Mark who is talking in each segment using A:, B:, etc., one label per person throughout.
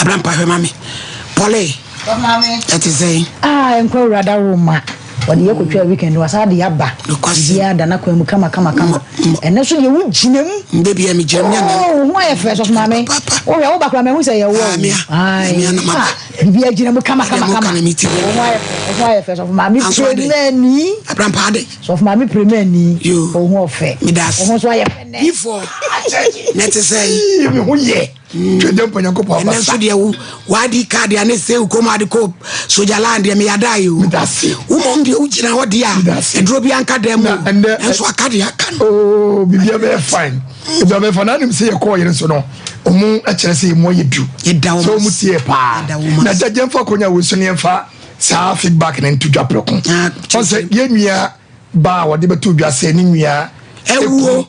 A: Abrampa hwɛ ma me. Pɔle. Ɛte sɛn?
B: Ah, nkwa awurada wo ma. Wɔde yɛ kɔtwa weekend wasa de aba. Biribiara da n'akwan mu kama kama kama. Ɛnɛ so deɛ wogyina mu.
A: Ndɛ bia megyina mu nyɛ
B: Oh, ho ayɛ fɛ sɔfo maame. Wohwɛ wo ba koraa mahu sɛ yɛwɔ.
A: Ah,
B: Biribiara gyina mu kama kama kama. Ho ayɛ fɛ, ho ayɛ fɛ sɔfo maame premani.
A: Abrampa ade.
B: Sɔfo maame premani. Wo ho ɔfɛ. Wo ho so ayɛ fɛ nɛ.
A: Bifo. Na ɛte sɛ.
C: Me ho yɛ. Twɛdeɛ mpa Nyankopɔn
A: abasa. Ɛnɛ nso deɛ wo wadi card ane sɛ wo kɔn ade kɔ soja land deɛ meyɛ ada yi o.
C: Medase.
A: Wo mom deɛ wo gyina hɔ deɛ a ɛduro bi anka dɛm o. Ɛnso aka deɛ aka no.
C: Oo biribi abɛyɛ fine. Ebi abɛyɛ fine. N'anim sɛ yɛkɔɔ yere nso no ɔmo kyerɛ sɛ emu ayɛ du.
A: Yɛda wɔn
C: ase. Sɛ ɔmo tie paa. Na gyagye nfa akonya wɔ so ne yɛnfa saa feedback ne nto dwa prɛko. Ɔsɛ yɛn nua baa wɔde bɛto dwa sɛ ne nua
A: ɛwuo.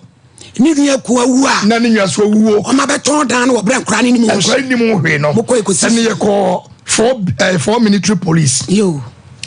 A: Ne nua ku awu a.
C: Na ne nua so awuo.
A: Ɔma bɛtɔn dan no wɔ berɛ nkora ne nim ho.
C: Nkora nim ho hwee no.
A: Mokɔ ekosi.
C: Ɛne yɛ kɔ four ɛɛ eh, four military police.
A: Yo.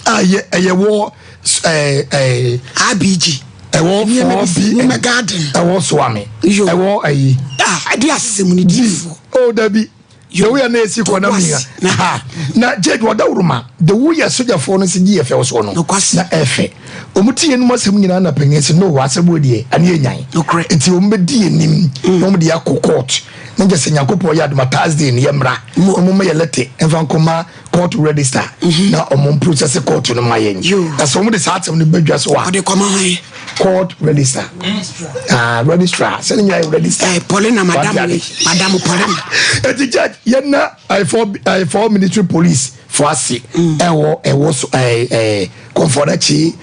C: A yɛ ɛyɛ wɔ ɛɛ ɛɛ.
A: ABG.
C: Ɛwɔ four B.
A: Nneɛma garden.
C: Ɛwɔ Soame.
A: Yo.
C: Ɛwɔ ɛyi.
A: Ah, ɛde asɛm ne diifoɔ.
C: Oh, dabi. The way na esi kɔ na mia ha na judge wɔda woroma the way yɛ sogyafoɔ no si gye yɛ fɛw soɔ no na ɛfɛ wɔn ti yɛn num asɛm nyinaa na panyin sɛ no asɛm wɔ deɛ ɛne yɛ nyan nti wɔn bɛ di yɛn nim mm. na wɔn de akɔ court na gye sɛ nyankopɔn yɛ adoma thursday no yɛ mmra wɔn mma yɛ lɛte nfa nkɔma court register mhm. na wɔn process court no ma yɛn na sɛ wɔn de saa asɛm no bɛ dwa so a court register ah registrar sɛni nyɛ register.
A: ɛ eh, Paulina madam we madam Paulina.
C: eti judge yɛn na ɛfɔ ɛfɔ military police fo ase ɛwɔ ɛwɔ so ɛɛ ɛɛ kɔnfɔdakyi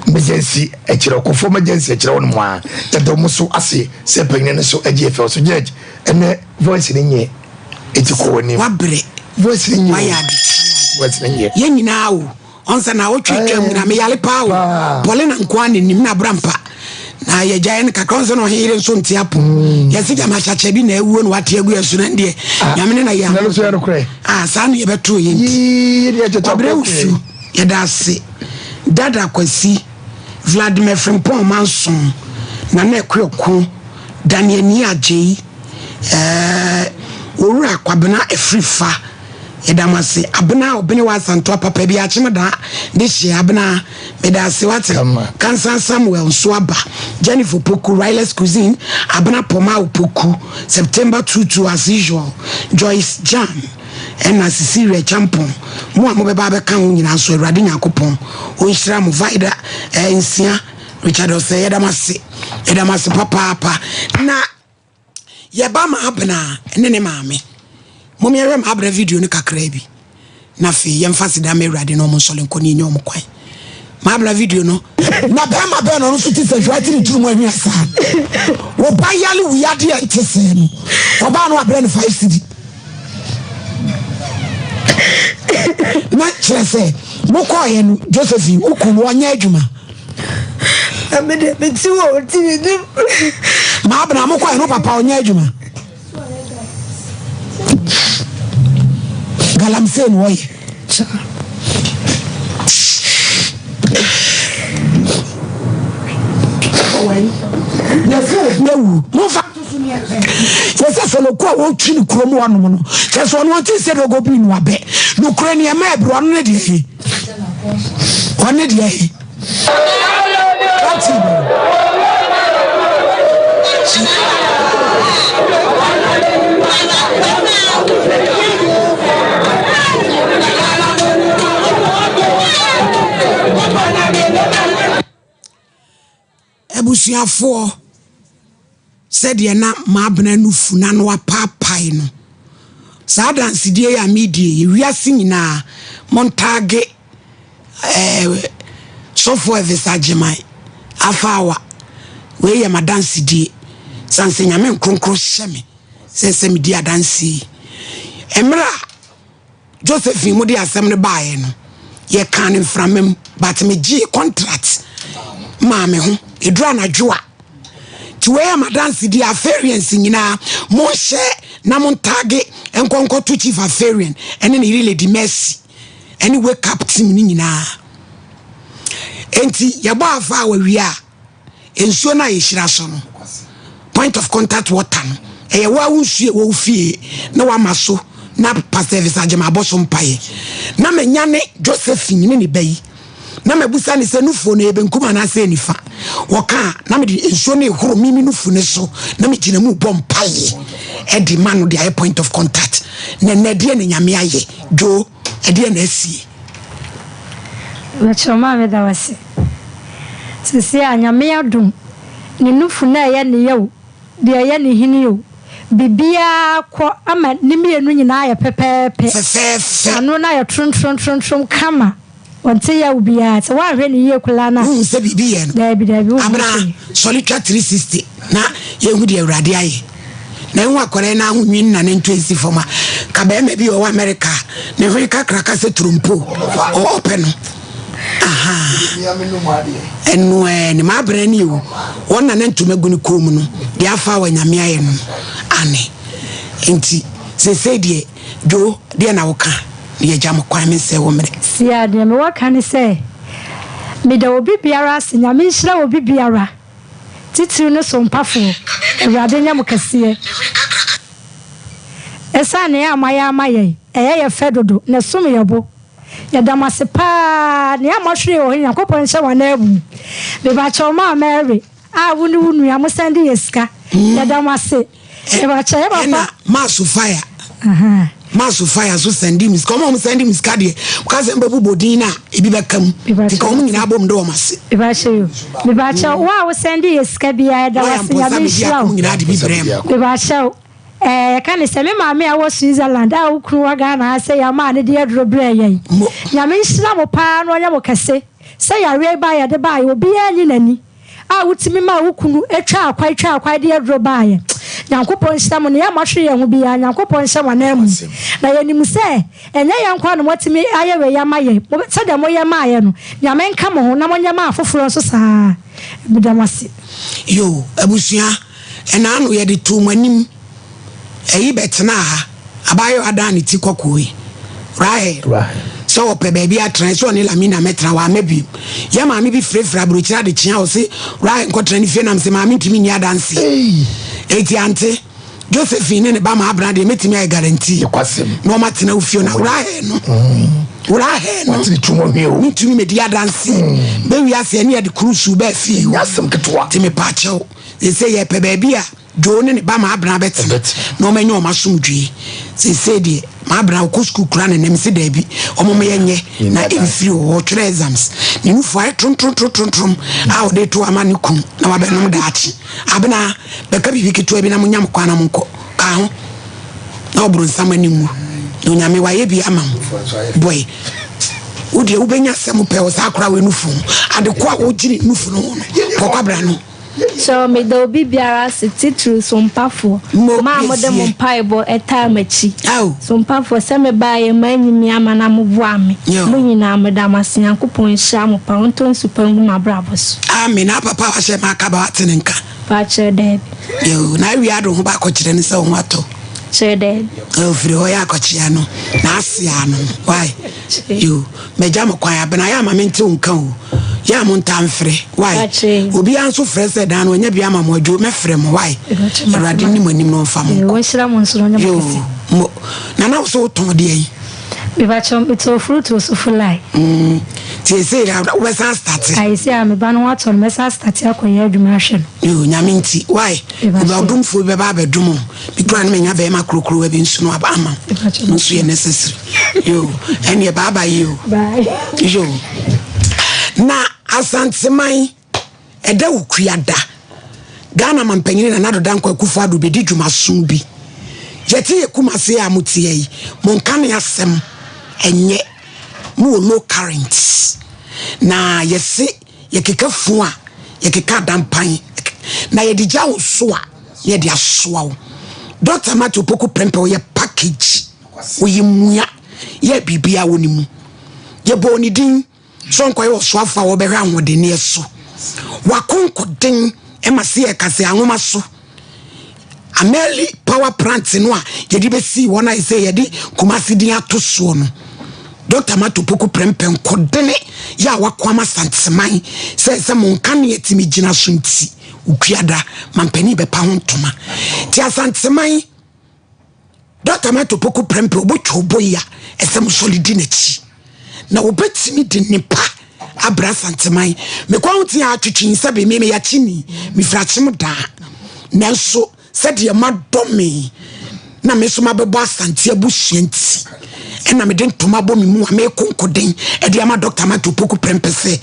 C: emergency ɛkyerɛ kɔfɔ emergency ɛkyerɛ wɔn mu a yɛdɔ mo so ase sɛ panyin no so ɛgye ɛfɛ so judge ɛnɛ voice ni nyɛ eti kɔ wɔ nim.
A: Wabrɛ
C: voice ni nyɛ
A: wayɛ ade
C: voice ni nyɛ.
A: Yɛn nyinaa o. Ɔnsɛ na awotwe twam nyina meyare paa o Paulina nkoa na nim na abra mpa na yɛgyaeɛ no kakra ɔnsɛ na ɔhe yere nso nte apo mm. yɛse gyama ahyɛkyɛ bi na awuo na wate agu yɛ so no deɛ ah, nyame ne na yɛ ah, saa ne yɛbɛtoo yɛ nti kwabrɛ wusu yɛda ase dada kwasi Vladimir Frimpong Manson Nana Akuoko Daniel Nii Agyei eh, Owura Kwabena Afrifa Yɛda mo ase Abena ɔbene wa Asantoa papa bi akyem da de hye Abena meda ase wate Kansan Samuel nso aba Jennifer Opoku Riley's Cuisine Abena Poma Opoku September 22 as usual Joyce Jan ɛna Cecilia Champon mo a mobɛba abɛka ho nyinaa nso Awurade Nyankopɔn ɔnhyira mo Vida eh, nsia Richard Ɔsɛ yɛda mo ase yɛda mo ase papaapa na Yɛba Maabena ne ne maame. Mom yɛnhwɛ Maabena video no kakraa bi na afei yɛmfa aseda ma Awurade na ɔmo nsɔre nkɔ ne yɛnya ɔmo kwan. Maabena video no. Na bɛrima bɛn na ɔno nso te sɛ hwɛ ate ne tiri mu ahwia saa. Wo ba yale wo yadeɛ nte sɛɛ no ɔbaa no abrɛ no 5 cedi. Na kyerɛ sɛ mokɔɔyɛ no Josephine wo kunu ɔnyɛ adwuma.
D: Na me de me ti wɔ ti mi nim.
A: Maabena mo kɔɛ no papa ɔnyɛ adwuma. Galamsey na ɔyɛ. Yɛsɛ obi awu momfa yɛsɛ sɛlɛku a wɔtwi ne kurom hɔnom no kyɛ sɛ ɔno ɔnte sɛ dɔgɔ bi no abɛ nokorɛ nneɛma ɛbrɛ ɔno ne deɛ he ɔne deɛ he Ati. Abusuafoɔ, sɛdeɛ na m'abena nufu no ano apaapae no, saa adansedie yi a meredie yi, wiase nyinaa montaage eh, sɔfo Elvis Agyeman Afaawa. Wei yɛ m'adansedie, sane sɛ Nyame nkronkron hyɛ me sɛ sɛ medi adanseɛ yi. Mmerɛ a Josephine mo de asɛm no baeɛ no yɛkaa no mframa mu but megyee contract maa me ho ɛduru anadwo a nti wei yɛ madanse di Afarians nyinaa monhyɛ na montage nkɔnkɔto Chief Afarian ɛne ne yere Lady Mercy ɛne wake up team no nyinaa enti yɛbɔ afa a wawie a nsuo no a yɛhyira so no point of contact water no ɛyɛ wo a wo nsuo ɛwɔ wo fie na wama so Na Pastor Elvis Agyemang abɔ so mpaeɛ. Na manya ne Josephine ne ne ba yi. Na mabusa ne sɛ nufuo no ɛyɛ benkum anaasɛ nifa. Wɔka a, na mede nsuo no ehoro me me nufu no so na megyina mu bɔ mpaeɛ ɛde ma no de ayɛ point of contact. Na ɛnɛ ɛdeɛ na Nyame ayɛ. Joe, ɛdeɛ na asie.
E: Mekyerɛ maa meda wo ase. Sisi a Nyame adom ne nufu no ɛyɛ ne ya o, deɛ ɛyɛ ne hene o, biribiara kɔ ama ne mmienu nyinaa ayɛ pɛpɛɛpɛ.
A: Fɛfɛɛfɛ.
E: Ano no ayɛ tromtromtromtrom kama. Ɔnte yaw biara. Sɛ woanhwɛ no yie koraa no a.
A: Wohu sɛ biribi yɛ no.
E: Daabi, daabi, wonhu
A: Abena,
E: hwee.
A: sɔre twa 360 na yɛnhu deɛ Awurade ayɛ. Na ehu akwadaa yi n'ahodwin na ne nto nsi fam a, ka barima bi a ɔwɔ Amerika a ne hwene kakraka sɛ turompo, ɔpɛ no. Ɛno ɛɛ ne m'abena ni o, wɔn na ne ntoma gu ne kɔn mu no, deɛ afa wɔ Nyame ayɛ no no, ane. Nti, seesei deɛ, Dwo, deɛ na woka? Na yɛagya mo kwan, mensɛe wo mmerɛ.
E: Sia, deɛ mewɔ ka ne sɛ, meda obi biara ase, Nyame nhyira obi biara, titiriw ne sompafoɔ, Awurade nyɛ mo kɛseɛ. Ɛsiane nea moayɛ ama yɛn, ɛyɛ yɛ fɛ dodo, na ɛsom yɛ bo. Yɛda mo ase paa, nea moahwere wɔ hɔ Nyankopɔn nhyɛ mo ananmu. Mebakyɛw maa Mary a wo ne wo nua mo sɛnde yɛ sika, yɛda mo ase. Mebakyɛw yɛ papa.
A: Ɛna maa Sofia, maa Sofia nso sɛnde me sika. Wɔn a wɔn sɛnde me sika deɛ, wɔka sɛ mbɛbu bodin na ebi bɛka mu. Nti ka wɔn nyinaa bom de wɔn ase.
E: Mebakyɛw yo, mebakyɛw wo a wo sɛnde yɛ sika biara yɛda wo ase, Nyame nhyira wo.
A: Nyinaa de bi brɛ mu.
E: Mebakyɛw. Ɛɛ, yɛka no sɛ, me maame a ɔwɔ Switzerland a wo kunu wɔ Ghana ha sɛ yɛamaa no de aduro brɛɛ yɛn. Nyame nhyira mo paa na ɔnyɛ mo kɛse. Sɛ yareɛ yi baeɛ yɛde baeɛ, obiara nyi n'ani a wotumi maa wo kunu twaa kwae twaa kwae de aduro baeɛ. Nyankopɔn nhyira mo. Nea moahwere yɛn ho biara, Nyankopɔn nhyɛ mo ananmu. Na yɛnim sɛ ɛnyɛ yɛn nko ara na moatumi ayɛ wei ama yɛn. Sɛdeɛ moyɛ maa yɛn no, Nyame nka mo ho na monyɛ ma afoforɔ nso saa ara. Meda mo ase.
A: Yoo abusua ɛna ano yɛde too mo anim ɛyi bɛtenaa ha abaayewa dan ne ti kɔkɔɔ yi Rahel sɛ ɔpɛ baabi atena sɛ ɔne Lamina mɛtena wamma biom yɛ maame bi firefire aburokyire adekyea ɔse Rahel nkɔtena ne fie nam sɛ maame ntumi nni adanse eti ante Josephine ne ne ba ma abena deɛ mɛtumi ayɛ guarantee na ɔma tena wo fie na Rahel no Rahel no mentumi mɛdi adanse bɛwi ase ɛne yɛde kurusu bɛɛ fie nti mepaakyɛw Seesei yɛrepɛ baabi a Joe ne ne ba Maabena bɛtena na wɔanya wɔn asomdwoe. Seesei deɛ, Maabena ɔkɔ sukuu koraa na ɛnnɛ mese daabi, wɔmma yɛnyɛ na ɛmfiri hɔ. Ɔretwerɛ exams. Ne nufu ayɛ trontrontrom a ɔde reto ama ne kunu na wabɛnom daakye. Abena, bɛka biribi ketewa bi na monya mo kwan na monkɔ. Ka ho na ɔbronsam ani nwu. Na Onyame wayɛ bi ama mo. Boy, wo deɛ wobɛnya asɛm pɛ wɔ saa akora wei nufu ho. Ade ko a wogyina nufu no ho no, kɔkwabra no.
F: So meda obi biara ase, titiriw sompafoɔ,
A: Mo
F: mo a mode mo
A: piesie.
F: mpaebɔ taa m'akyi.
A: Ao.
F: Sompafoɔ, sɛ mebaeɛ moanyi me ama na moboaa me.
A: Yo.
F: Mo nyinaa, meda mo ase. Nyankopɔn nhyira mo paa, ɔntɔ nsu pa ngu mo abrabɔ so.
A: Amen na papa wahyɛ ma akaba wate ne nka.
F: Pakyɛ daabi.
A: Yo na awia ade ho ba akɔkyerɛ no sɛ wo ho atɔ.
F: Kyerɛ daabi.
A: Ofiri hɔ yɛ akɔkyea no na ase ano why. Yo Magya mo kwan abena yɛ ama mente wo nka o yɛ a mo ntaa mfrɛ why obiara nso frɛ sɛ dan no ɔnya bi ama mo adwo mɛfrɛ mo why Awurade nni mo anim na ɔmfa mo nkɔ yo mo nana wo so wotɔn deɛ yi.
E: Mebakyɛ metɔn fruit wɔ Sofolai.
A: Mm, ti ese wobɛsan starte.
E: Ayi sɛ a meba no ho atɔ no mɛsan starte akɔyɛ adwuma ahwɛ no.
A: Yo nyame nti why obi ɔdomfoɔ bi bɛba abɛdom o bi kura no menya bɛrima kurokurowa bi nso no aba ama no nso yɛ necessary. Yo, ɛneɛ bye bye yo. Yo. Na Asanteman ɛda wo kuada. Ghana mampanyini Nana Addo Dankwa Akufo Addo bɛdi dwumaso bi. Yɛte yɛ Kumase a moteɛ yi, mo nka ne asɛm ɛnyɛ. Mo wɔ low current. Na yɛse yɛkeka funu a, yɛkeka adampan. Na yɛde gya wo so a, na yɛde asoa wo. Dr. Matthew Poku Prempeh ɔyɛ package. Ɔyɛ mua yɛ biribiara wɔ ne mu. Yɛbɔɔ ne din sɛ ɔnkɔyɛ ɔsoafo a wɔbɛhwɛ ahoɔdenneɛ so. Wakonkoden ma sɛ yɛka sɛ anwoma so. Ameli power plant no a yɛde bɛsii hɔ no a sɛ yɛde Kumasi din ato soɔ no, Dr. Mato Poku Prempeh nkodene yɛ a wako ama Santeman sɛ sɛ mo nkanea tumi gyina so nti, Okuada mampanin bɛpa ho ntoma. Nti Asanteman. Dɔkta Matthew Poku Prempeh ɔbɛtwa ɔbɔ yi a ɛsɛ mo sɔre di n'akyi na wɔbɛtumi de nnepa abrɛ Asanteman. Mekɔ ho tea atwetwe sɛ be me meyɛ akyeni mefiri akyem daa nanso sɛdeɛ moadɔ me na me nso mabɛbɔ Asante abusua nti ɛna mede ntoma bɔ me mu a meko nkoden ɛde ama Dɔkta Matthew Poku Prempeh sɛ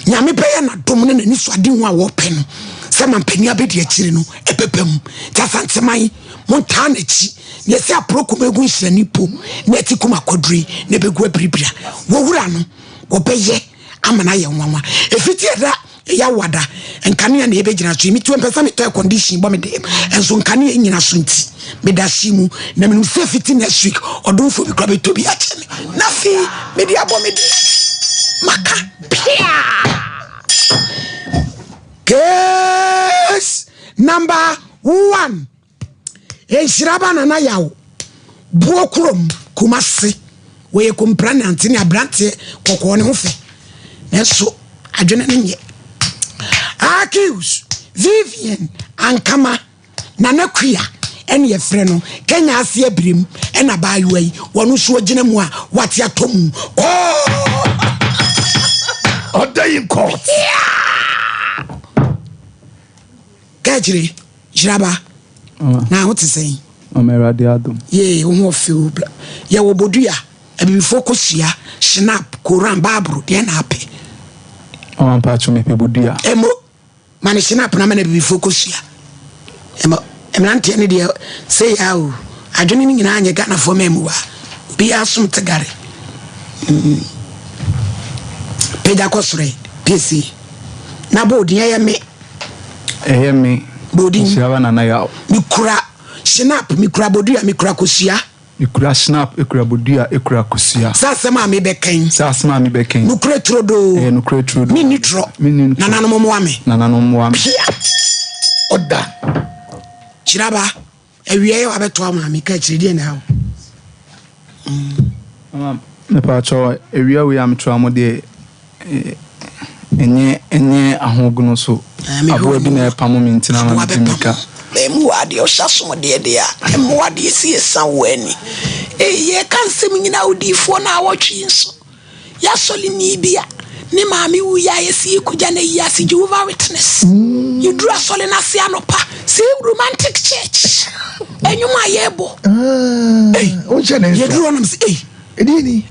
A: Nyame bɛyɛ n'adom ne n'ani so ade hu a wɔpɛ no sɛ mampanin abɛdi akyiri no ɛbɛba mu. Nti Asanteman Montaa n'akyi, na ɛsɛ aporɔ kum egu nhyerɛne po, na ɛte kum akwadure, na ɛbɛgu abiribira. Wɔ wura no, wɔbɛyɛ ama no ayɛ nwanwa. Ɛfiti ɛda ɛyɛ awada, nkanea na ɛbɛgyina so yi. Metuo mpɛ sɛ metɔ air condition bɔ me dɛm, nso nkanea nnyina so nti, meda hye mu. Na menim sɛ fiti next week, ɔdomfoɔ bi koraa bɛtɔ bi akyɛ me, na afei mede abɔ me dɛm. Maka piaa! Case number One, Nhyira ba Nana Yaw, Buo kurom, Kumasi. Wɔyɛ kompra nante ne aberanteɛ kɔkɔɔ ne ho fɛ, nanso adwene no nyɛ. Accuse Vivian Ankama, Nana Kua ɛne yɛfrɛ no, Kenya ase abirem ɛna abaayewa yi, wɔn nso ɔgyina mu a wate atɔ mu. Oh!
C: Ɔda in court.
A: Yeah! Kaakyire, Hyiraba, na ho te sɛn?
G: Mama Awurade adom.
A: Yee, wo ho ɔfɛ o. Bla. Yɛwɔ bodua, abibifoɔ kosua, shinap, koran, baabro, deɛ na apɛ?
G: Mama mpaakyo mepɛ bodua.
A: Emo, ma ne shinap na ma no abibifoɔ kosua. Emo, mmeranteɛ no deɛ sei aa o. Adwene no nyinaa nyɛ Ghanafoɔ mmamuwa. Obiara som te gare. Mm. Pagya kɔ soro ɛ, piesie. Na bɔ odin ɛyɛ me.
G: Ɛyɛ me.
A: Bɔ odin.
G: Nhyira ba Nana Yaw.
A: Mekura shinap, mekura bodua, mekura kosua.
G: Mekura shinap, ekura bodua, ekura kosua.
A: Sɛ asɛm a mebɛka yi.
G: Sɛ asɛm a mebɛka yi.
A: Nokorɛ turodoo.
G: Ɛyɛ nokorɛ turodoo.
A: Menni torɔ.
G: Menni torɔ.
A: Nananom mmoa me.
G: Nananom mmoa me.
A: Pia.
C: Ɔda.
A: Kyerɛ ba. Awiei wabɛtoa maame ka akyire deɛ na ɛha wo.
G: Mama mepaakyɛw awia wei a metoa mo deɛ ɛnyɛ ɛnyɛ ahogono so aboa bi na ɛpamo me nti na ama mede mmirika.
A: Mmoa deɛ ɔhyɛ asomdeɛ deɛ a mmoa deɛ si ɛsa wo ani. Ei yɛka nsɛm nyinaa odiyifoɔ no awɔtwe yi nso. Y'asɔreni bi a ne maame wui a yɛsi yɛkogya no ayi ase, Jehovah Witness. Yɛduru asɔre no ase anɔpa, sɛ romantic church, ɛnwom a yɛbɔ. Yɛduru hɔ nom sɛ, ei,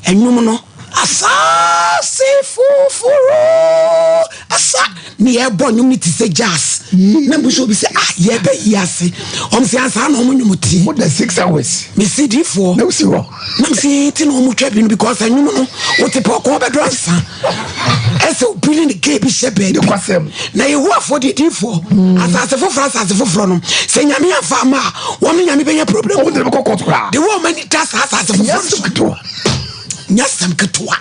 A: ɛnwom no, asaase foforo, asa, ne yɛbɔ nnwom no te sɛ jazz. Na mbu sɛ obi sɛ, ah, yɛbɛ yi ase. Ɔm sɛ ansa na ɔmo nnwom tie.
C: More than 6 hours.
A: Mesi difoɔ.
C: Na wosi hɔ.
A: Na mese ti na ɔmo twa bi no because ɛnwom no wote pɛ ɔkɔn bɛdɔ ansa ɛsɛ obi ne ne gay bi hyɛ baabi na yehowafoɔ deɛ difoɔ asase foforɔ asase foforɔ no sɛ nyame afa ama a wɔn ne nyame bɛnya problem
C: ɔmo de bɛkɔ court koraa
A: de wɔn ani da saa asase foforɔ no nyɛ asɛm ketewa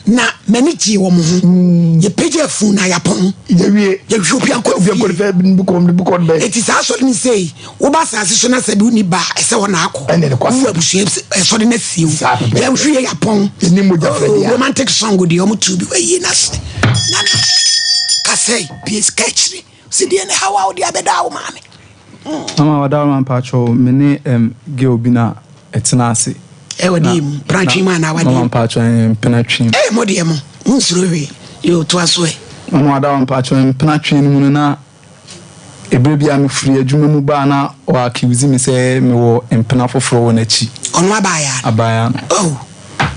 A: na m'ani gyee wɔn ho yɛpagya afunu na yɛapɔn
C: yɛwie
A: yɛwie obi ankɔ
C: fie
A: eti saa asɔre no sei Woba asase so na sɛ bi wonni ba a, ɛsɛ hɔ na akɔ.
C: Ɛne ne kwasɛm.
A: Wowu abusua ɛsɔre na sie wo.
C: Saa pɛpɛɛpɛ.
A: Yɛn hwi yɛ yapɔn.
C: Ɛni mogya fɛ
A: Oh,
C: bia.
A: romantic song deɛ ɔmo tu bi wɔayi n'ase. Nana kasɛe pie sika akyiri. Si deɛ ne haw a wode abɛda wo maame.
G: Mama wadaworo mpakyɛw me ne um, girl bi na ɛtena ase.
A: Ɛwɔ deɛ mu mpena mu anaa wadeɛ
G: Mama mpakyɛw mpena twe mu.
A: Ɛɛ mo deɛ mo mo nsuro hwee yoo toa so ɛ.
G: Mama wadaworo mpakyɛw mpena twe no mu no na Eberɛ bi a mefiri adwuma mu baa na ɔ accuse me sɛ mewɔ mpena foforɔ wɔ n'akyi.
A: Ɔno abaayaa
G: no? Abaayaa no.
A: Oh.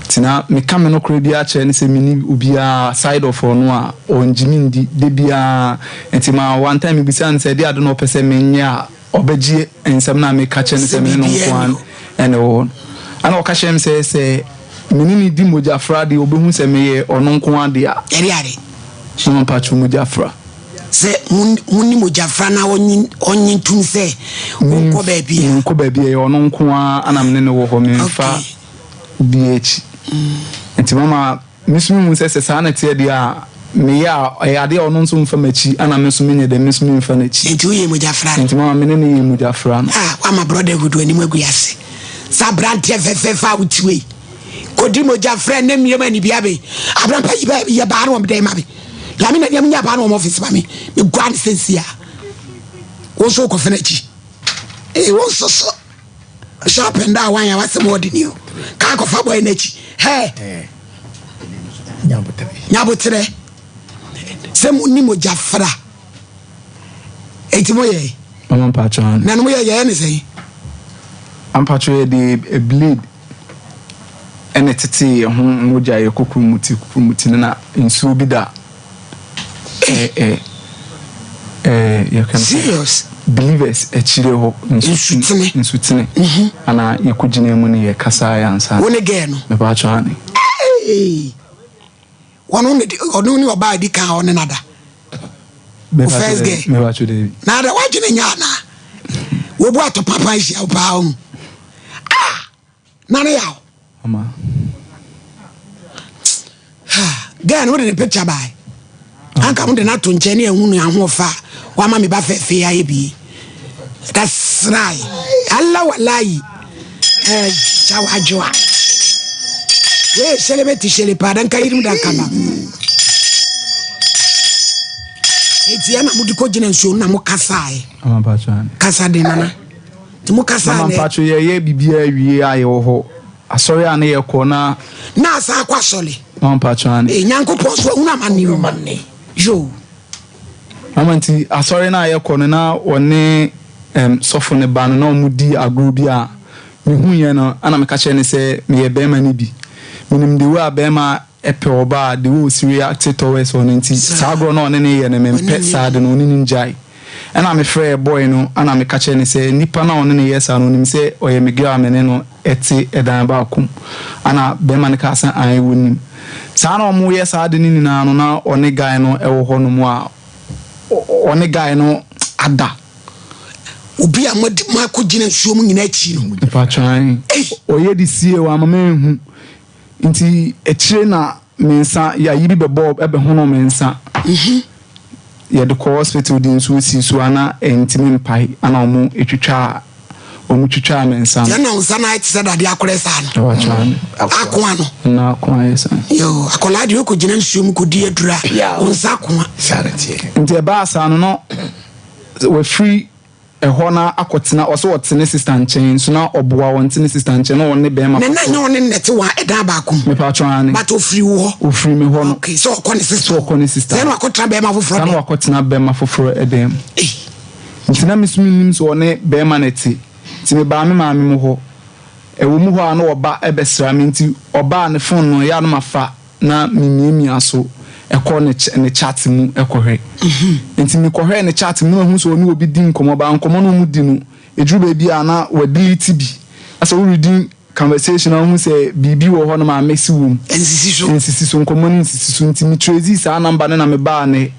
G: Nti na meka me nokorɛ biara kyerɛ no sɛ menni obiara side of ɔno a ɔngye me ndi da biara. Nti ma one time mebisaa no sɛ ɛdeɛ ade na ɔpɛ sɛ menyɛ a ɔbɛgye nsɛm no a meka kyerɛ no sɛ me ne no nko ara na ɛwɔ hɔ no. Ɛna ɔka kyerɛɛ me sɛ sɛ me ne no di mogyafra deɛ ɔbɛhu sɛ meyɛ ɔno nko ara dea.
A: Ɛdeɛ ade?
G: Mama mpakyɛw mogyafra.
A: Sɛ monni mogyafra na ɔnye ntom sɛ wonkɔ baabi a.
G: Menkɔ baabi a, ɛyɛ ɔno nko ara na me ne no wɔ hɔ, memfa obiara akyi. Nti mama me nso mehu sɛ sɛ saa na ɛteɛ deɛ a, meyɛ a, ɛyɛ adeɛ a ɔno nso mfa m'akyi, ɛna me nso menyɛ dɛn, me nso memfa n'akyi.
A: Nti woyɛɛ mogyafra
G: no? Nti mama me ne no yɛɛ mogyafra no.
A: Ah, woama brotherhood anim agu ase. Sɛ aberanteɛ fɛfɛɛfɛ a wote wei, kɔdi mogyafra nnɛ mmiem anibia be, aberampa yi bɛ yɛ baa no wɔn dɛn ma me. Nyame na nneɛma nya baa no wɔn ɔfisi ma me. Me gua ne sɛnsi a. Wo nso wokɔfa n'akyi. Ee, wo nso so. Sharp and down wan a wasɛm ɔde ni o. Kaa kɔfa bɔyɛ n'akyi. Hɛ. Nyaboterɛ. Sɛ mo ni mogya fra. Eti mo yɛ.
G: Mama mpatsɔ ano.
A: Na no mo yɛ yɛ ne sɛn?
G: Ampatsɔ yɛ de blade ɛna tete yɛ ho mogya yɛ kokurumuti kokurumuti no na nsuo bi da ɛ ɛ ɛ yɛka no
A: Serious?
G: Believers akyire hɔ
A: Nsutene.
G: Nsutene. Ana yɛkɔ gyina mu no yɛ kasa yɛ ansa.
A: Wo ne girl no?
G: Mepatsɔ ane.
A: Hey! Ɔno ne ɔno ne ɔbaa di kan a ɔne nada. Wo first girl.
G: Mepatsɔ daabi.
A: Na ada wadwene nyɛ anaa? Wobu ato papa ahyia wo paa ho. Ah! Na ne yaw.
G: Ama.
A: Girl no wode ne picture bae. Anka mo de no ato nkyɛn ne ahu ne ahoɔfa a wama me ba fɛfɛ ayɛ bi. That's right. Allah wallahi. Eh, chawa adwoa. Wei hyɛlɛ bɛ ti hyɛlɛ paa dan ka yirim dan kama. Eti ɛna mo de kɔ gyina nsuo na mo kasae. Kasa den nana. Ti mo kasae.
G: Mama mpacho yɛ yɛ biribiara wie a yɛwɔ hɔ. Asɔre a ne yɛ kɔ na.
A: Na asan akɔ asɔre.
G: Mama mpacho ane.
A: Eh, Nyankopɔn so ahunu amane o. Yo.
G: Mama nti asɔre no a yɛkɔ no na ɔne ɛm sɔfo no ba no na wɔn di agorɔ bi a mehu yɛ no ɛna meka kyerɛ no sɛ meyɛ bɛrima no bi menim the way a bɛrima ɛpɛ ɔbaa the way osi react towards ɔno nti saa agorɔ no a ɔne no yɛ no mempɛ saa de no ɔne no ngyae ɛna mefrɛɛ boy no ɛna meka kyerɛ no sɛ nipa no a ɔne no yɛ saa no onim sɛ ɔyɛ me girl a me ne no ɛte ɛdan baako mu ɛna bɛrima no kaa sɛ ae wɔnim saa na wɔn yɛ saa ade no nyinaa no na ɔne guy no ɛwɔ hɔ nom a ɔne guy no ada.
A: Obi a mo akɔ gyina nsuo mu nyinaa akyi no.
G: Mpatsɔ ae ɔyɛ de sie wama manhu nti akyire na me nsa ayi bi bɛbɔɔ ɛbɛhono me nsa yɛde kɔ hospital de nsuo sii so a na ɛntumi mpae ana wɔn twitwaa wɔn twitwaa me nsa no.
A: Yɛn na nsa no ayɛ te sɛ dadeɛ akorɛ saa no. Akoa
G: no. Na akoa yɛ saa.
A: Yoo akwadaa deɛ ɔkɔ gyina nsuo mu kɔdi aduru a wo nsa akoa.
G: Nti ɛbaa saa no na wafiri ɛhɔ na akɔtena ɔsɛ ɔte ne sista nkyɛn nso na ɔboa ɔnte ne sista nkyɛn na ɔne bɛrima
A: foforɔ. Na na nyɛ ɔne no na ɛte wɔn ɛdan baako mu.
G: Mepatwɔ aane.
A: But ɔfiri wo hɔ.
G: Ɔfiri me hɔ no.
A: Okay sɛ ɔkɔ ne sista
G: hɔ. Sɛ ɔkɔ ne sista hɔ.
A: Sɛ na wakɔtena bɛrima foforɔ
G: dɛm. Sɛ na wakɔtena bɛrima foforɔ dɛm. Ei. Nti na me nso mennim sɛ ɔne bɛrima na ɛte. Nti mebaa me maame mo hɔ. Ɛwɔ mu hɔ a na ɔba bɛsra me nti ɔbaa ne phone no ɛyɛ a na mafa na memiamia so kɔ ne ne chat mu kɔhwɛ. Nti mekɔhwɛɛ ne chat mu na mahu sɛ ɔne obi di nkɔmmɔ but nkɔmmɔ no a wɔdi no ɛduru baabi a na wadelete bi. Asɛ woredi conversation a wohu sɛ biribi wɔ hɔnom a mese wɔ mu.
A: Nsisi so.
G: Nsisi so, nkɔmmɔ no nsisi so. Nti me tracee saa number no na mebaa ne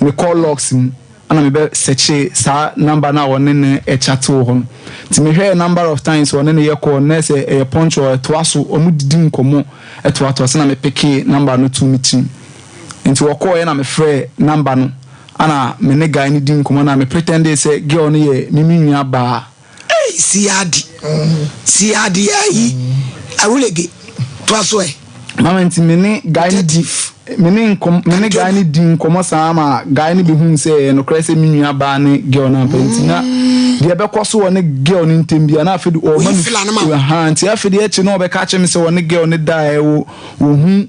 G: ne call logs mu. Ɛna me bɛ sɛkyee saa number no a ɔne no kyate wɔ hɔ no. Nti me hwɛɛ number of times ɔne no yɛ call no na ɛsɛ ɛyɛ punctual ɛtoa so ɔmo didi nkɔmɔ ɛtoatoa so na me pekee number no too me tirim. Nti ɔkɔɔɛ na me frɛɛ number no ɛna me ne guy no dii nkɔmɔ na me pretendee sɛ girl no yɛ me me nua baa.
A: Ei siadi siadi ayi awulege toa so ɛ.
G: Mama nti me ne guy no di me ne nkɔm me ne guy no di nkɔmɔ saa ma guy no bɛhu sɛ ɛyɛ nokorɛ sɛ me nua baa ne girl no ampa nti na deɛ ɛbɛkɔ so wɔ ne girl no ntɛm bia na afei de ɔma no ha nti afei deɛ akyi na ɔbɛka akyerɛ me sɛ ɔne girl no da a ɛwɔ wɔhu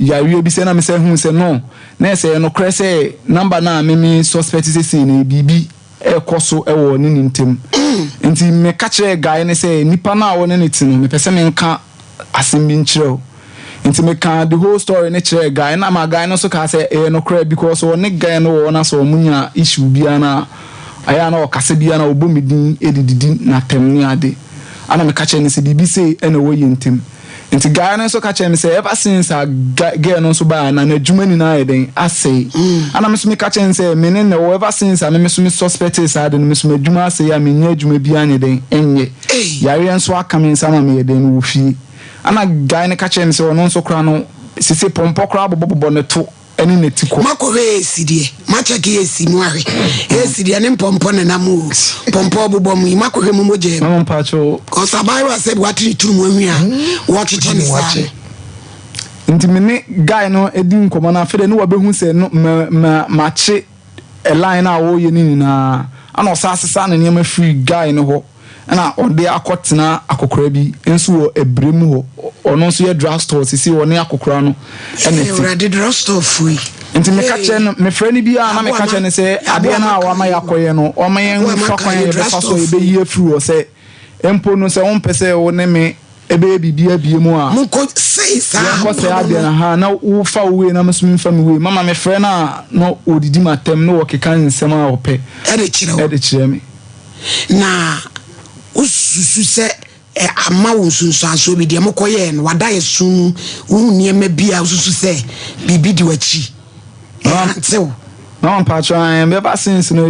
G: yareɛ bi sɛ na me sɛ hu sɛ no na ɛsɛ ɛyɛ nokorɛ sɛ number no a me me suspect sɛ sei no biribi rekɔ so wɔ ɔne no ntam. Nti meka kyerɛɛ guy no sɛ nipa no a wo ne no te no, mepɛ sɛ menka asɛm bi nkyerɛ wo. Nti mekaa the whole story no kyerɛɛ guy no ma guy no nso kaa sɛ ɛyɛ nokorɛ because ɔne guy no wɔ hɔ na sɛ wɔn nya issue biara no a, ɛyɛ a na ɔkasa biara na ɔbɔ me din de didi n'atɛm ne ade. Ɛna meka kyerɛɛ no sɛ biribi sei na ɛwɔ yɛn ntam. Nti guy no nso ka kyerɛɛ me sɛ ever since a girl no nso baeɛ na n'adwuma nyinaa ayɛ dɛn asɛe. Ɛna me nso meka kyerɛɛ no sɛ me ne no wɔ ever since a me nso me suspectee saa ade no me nso m'adwuma asɛe a mennya adwuma biara nyɛ dɛn nyɛ. Yareɛ nso aka me nsa ma meyɛ dɛn mewɔ fie. Ɛna guy no ka kyerɛɛ me sɛ ɔno nso koraa no sese pɔmpɔ koraa bobɔbobɔ ne to. Ɛne
A: nati kɔ. Makɔ hwɛ AC deɛ ma check AC mu ahwɛ AC deɛ ne mpɔmpɔ nenam o pɔmpɔ bobɔ mu yi makɔ hwɛ mu mogya mu.
G: Mama mpacho.
A: Cause abaayewa sɛ wate ne turu mu ahwi a wɔkyekyɛ ne saa
G: no. Nti me ne guy no di nkɔmɔ no afei deɛ ne wabehu sɛ no ma ma makye line no a wɔreyɛ no nyinaa ana ɔsan sesa ne nneɛma firi guy no hɔ. Ɛna ɔde akɔtena akɔkora bi nso wɔ Abirem hɔ. Ɔno nso yɛ drug store sisi ɔne akɔkora no ɛna ɛte.
A: Awurade drug store fo yi.
G: Nti meka kyerɛ no, mefrɛ no biara na meka kyerɛ no sɛ adeɛ no a wama yɛakɔyɛ no, ɔma yɛn fa kwan a yɛbɛfa so a yɛbɛyi afiri hɔ sɛ mpo no sɛ wompɛ sɛ wo ne me ɛbɛyɛ biribi abie mu a,
A: Monkɔ sɛe saa
G: yɛnkɔ sɛe
A: apam
G: adeɛ
A: no.
G: no ha na wofa wo wei na me nso memfa me wei. Mama mefrɛ no a na ɔdidi m'atɛm na ɔkeka nsɛm a ɔpɛ
A: Ɛde kyerɛ wo.
G: ɛde kyerɛ me.
A: Na wosusu sɛ ɛ ama wo nsunsuansoɔ bi? Deɛ mokɔyɛɛ no, wada ɛso mu, wohu nneɛma bi a wosusu sɛ biribi di w'akyi, ɛhante wo?
G: Mama mpakyɛw ae, bɛba since no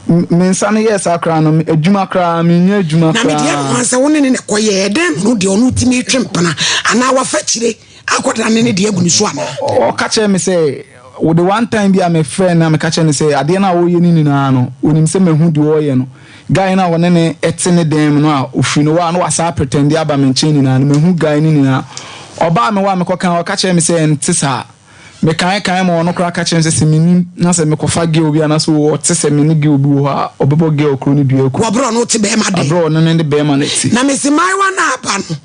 G: me nsa no yɛɛ saa koraa no, adwuma koraa mennya adwuma
A: Na me deɛ
G: koraa.
A: mmoa sɛ wo ne ne na ɛkɔyɛɛ, ɛdɛn na ɔno deɛ ɔno tumi twe mpena anaa wafa akyire akɔdane ne deɛ agu ne so anaa?
G: Ɔka kyerɛɛ me sɛ Wo de one time bi a me frɛɛ no na me ka kyerɛɛ no sɛ adeɛ no a ɔreyɛ no nyinaa no ɔnim sɛ mahu deɛ ɔreyɛ no. Guy no a ɔne no te ne dan mu no a ɔfiri no hɔ a na wasan apretɛnde aba me nkyɛn nyinaa no mahu guy no nyinaa. Ɔbaa me hɔ a mekɔ kae ɔka kyerɛɛ me sɛ ɛnte saa. Me kae kae ma ɔno koraa ka kyerɛɛ me sɛ sɛ menim na sɛ mekɔfa girl bi anaasɛ ɔte sɛ me ne girl bi wɔ hɔ a ɔbɛbɔ girl korɔ no dua aku.
A: Wɔ berɛ a ɔno te bɛɛma dɛn?
G: Aberɛ a ɔno ne bɛɛma no te.
A: Na mese mmaayewa no a aba no.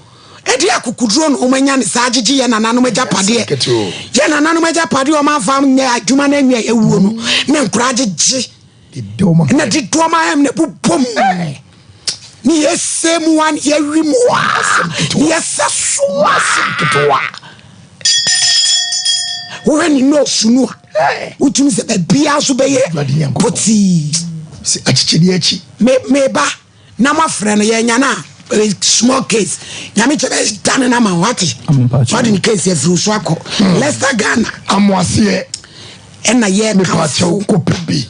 A: Ɛde akokoduro na wɔanya ne saa agyegye yɛn nananom agyapadeɛ. Yɛn nananom agyapadeɛ wɔn amfa nyɛ adwuma no anwie awuo no na nkora agyegye na de dɔm ayam na bobom ne yɛsɛ mu a ne yɛwi mu a ne yɛsɛ so a wohwɛ ne nɔɔsu no a wotumi sɛ baabiara so bɛyɛ pɔtii.
C: Akyekyedeɛ akyi.
A: Meba. Na mo afrɛ no yɛ nya no a small case nyame kyɛ bɛ dane no ama wate wade ne case afiri so akɔ hmm. Leicester Ghana
C: amoaseɛ
A: ɛna yɛ
C: kamfo kɔpɛ bi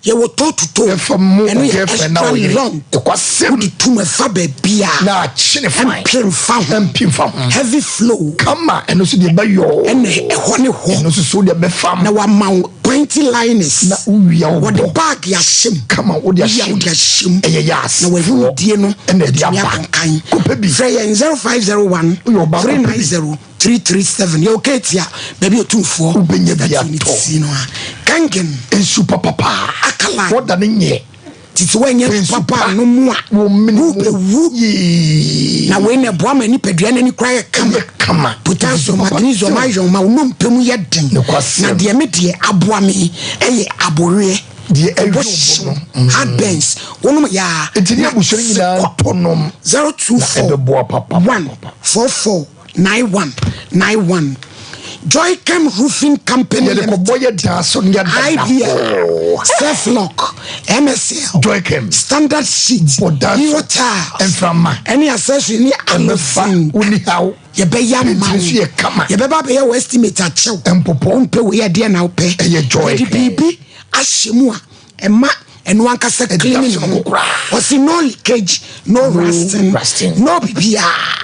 A: yɛwɔ toe to toe
C: ɛno
A: yɛ extra long wode tum ɛfa baabia
C: na akyene
A: fine ɛmpe mfa ho
C: ɛmpe mfa ho
A: heavy flow
C: kama ɛno so deɛ bɛyɔ
A: ɛna ɛhɔ ne hɔ
C: ɛno so so deɛ bɛfam
A: na wama wo Pointy liners.
C: Na wowia wo
A: bɔ. Wɔde bag ahyɛ mu.
C: Kama wode ahyɛ mu.
A: Wode ahyɛ mu.
C: Ɛyɛ yas.
A: Na w'ahurudie no.
C: Ɛna ɛde
A: atumi
C: aba.
A: akɔnkan.
C: Kɔpɛ bi.
A: Frɛ yɛn 0501
C: Woyɛ ɔbaa kɔpɛ bi.
A: 390 337. Yɛwɔ Ketia, baabi a Otumfoɔ
C: Wobɛnya bi
A: statue no
C: atɔ.
A: si no a. Kangen.
C: Nsu papapaa.
A: Alkaline.
C: Wɔda no nyɛ.
A: Nti sɛ woannya nsu papa annom a, wobɛwu. Na wei na ɛboa ma nipadua no ani koraa yɛ kama. Potassium, magnesium, iron ma wo nnompe mu yɛ den. Na deɛ me deɛ aboa me yɛ aboweɛ. Ɛbɔ hyew, heartburns, wonom yɛ a na se kɔ. 024 1 44 91 91 Joycam Roofing Company Limited, IBL, Surflock, MSL,
C: Joycam,
A: Standard Sheet, Hero Tiles, ɛne accessory ne alozinc. Yɛbɛyɛ ama wo. Yɛbɛba abɛyɛ wɔ estimate akyɛw. Wompɛ wei ɛdeɛ na wopɛ. Yɛde biribi ahyɛ mu a ɛma ɛno ankasa cleaning ho. Ɔsi no leakage, no rusting, no bibiara.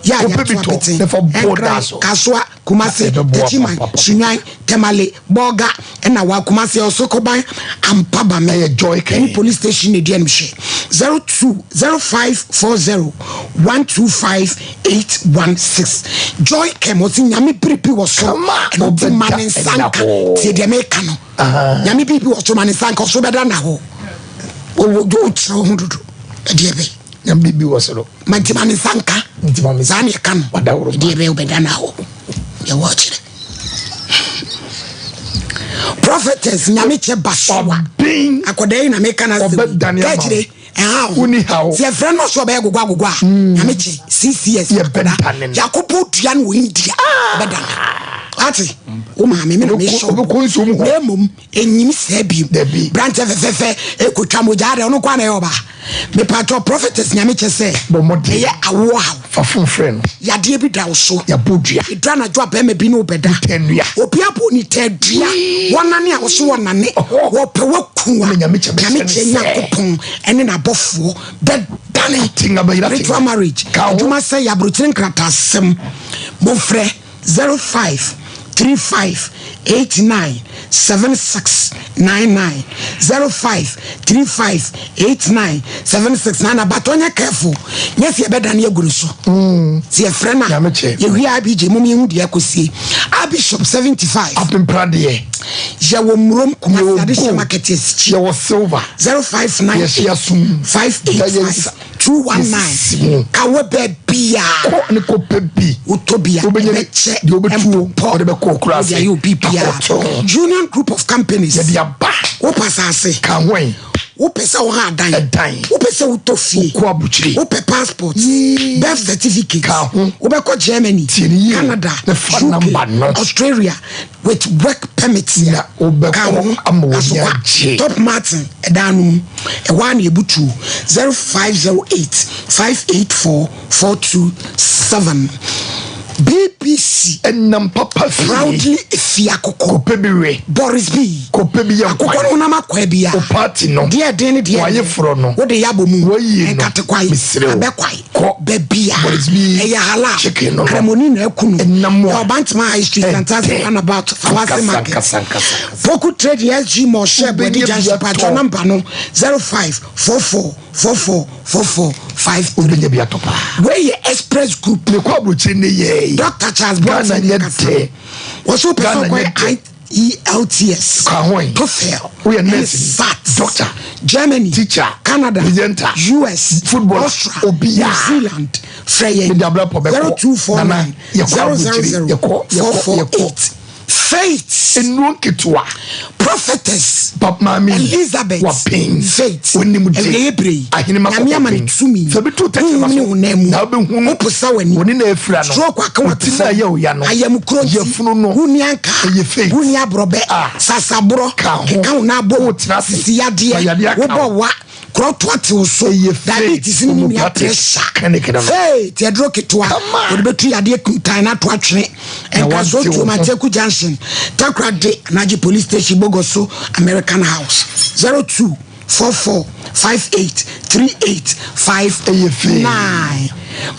A: Yɛ a yɛato apete. Nkran, Kasoa, Kumasi, Techiman, Sunyani, Tamale, Bolga, ɛna wa Kumasi Ɔsokoban, Ampabame. Ɛne police station na edi anim hwɛ. 02 0540 125 816. Joy Kem ɔsi nyame biribi wɔ soro. Ɛno ti ma ne nsa nka. Tie deɛ meka no. Nyame biribi wɔ soro ma ne nsa nka ɔsoro bɛda na hɔ. Ɔwɔ kyerɛ wo ho dodo. Ɛdeɛ bɛ.
C: Nyame biribi wɔ soro.
A: Ma nti ma ne nsa nka. Saa ne ɛka no. Ɛdeɛ bɛ wobɛda na hɔ. Deɛ wɔkyerɛ. Prophetess nyame kyɛ basoa. Akɔda yi na meka na sɛ. Kɛkyire ɛha ho. Sɛ yɛfrɛ no ɔso ɔbɛyɛ gogwa gogwa a. Nyame kyɛ CCS akɔda. Yakobo dua no wɔ India. Ɔbɛda no. Ate wo maame me na mehyɛ wo. Na mmom ɛnyini sɛ bio. Branteɛ fɛfɛfɛ ɛkɔtwa mogya adɛ ɔno nkoa na ɛyɛ ɔbaa. Mepatɔ prophetess nyame kyɛ sɛ ɛyɛ awoɔ haw.
C: Fa fon frɛ no.
A: Yadeɛ bi da wo so.
C: Yɛabɔ dua.
A: Ɛduru anadwo a bɛrima bi ne wo bɛda.
C: Tɛnua.
A: Obi abɔ ne tɛdua. Wɔnane a wɔso wɔnane. Wɔpɛ waku a.
C: Nyame kyɛ
A: Nyame kyɛ Nyankopɔn ɛne n'abɔfoɔ bɛdane. Spiritual marriage. Adwuma sɛ yɛ aburokyire nkrataasɛm. Momfrɛ 05 35 89 76 99 05 35 89 76 99 but ɔnyɛ careful nyɛ sɛ yɛbɛdane agu no so sɛ yɛfrɛ no a yɛwie abg mom yɛhu deɛ akɔsie abishop 75
C: Apempradeɛ.
A: Yɛwɔ Murom Kumasi
C: Yɛwɔ
A: Adehyɛ
C: gold.
A: Market akyi
C: Yɛwɔ silver.
A: 0598
C: Yɛhyia sum.
A: 585 2. 219. Ka wɔ baabiaa.
C: Kɔ ne kɔ pɛ bi.
A: Wotɔ bi a
C: Wobɛnya ne
A: ɛbɛkyɛ
C: deɛ wobɛtuo
A: ɛmpopɔ.
C: wɔde bɛkɔ okura
A: Wode
C: ase.
A: ayɛ obi biara.
C: Akɔtɔ.
A: Union Group of Companies.
C: Yɛde aba.
A: Wopɛ asase.
C: Ka ho ɛ.
A: Wopɛ sɛ woha adan.
C: Ɛdan.
A: Wopɛ sɛ wotɔ fie.
C: Wokɔ abukyire.
A: Wopɛ passport.
C: Yee.
A: Birth certificate.
C: Ka ho.
A: Wobɛkɔ Germany.
C: Tie ne yie o.
A: Canada.
C: Na fa
A: UK.
C: number no.
A: Australia with work permit.
C: Na wobɛkɔ
A: Ka ho.
C: ama w'ani
A: Asokwa.
C: agye.
A: Top Martin ɛdan no mu. Ɛhɔ ara na yɛbutuo. 0508 584 427. BBC.
C: Ɛnam papa fie.
A: Proudly Efie Akokɔ.
C: Kɔpɛ bi we.
A: Boris B.
C: Kɔpɛ bi yɛ nkwan.
A: Akokɔ no honam akwaa bi a.
C: O party no.
A: Deɛ ɛden ne deɛ ɛden.
C: W'ayeforɔ no.
A: Wode yɛ abɔ mu.
C: W'ayie no.
A: Nkate kwae.
C: Mesrɛ wo.
A: Abɛ kwae.
C: Kɔ.
A: Baabi a.
C: Boris B.
A: Ɛyɛ halal.
C: Chicken no no.
A: Kramoni na aku no.
C: Ɛnam a.
A: Ɛwɔ Bantama High Street.
C: Ɛdɛ.
A: Santase roundabout. Fawase
C: Ankasa,
A: Market.
C: ankasa, ankasa, ankasa.
A: Poku Trade SG Mall Share
C: Wobɛnya
A: Bɔdi
C: bi
A: Junction.
C: atɔ.
A: Patro number no 05 44 44 44 53.
C: Wobɛnya bi atɔ paa.
A: Wei yɛ Express Group.
C: Mekɔ aburokyire ne yɛɛ.
A: Dr. Charles
C: Ghana
A: Boateng
C: nyɛ
A: kasa.
C: dɛ.
A: Wɔso wopɛ sɛ
C: Ghana
A: wokɔyɛ
C: nyɛ dɛ.
A: IELTS,
C: Ka ho ɛ.
A: TOEFL,
C: Woyɛ
A: ɛne
C: nurse,
A: SAT,
C: doctor,
A: Germany,
C: teacher,
A: Canada,
C: presenter,
A: US,
C: footballer,
A: Austria,
C: obiara.
A: New Zealand. Frɛ yɛn
C: Mede abrabɔ bɛkɔ.
A: 0249
C: Nana, yɛkɔ aburokyire,
A: 000
C: yɛkɔ, yɛkɔ, yɛkɔ.
A: 448. Faith.
C: Nnuro nketewa.
A: Prophetess.
C: Papa maame.
A: Elizabeth.
C: Wapin.
A: Faith.
C: Onim de.
A: Ɛwìyɛ bere yi.
C: Ahenema
A: Nyame ama ne
C: kɔkɔ
A: tumi.
C: Sɛ bi tu tɛkyerɛma
A: Honhom ne
C: so.
A: honam mu.
C: Na wobɛhu no.
A: Woposa w'ani.
C: Wɔne na afira no.
A: Stroke aka
C: Wo ti na ɛyɛ wo ya no.
A: Ayamukuro nti.
C: Yafunu no.
A: Wonni anka.
C: Ɛyɛ faith.
A: Wonni aborɔbɛ.
C: Ah.
A: Sasaborɔ.
C: Ka ho.
A: Keka wo nan bom.
C: Wotena ase.
A: Sisi yadeɛ.
C: Ma yadeɛ aka
A: Wobɔ
C: wo.
A: wa. Korɔ to ate wo so.
C: Ɛyɛ faith.
A: Diabetes ne ne nua
C: Homeopathic
A: pressure.
C: clinic no no.
A: Faith aduro ketewa.
C: Come on.
A: Wɔde bɛtu yadeɛ kuntan na ato atwene.
C: Na
A: Nkaso
C: wante wo
A: tuo
C: ho.
A: Mateku Junction. Takoradi Anagye Police Station Bogoso American House. 02 44 58 38
C: Ɛyɛ faith.
A: 59.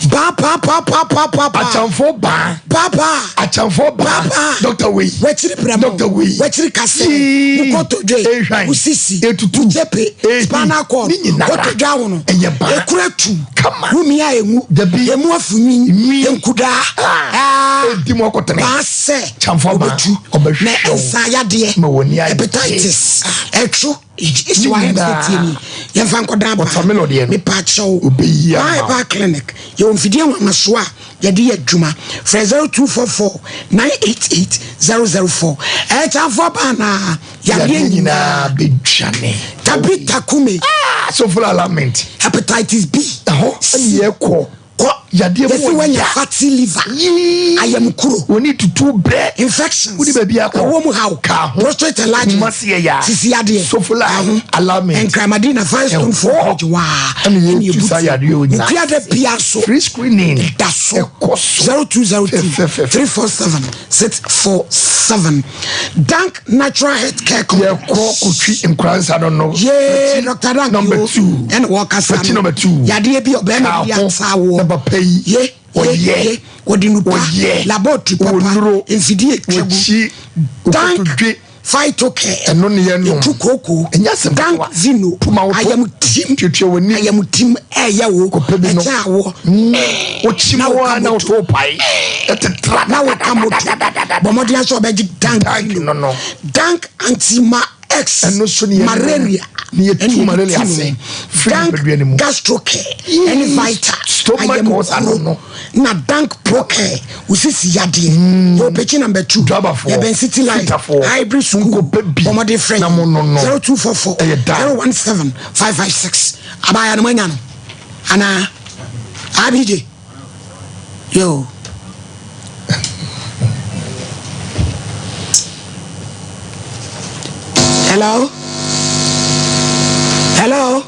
A: Ba pa pa pa pa pa pa.
C: Akyɛnfo baa.
A: Ba pa.
C: Akyɛnfo baa.
A: Papa.
C: Doctor wei.
A: Wakyiri prɛmo.
C: Doctor wei.
A: Wakyiri kase.
C: Yii.
A: Wokotodwe.
C: Ehwan.
A: Wosisi.
C: Etutu.
A: Wogyepe.
C: Ehi.
A: Spinal cord.
C: Ne nyinara.
A: Kotodwe ahono.
C: Ɛyɛ baa.
A: Ekura tu.
C: Kama.
A: Wumia engu.
C: Dabi.
A: Emu afunyin.
C: Nwi.
A: Nkudaa.
C: Ah.
A: Ah.
C: Edi mu akɔtene.
A: Baa sɛ.
C: Kyɛnfo baa.
A: Obetu.
C: Ɔbɛhwɛ
A: Na
C: wo.
A: nsa yadeɛ.
C: Ma w'ani agye.
A: Hepatitis. Ɛtwo. Esi
C: Ne
A: wa yɛn
C: nyinaa.
A: tie ni. Yɛnfa nkɔdan baa.
C: Watermelon deɛ no.
A: Mepa kyɛw.
C: Obeyi ama
A: Baa
C: wo.
A: Herbal Clinic. Yɛwɔ mfidie nwanwasoɔ a yɛde yɛ adwuma. Frɛ 0244 988 004. Ɛkyɛnfoɔ baa na yadeɛ
C: Yadeɛ
A: nyinaa.
C: nyinaa bɛdwane.
A: Tabitha Kume.
C: Ah, sofra alignment.
A: Hepatitis B.
C: Ɛhɔ ɛne yɛkɔ.
A: Kɔ.
C: Yadeɛ mu
A: Yɛsi
C: wɔ
A: wanya
C: ya.
A: fatty liver.
C: Yii.
A: Ayamkuro.
C: Wɔne tutu brɛ.
A: Infections.
C: Wode baabi akɔ.
A: Ɛwɔ mu haw.
C: Ka ho.
A: Prostate enlargement.
C: Kumasi yɛ ya.
A: Sisi yadeɛ.
C: Sofola
A: Ka ho.
C: alignment.
A: Nkramadina Firestone
C: Ɛhɔ.
A: Four Bridge waa.
C: Ɛne yɛtu saa yadeɛ wɔ nyinaa.
A: Wokua da bia so.
C: Free screening.
A: Da so.
C: Ɛkɔ so.
A: 0202
C: Fɛfɛfɛ.
A: 347 647. Dank Natural Health Care Complex.
C: Yɛkɔ kotwi nkoransa no no.
A: Yee, Dr. Dank
C: Number
A: yo.
C: 2.
A: Ɛna wɔkasa
C: Pati
A: no.
C: number 2.
A: Yadeɛ bi ɔbɛrima
C: Ka
A: bi
C: ho.
A: asa woɔ.
C: Na papa yi.
A: Ye, ye,
C: Ɔyɛ.
A: ye. Wɔde nupa.
C: Ɔyɛ.
A: Laboratory papa.
C: Ɔnuro.
A: Mfidie twa gu.
C: Wɔkyi.
A: Dank
C: Wokotodwe.
A: Phytocare.
C: Ɛno ne yɛ nom.
A: Etu kooko.
C: Ɛnyɛ asɛm
A: Dank
C: ketewa.
A: Vino.
C: Puma wo to.
A: Ayamtim.
C: Tuatua w'ani.
A: Ayamtim ɛyɛ wo.
C: Kɔpɛ bi nom.
A: Ɛkyɛ awoɔ.
C: Wokyi
A: Na
C: mu
A: woka
C: a na
A: moto.
C: woto pae. Ɛtetra.
A: Na woka moto. Bɔ mmɔden aso ɔbɛgye Dank
C: Dank
A: Vino.
C: no no.
A: Dank Antima X.
C: Ɛno so ne yɛ nom.
A: Malaria.
C: Ne yɛtu
A: Ɛne yɛde
C: malaria
A: ti
C: ase.
A: no.
C: Firi
A: Dank
C: nipadua no mu.
A: Gastrocare.
C: Yee.
A: Ɛne Vita.
C: Stomach ulcer no no.
A: Na Dank Procare. Wosisi yadeɛ. Yɛwɔ pekyi number 2.
C: Driverfoɔ.
A: Yɛbɛn City Line.
C: Fitafoɔ.
A: Hybrid School.
C: Monkɔpɛ bi.
A: Bɔ mmɔden frɛ
C: Na mo no no.
A: 0244
C: Ɛyɛ Dank.
A: 017 556. Abaayewa no moanya no. Anaa? ABJ. Yo. Hello? Hello?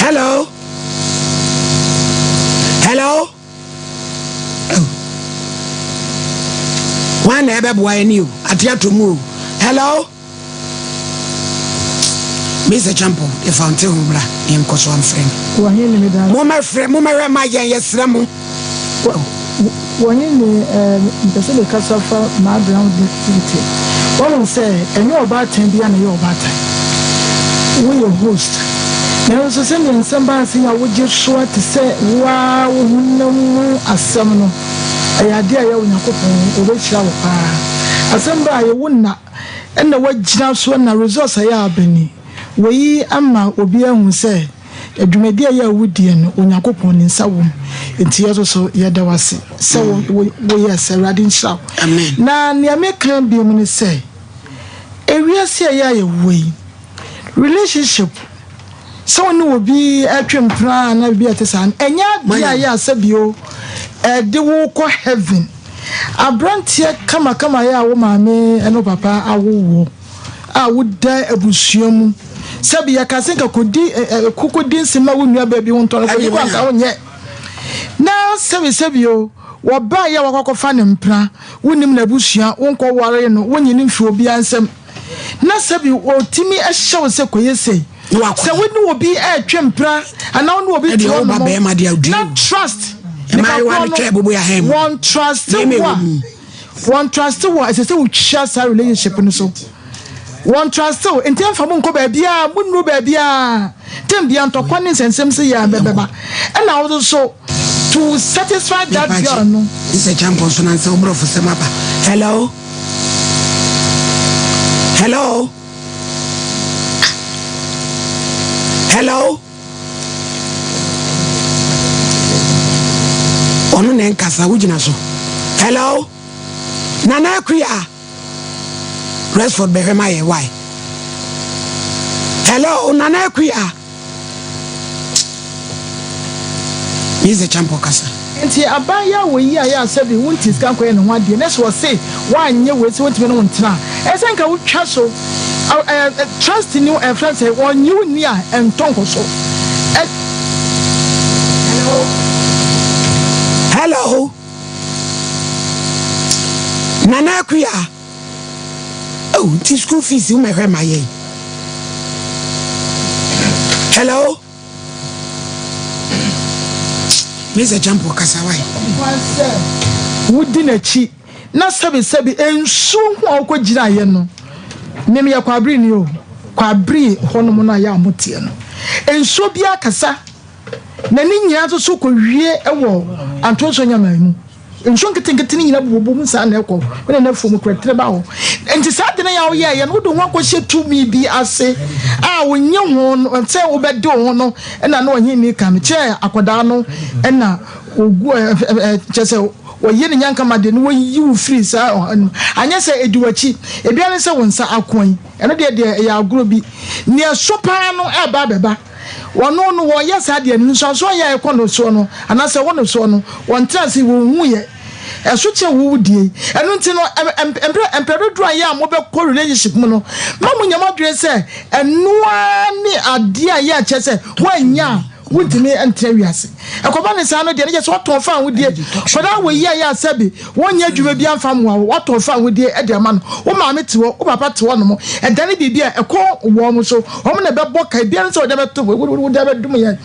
A: Hello? Hello? Oh. Wọn na ɛbɛboa yɛn ni o. Ate ato mu o. Hello? Mr. Champo, if I ho bra, yɛn nkɔ so amfrɛ no.
H: Wɔnye ne me da.
A: Mommɛfrɛ, mommɛhwɛ ma yɛn yɛsrɛ mo.
H: Wɔnye ne mpɛ sɛ mekasa fa m'abra ho activity. Wɔhu sɛ ɛnyɛ ɔbaatan bi a na ɛyɛ ɔbaatan. Woyɛ host. Nanso sɛnea nsɛm baa ase yi a wogye soa te sɛ wo ara wo honam mu asɛm no, ɛyɛ adeɛ a ɛyɛ Onyankopɔn ɔbɛhyira wo paa. Asɛm baa yɛ wo na ɛna woagyina so na results a ɛyɛ aba ni. Wei ama obi ahu sɛ. Dwumadi a ɛyɛ a wodie no, Onyankopɔn ne nsa wom. Nti yɛ nso so yɛda wo ase sɛ woyɛɛ sɛ. Awurade nhyira wo. Na nea meka biom ne sɛ, ewiase a ɛyɛ a yɛwɔ yi, relationship, sɛ wo ne obi ɛtwe mpena anaa biribi a ɛte saa no, ɛnyɛ adeɛ a ɛyɛ a sɛ bio ɛde wo kɔ heaven. Aberanteɛ kamakama yɛ a wo maame ne wo papa awo woɔ a woda abusua mu, sɛbi yɛka sɛ nka kɔdi kɔkɔdi nsɛm ma wo nua baa bi ho ntɔ no kɔdi kɔ anka wonyɛ na sɛbi sɛbi o wɔbaa yɛ wakɔkɔfa ne mpena wonim n'abusua wonkɔ ware no wonyi ne mfiri obiara nsam na sɛbi ɔtumi hyɛ wo sɛ kɔyɛ sei sɛ wo ne obi ɛretwe mpena anaa wo ne obi te hɔ nom na trust nipa korɔ no wɔn trust wo a wɔn trust wo a ɛsɛ sɛ wotwa saa relationship no so wɔn trust wo nti ɛnfa mo nkɔ baabiara mo nnuru baabiara tem bia ntɔkwa ne nsɛnsɛm sɛ yɛ bɛbɛba ɛna wo nso to satisfy that girl no.
A: Sɛ kyampɔn so na nsɛ wo borɔfo sɛm aba hello. Hello? Hello? Ɔno na ɛnkasa wogyina so. Hello? Nana Akuya. Resford bɛhwɛ ma yɛ why? Hello, Nana Akuya. Mister Champɔ kasa.
H: Nti abaayewa wei yi a yɛ a sɛbi wonte sika nkɔyɛ ne ho adeɛ na sɛ ɔse woanyɛ wei sɛ wontumi ne wo ntena a ɛsɛ nka wotwa so ɛ trust ni ɛfrɛ sɛ ɔnye wo nni a ɛntɔ nkɔ so ɛ.
A: Hello. Hello. Nana Akuya. Oh, nti school fees wo mɛhwɛ ma yɛn. Hello. Mr. Champo kasa wai.
H: Kwan sɛ wodi n'akyi na sɛbesɛbe nsuo ho a wokɔgyinaeɛ no, me meyɛ Kwaabere-ni o, Kwaabere hɔnom no a yɛ a moteɛ no, nsuo biara kasa na ne nyinaa nso so kɔwie wɔ Antonso Nyaman mu. Nsuo nketenkete no nyinaa bobɔ mu saa na ɛkɔ wo ne n'afuo mu korɛ ba hɔ. Nti saa ade no yɛ a woyɛeɛ no, wode wo ho akɔhyɛ tumi bi ase a wonye ho no, sɛ wobɛde wo ho no na na ɔhene ka no kyerɛ akwadaa no na ogu kyerɛ sɛ wɔyɛ ne nyankama deɛ no wɔyi wo firi saa ɔha no mu. Anyɛ sɛ ɛdi w'akyi, ebia ne sɛ wo nsa akoa yi, ɛno deɛ deɛ ɛyɛ agorɔ bi. Nea ɛso paa no ɛreba abɛba. Wɔno no wɔyɛ saa deɛ no, nsuansoɔ a ɛyɛ a ɛkɔ no soɔ no, anaasɛ ɛwɔ no soɔ no, wɔntra ase, wɔnhuiɛ. Ɛso kyɛn wo wo deɛ yi. Ɛno nti no, mprɛ mprɛ dodoɔ a ɛyɛ a mobɛkɔ relationship mu no, mma mo nyɛ mo adwene sɛ ɛno ara ne adeɛ a ɛyɛ a kyerɛ sɛ woannya a wontumi ntra wiase. Ɛkɔba no saa no deɛ, ne kyerɛ sɛ woatɔn fa ahodie. Kɔdaa wɔ yi a ɛyɛ a sɛbe Wonyɛ adwuma biara mfa mmoa wo, woatɔn fawohodie de ama no. Wo maame te hɔ, wo papa te hɔnom. Ɛdane biribi a ɛkɔ wɔn so. Wɔn na ɛbɛbɔ ka. Ebiara ne sɛ wɔde abɛto, wode abɛdom yɛn,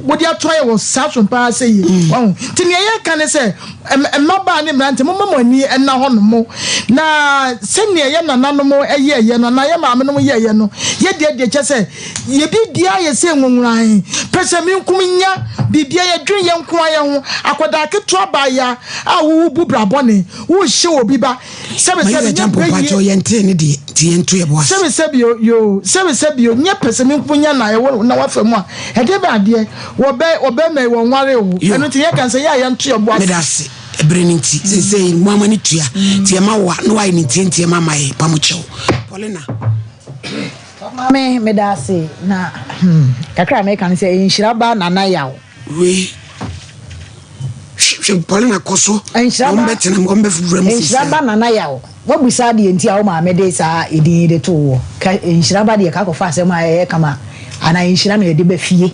H: wode ato ayɛ wɔ saa so paa sɛ yie. Wahu? Nti nea yɛreka ne sɛ, mmabaa ne mmerante, momma mo ani nna hɔnom. Na sɛnea yɛn nananom yɛeɛ no, anaa yɛn maamenom yɛeɛ no, yɛ deɛ deɛ kyerɛ sɛ, Yɛ biribiara yɛ sɛ nwonworan, pɛsɛmenkum nya biribiara, yɛdwene yɛn nko ara yɛn ho, akwadaa ketewa abaayewa a wo bu bra bɔne, wo hyɛ obi ba, sɛbe sɛbe nyɛ pɛ yie,
A: yɛntee ne deɛ nti yɛnto yɛ bo ase.
H: Sɛbe sɛbe o yoo, sɛbe sɛbe o, nyɛ pɛsɛmenkum nya na ɛwɔ na wafa mu a, ɛdeɛ bɛn adeɛ, wɔbɛ wɔbɛma yi wɔnware o, ɛno nti yɛka sɛ yɛ a yɛnto yɛ bo ase.
A: Meda ase, ɛberɛ no nti, seesei mo ama no tua, nti yɛma wo a na woayɛ no ntiantia ma ama yɛ, pamokyɛw. Paulina.
B: Maame meda ase na hmm kakra a meka ne sɛ nhyira ba Nana Yaw.
A: Wei hwɛ Paulina kɔ so.
B: Nhyira ba
A: wɔn bɛtena mu wɔn bɛwura mu sisi.
B: Nhyira ba Nana Yaw wabusa deɛ nti a wo maame de saa edin yi de too wɔ ka nhyira ba deɛ ka akɔfa asɛm a ɛyɛ kama anaa nhyira na yɛde ba fie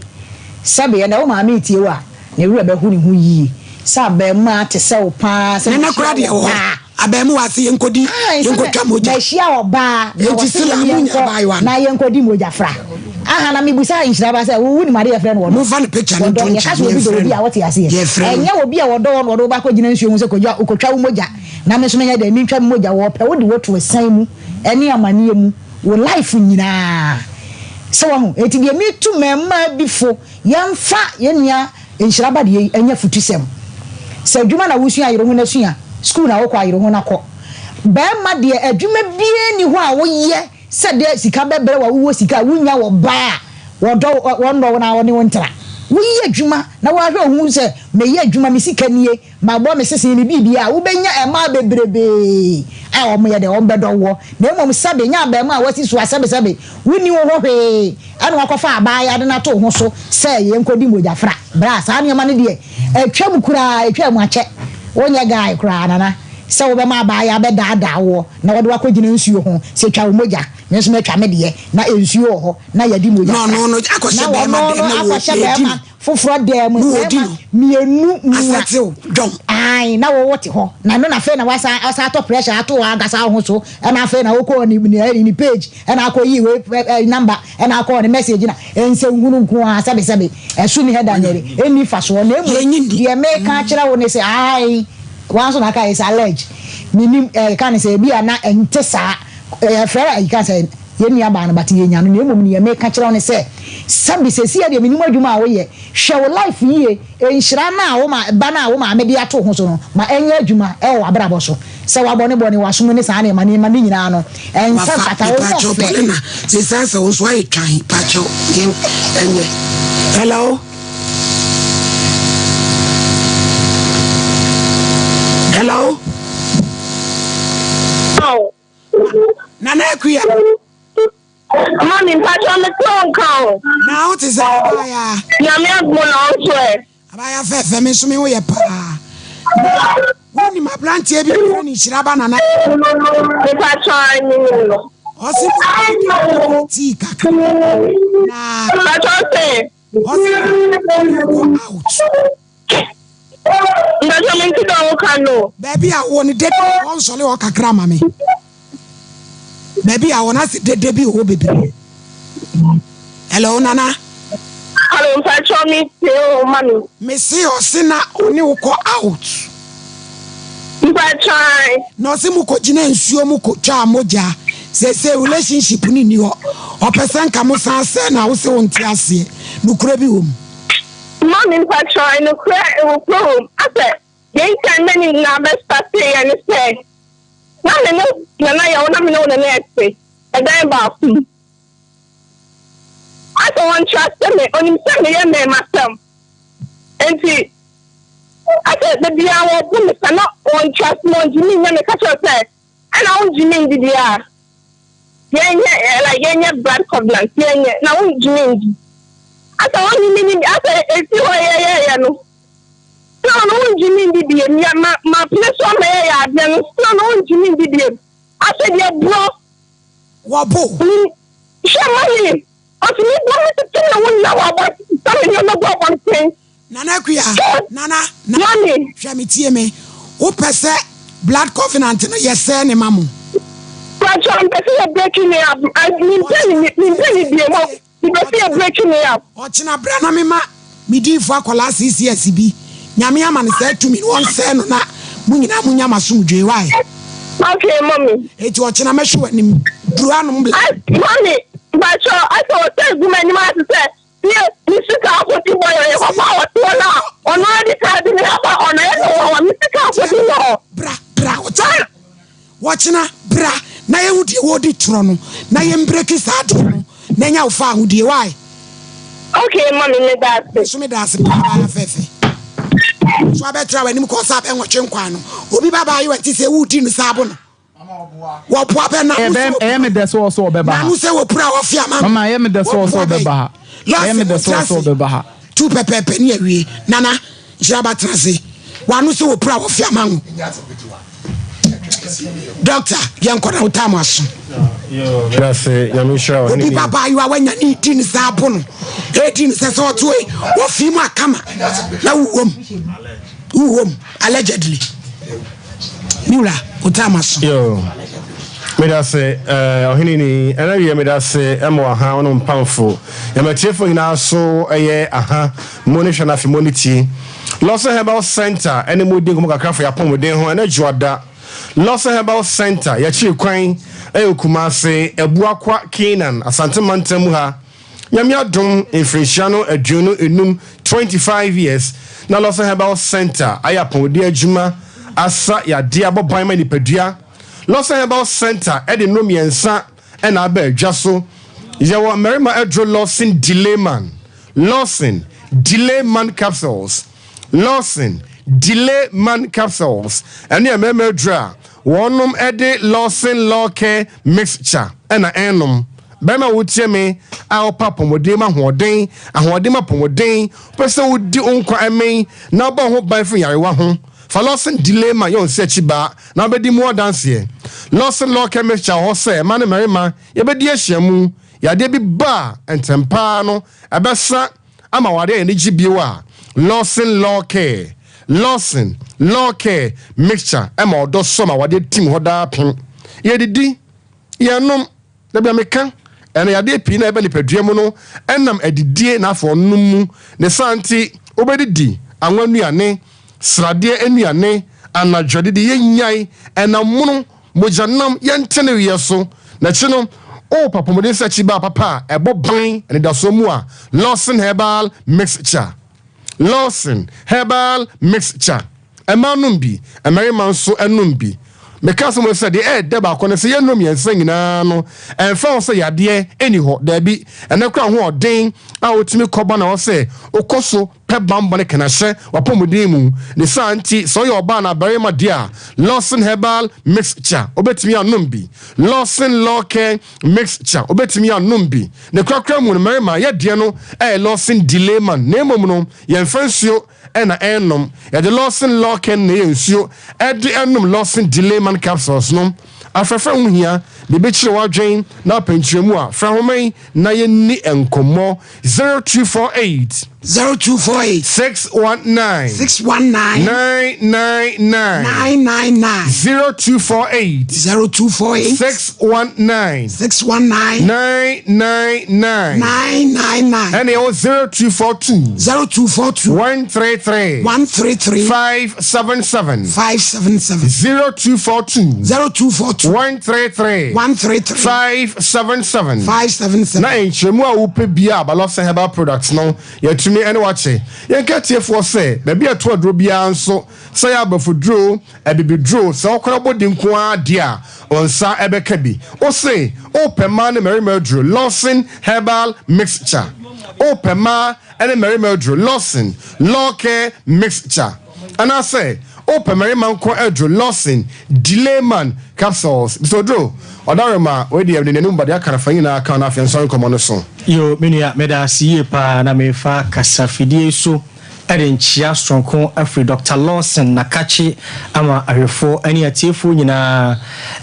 B: sɛbe ɛnɛ wo maame retie wo a ne werɛ bɛho ne ho yie sɛ abarimaa te sɛ wo paa sɛ
A: Nana koraa deɛ wɔ hɔ. Abarimaa se yɛnkɔdi, yɛnkɔtwa mogya.
B: Mahyia ɔbaa na
A: Enti
B: ɔse
A: Sila, monya
B: yɛnkɔ
A: abaayewa no.
B: na yɛnkɔdi mogya fra. Aha na mebusa Nhyira ba sɛ, wo wonim ade yɛfrɛ no ɔdɔ?
A: Momfa ne picture no
B: Ɔdɔ,
A: nto
B: yɛka
A: nkyɛn
B: sɛ obi dɔ
A: yɛmfrɛ
B: obi
A: no.
B: a wote aseɛ?
A: Yɛfrɛ no.
B: Ɛnyɛ obi a ɔdɔ wo na ɔde wo ba akɔgyina nsuo ho sɛ kɔgya, kɔtwa wo mogya na me nso menyɛ dɛn, mentwa me mogya. Wɔpɛ wo de wo to ɛsan mu ne amaneɛ mu wo life nyinaa. Sɛ wahu? Enti deɛ metu mmarima bi fo, yɛmfa yɛn nua Nhyira ba deɛ yi ɛnyɛ afutusɛm. Sɛ adwuma na wosua a yere ho na sua, sukuu na wokɔ a yere ho na kɔ. Barima deɛ adwuma biara nni hɔ a woyɛ sɛ deɛ sika bɛbrɛ wo a wowɔ sika a wonnya wɔ ba a Wɔdɔ wo, wɔnnɔ wo na wɔne wo ntra. Woyɛ adwuma na woahwɛ wo ho sɛ meyɛ adwuma, me sika nie, mabɔ me sese, me biribiara a, wobɛnya mmaa bebrebee a wɔyɛ dɛ, wɔbɛdɔ woɔ. Na mmom sɛbe, nyɛ abarimaa a woasi so a sɛbesɛbe wonni wo ho hwee ɛna woakɔfa abaayewa de no ato wo ho so sɛ yɛnkɔdi mogyafra. Bra, saa nneɛma no deɛ, atwam koraa, ɛtwaa mu akyɛ. Wonyɛ guy koraa, Nana, sɛ wobɛma abaayewa abɛdaadaa woɔ na wɔde wo akɔgyina nsuo ho sɛ twa wo mogya. Me nso mɛtwa me deɛ, na nsuo wɔ hɔ, na yɛde mogya
A: Na
B: fra.
A: ɔno no akɔhyɛ
B: Na
A: bɛrima
B: ɔno
A: dɛm
B: no
A: na wɔ
B: akɔhyɛ
A: edi
B: bɛrima
A: no.
B: foforɔ dan mu,
A: Na wɔdi
B: mmarima
A: no.
B: mmienu mua.
A: Asɛtew dɔn.
B: Ae, na wo wote hɔ. Na ɛno na afei na wasan ɔsan atɔ pressure ato w'ankasa wo ho so, ɛna afei na wokɔɔ ne ne ne page, ɛna akɔyii wei ɛ ɛ number, ɛna akɔɔ ne message na nsɛnhunu nko ara, sɛbesɛbe, ɛso nni hɛ da nyɛ de, ɛnni mfasoɔ. Na mmom
A: Yɛnnye nni.
B: deɛ meka akyerɛ wo ne sɛ, ae, woa nso na aka, it's alleged, mennim, ɛka ne sɛ ebia na ɛnte saa. Yɛfrɛ no ayi ka sɛ yɛn nua baa no but yɛnya no na mmom neɛ meka kyerɛ wo ne sɛ sɛbi sɛsi deɛ menim adwuma a woyɛ hwɛ wo life yie nhyira no a wo ma ba no a wo maame de ato wo ho so no ma ɛnyɛ adwuma ɛwɔ w'abrabɔ so sɛ wabɔ ne bɔne w'asom ne saa nneɛma nneɛma ne nyinaa no ɛnsɛ
A: Wafa
B: mfata wo
A: mepakyɛw
B: ho fɛ.
A: Paulina sesa sɛ wo nso ayɛ twan pakyɛw yɛn ɛnyɛ hello hello. Nana Akua.
I: Mami mpatsɔ me te wo nka o.
A: Na wo te sɛ abaayaa.
I: Nyame adom na wo nso ɛ.
A: Abaayaa fɛfɛ me nso me ho yɛ paa. Na wonim aberanteɛ bi a wɔfrɛ no Nhyira ba Nana.
I: Mepatsɔ ae menim no.
A: Ɔse mo tii kakra na.
I: Mpatsɔ ɔse.
A: Ɔse kɔ out.
I: Mpatsɔ mente dɛ woka no.
A: Baabi a wɔ no dede wɔ nsɔle hɔ kakra ma me. Baabi a wɔ no ase dede bi wɔ hɔ bebree. Hello Nana.
I: Hello mpatsɔ me tie o ma me.
A: Me se ɔse na ɔne wo kɔ out.
I: Mpatsɔ ae.
A: Na ɔse mo kɔ gyina nsuo mu kɔ twaa mogya. Seesei relationship no nni hɔ. Ɔpɛ sɛ nka mo san sɛɛ na wose wo nte aseɛ. Nokorɛ bi wɔ mu.
I: Mummy mpakyɛw nokorɛ wɔ kurom asɛ deɛ nti a nnɛ ne nyinaa bɛ startee yɛ ne sɛ na me ne Nana Yaw na me ne wo Nana ɛte ɛdan baako mu asɛ wɔn truste me onim sɛ meyɛ mmɛɛmasɛm nti asɛ da biara wɔbo me sa na wɔn truste me wɔn gyimi nyɛ me ka kyerɛ sɛ Ɛna wo gyimi ndi deɛ a yɛnyɛ like yɛnyɛ blood covenant yɛnyɛ na wo gyimi ndi asɛ wo gyimi ndi asɛ esi hɔ yɛyɛyɛ no still no wo gyimi ndi biem yɛ ma ma pene so ama yɛyɛ adeɛ no still no wo gyimi ndi biem asɛ deɛ borɔ
A: wɔbo
I: hwɛ mami ɔtumi bɔ me tete na wo nna wɔ abɔnten sɛ me nneɛma gu abɔnten.
A: Nana Akua, Nana, Nana, hwɛ me tie me, wo pɛ sɛ blood covenant no yɛ sɛɛ ne ma mo?
I: Pacho mpɛ sɛ yɛ breaking me up, me mpɛ ne me mpɛ ne bie mo, me pɛ sɛ yɛ breaking me up.
A: Ɔkyena bra na me ma me diifo akwadaa CCS bi, Nyame ama no saa tumi no ɔnsɛɛ no na mo nyinaa mo nya mo asomdwoe, why?
I: Okay mommy.
A: Eti ɔkyena mɛhwɛ w'anim, duru hanom bla.
I: Mommy, pacho asɛ ɔsɛ gu m'anim ase sɛ Tie, me sika akodi bɔ yɛ yɛ papa a ɔte hɔ no a ɔno ara di kan de me aba hɔ no ɛyɛ sɛ wɔwɔ me sika akodi wɔ hɔ.
A: Bra, bra, ɔkyena, wɔkyena, bra na yɛhu deɛ wɔredi torɔ no na yɛn breki saa adeɛ no na nya wo fa ahodie, why?
I: Okay, mommy, me da ase.
A: Me nso me da ase paa, abaayewa fɛfɛ. So abɛtra w'anim kɔ sɛ abɛnwɔtwe nkwan no, obi ba abaayewa nti sɛ wodi no saa bo no. Wɔboa bɛ na
G: Ɛyɛ ɛyɛ me dɛ sɛ ɔsɛ ɔbɛba ha.
A: N'ano sɛ wɔpira wɔfe ama
G: Mama ɛyɛ me dɛ sɛ ɔsɛ ɔbɛba ha. Ɛyɛ me dɛ sɛ ɔsɛ ɔbɛba ha.
A: Tu pɛpɛɛpɛ ne awie. Nana nhyira ba tena ase. W'ano sɛ wɔpira wɔfe ama wo. Doctor yɛn kɔ na wo time aso.
J: Dase nyame nhyira wo.
A: Obi ba baayewa wanya ne di ne saa bo no. Edi ne sɛ sɛ ɔto wɔfe mu akama na wowom. Wowom allegedly. Me wura, wo time aso.
J: Yo, meda ase eh, ɔhene ni. Ɛna wiɛ meda ase ɛma aha ɔno mpamfo. Yɛmatiefo nyinaa so ɛyɛ aha mo ne hwɛ na afe mo ne tie. Lawson Herbal Center ɛne mo di nkɔmɔ kakra fa yɛapɔmuden ho ɛnɛ dwoada. Lawson Herbal Center yɛkyere kwan ɛyɛ Kumase, Abuakwa, Canaan, Asante mantam mu ha. Nyame adom mfirinhyia no aduonu enum, 25 years, na Lawson Herbal Centre ayɛ apɔmuden adwuma, asa yadeɛ, abɔ ban ma nipadua. Lawson Herbal Centre de nnuro mmiɛnsa na aba adwa so. Yɛwɔ mmarima aduro Lawson Delayman, Lawson Delayman Capsules, Lawson Delayman Capsules, ɛno yɛ mmarima aduro a wɔnom de Lawson Law Care Mixture na ɛrenom. Barima a wotie me a wopɛ apɔmuden mu ahoɔden, ahoɔden mu apɔmuden, wopɛ sɛ wodi wo nkwa ɛmen na wobɔ wo ho ban firi nyarewa ho, fa Lawson Delayman yɛ wo nsa akyi ba na wobɛdi mu adanseɛ. Lawson Law Care Mixture wɔ hɔ sɛ mmaa ne mmarima Yɛbɛdi ahyiamu, yadeɛ bi ba a, ntɛm pa ara no, ɛbɛsa ama w'adeɛ ayɛ anigye bio a, Lawson Law Care, Lawson Law Care Mixture ma ɔdɔ sɔ ma w'adeɛ tim hɔ daapem. Yɛdidi, yɛnom, da bi a meka, ɛna yadeɛ pii na ɛba nipadua mu no ɛnam adidie na afei ɔnom mu. Ne saa nti, wobɛdidi anwa nnuane, sradeɛ nnuane, anadwo adidi, yɛnyae ɛnam mono Mogyanam yɛ nteneeɛ so. N'akyi no, worepa apɔmuden nsakyibaa papa a ɛbɔ ban anidasoɔ mu a, Lawson Herbal Mixture. Lawson Herbal Mixture. Mmaa nom bi, mmarima nso nom bi. Meka asɛm wei sɛ deɛ ɛyɛ dɛ baako ne sɛ yɛn nnuro mmiɛnsa nyinaa no, ɛmfa ho sɛ yadeɛ nni hɔ, daabi, ɛnɛ koraa ahoɔden a wotumi kɔba na ɛwɔ sɛ wokɔ so pɛ bammɔ ne kɛnɛhyɛ w'apɔmuden mu. Ne saa nti, sɛ woyɛ ɔbaa anaa barima deɛ a, Lawson Herbal Mixture, wobɛtumi anom bi. Lawson Law Care Mixture, wobɛtumi anom bi. Ne korakora mu no, mmarima, yɛ deɛ no yɛ Lawson Delayman, na mmom no, yɛmfa nsuo na ɛnnom. Yɛde Lawson Law Care no na ɛyɛ nsuo de nom Lawson Delayman Capsules no. Afrɛfrɛ ho hia, biribi kyere w'adwen na wopɛ nkyerɛmu a, frɛ ahoma yi na yɛnni nkɔmmɔ. 0248.
A: 0248.
J: 619.
A: 619.
J: 999.
A: 999.
J: 0248.
A: 0248.
J: 619.
A: 619.
J: 999.
A: 999.
J: Ɛna ɛwɔ 0242.
A: 0242.
J: 133.
A: 133.
J: 577.
A: 577.
J: 0242.
A: 0242.
J: 133.
A: 133.
J: 577.
A: 577.
J: Na nkyerɛmu a wopɛ biara about Lobster Herbal Products no, yɛatumi ne wo akyɛ. Yɛnka atiefoɔ sɛ, baabi a ɛto aduro biara nso, sɛ ɛyɛ aborɔfoduro, abibiduro, sɛ wokora bɔ din nko ara deɛ a, wo nsa bɛka bi. Wose wopɛ mmaa ne mmarima aduro, Lawson Herbal Mixture. Wopɛ mmaa ne mmarima aduro, Lawson Law Care Mixture. Anaasɛ wopɛ mmarima nko aduro, Lawson Delayman Capsules. Mister Oduro, Ɔdarema, wei deɛ mede n'anim ba deɛ aka no fa nyinaa ka ho na afei nsɔre nkɔmmɔ no so.
K: Yoo me nua meda ase yie paa na mefa kasafidie yi so de nkyea soronko afiri Doctor Lawson Nakakye ama ahwɛfoɔ ne atiefoɔ nyinaa.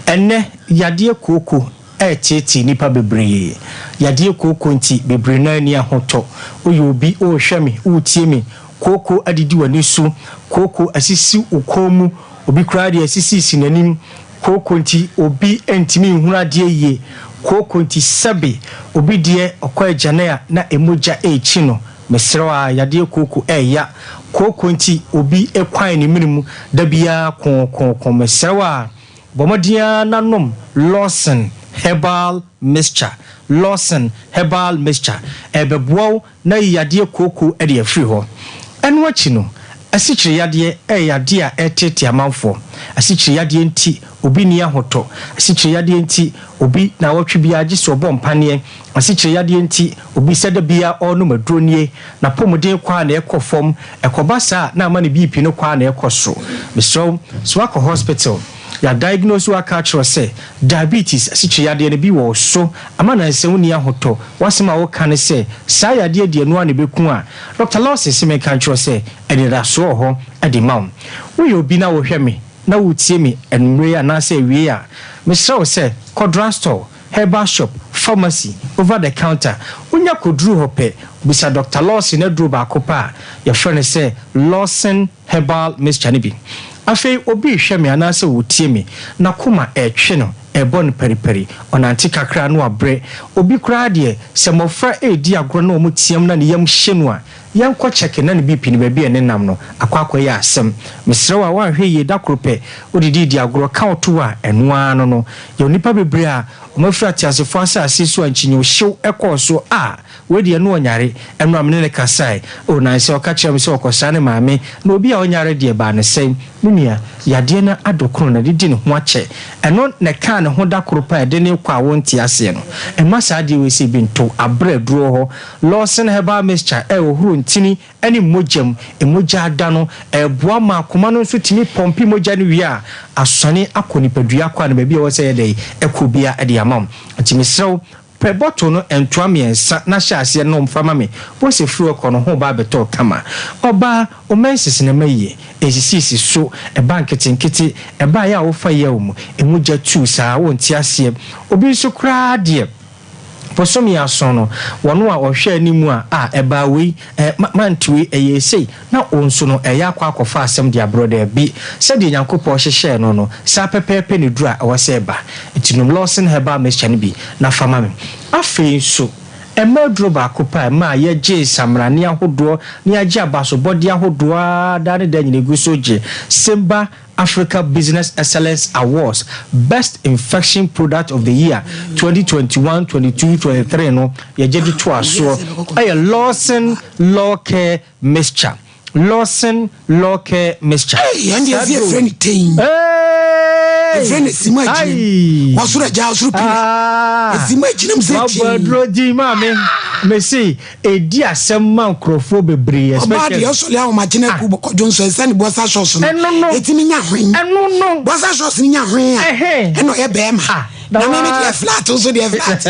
K: Ɛnnɛ yadeɛ kooko reteetee nnipa bebree. Yadeɛ kooko nti bebree no ara nni ahotɔ. Woyɛ obi worehwɛ me, woretie me, kooko adidi w'ani so, kooko asisi wo kɔn mu, obi koraa deɛ asisisi n'anim. Kooko nti obi ntumi nhunu adeɛ yie. Kooko nti sɛbe obi deɛ ɔkɔ agyanɛ a na mogya rekyi no. Mesrɛ wo ara, yadeɛ kooko ɛɛya. Kooko nti obi kwan ne mene mu da biara kookooko. Mesrɛ wo ara, bɔ mmɔden ara na nom Lawson Herbal Mixture. Lawson Herbal Mixture, ɛrebɛboa wo na ayi yadeɛ kooko de afiri hɔ. Ɛno akyi no, asikyire yadeɛ yɛ yadeɛ a ɛreteetee amanfoɔ. Asikyire yadeɛ nti obi nni ahotɔ. Asikyire yadeɛ nti obi naawɔtwe biara gye sɛ ɔbɔ mpaneɛ. Asikyire yadeɛ nti obi sɛ da biara ɔrenom aduro nie. N'apɔmuden kɔ ara na ɛrekɔ fam. Ɛkɔba saa a na ama ne BP no kɔ ara na ɛrekɔ soro. Mesrɛ wo, sɛ woakɔ hospital, yɛ diagnose wo aka akyerɛ wo sɛ diabetes, asikyire yadeɛ no bi wɔ wo so ama nansa wonni ahotɔ, w'asɛm a woka ne sɛ saa yadeɛ deɛ ɛno ara na ɛbɛku a, Doctor Lawson se menka nkyerɛ wo sɛ anidasoɔ wɔ hɔ de ma wo. Woyɛ obi na wohwɛ me na woretie me anwummere yi anaasɛ awiei a, mesrɛ wo sɛ kɔ drugstore, herbal shop, pharmacy, over the counter, wonya kɔduru hɔ pɛ, bisa Doctor Lawson aduro baako pɛ a yɛfrɛ no sɛ Lawson Herbal mixture no bi. Afei obi rehwɛ me anaasɛ ɔretie me, n'akoma retwe no, ɛrebɔ no paripari, ɔnante kakra a na wabrɛ. Obi koraa deɛ, sɛ mmɔfra redi agorɔ na wɔteam na ne yam hye no a, yɛnkɔ kyɛke na ne BP no baabi a ɛnenam no akɔ akɔyɛ asɛm. Mesrɛ wo a woanhwɛ yie da koro pɛ wodidi di agorɔ ka wo to a, ɛno ara no no. Yɛwɔ nnipa bebree a wɔafiri ateasefoɔ asase so a nkyinyew hyew kɔɔ so a. Wei deɛ na ɔnyare. Ɛno a me ne no kasae. Oh, nansɛ ɔka kyerɛɛ me sɛ ɔkɔsra ne maame. Na obi a ɔnyare deɛ ɛbaa no sɛn? Me nua, yadeɛ no adɔkono na ɛde di ne ho akyɛ. Ɛno na ɛkaa ne ho da koro pɛ a ɛde no rekɔ a wonte aseɛ no. Mma saa adeɛ wei sei bi nto wo. Abrɛ aduro wɔ hɔ. Lawson Herbal Mixture ɛrehohoro ntini ne mogya mu. Mogya ada no, ɛboa ma akoma no nso tumi pɔmpe mogya no wie a, asɔne akɔ nipadua kɔ a no baabi a ɛwɔ sɛ ɛyɛ dɛn ɛkɔ biara de ama wo. Nti mesrɛ wo, Pɛ bɔtol no ntoa miɛnsa na hyɛ aseɛ nom fa ma me. Bose firi hɔ kɔ no ho ba abɛtɔ kama. Ɔbaa, wo menses no mma yie. Ɛnsisiisi so, ɛba nketenkete, ɛba a ɛyɛ a wofa yaw mu, ɛmu gya tuu saa, wonte aseɛ. Obi nso koraa deɛ, bosome ason no, wɔno a ɔhwɛ anim a, ah, ɛbaa wei, eh, ma, mante wei, ɛyɛɛ sei. Na wo nso no, ɛyɛ akɔ akɔfa asɛm de abrɛ wo? Dabi. Sɛdeɛ Nyankopɔn hyehyɛɛ no no, saa pɛpɛɛpɛ na ɛduru a ɛwɔ sɛ ɛba. Nti nom Lawson Herbal Mixture no bi na fa ma me. Afei nso, ɛmma aduro baako pɛ a ɛma yɛgye nsamrane ahodoɔ na yɛagye abasobɔdeɛ ahodoɔ ara daa ne daa nyinaa gu so gye Simba Africa Business Excellence Awards Best Infection Product of the Year 2021, 22, 23 no yɛgye de toa soɔ ɛyɛ Lawson Law Care Mixture. Lawson Law Care Mixture.
A: Hey, ɛnde ɛsi efrɛ ne tein. Efrɛ ne simu agyinam. Wɔsoro agya ɔsoro pira. Ah. Esimu agyinam sɛ tein.
K: Wabɔ aduro din maame. Mesi Ɛdi asɛm ma nkurɔfoɔ bebree especially.
A: Ɔbaa deɛ ɔsɔre ahomakye na aku kɔdwo nso ɛsɛ ne boxer shorts no.
K: Ɛno no.
A: Ɛtumi nya hwen.
K: Ɛno no.
A: Boxer shorts no nya hwen a. Ɛna ɔyɛ bɛrima. Ah, na me me deɛ flat nso deɛ flat.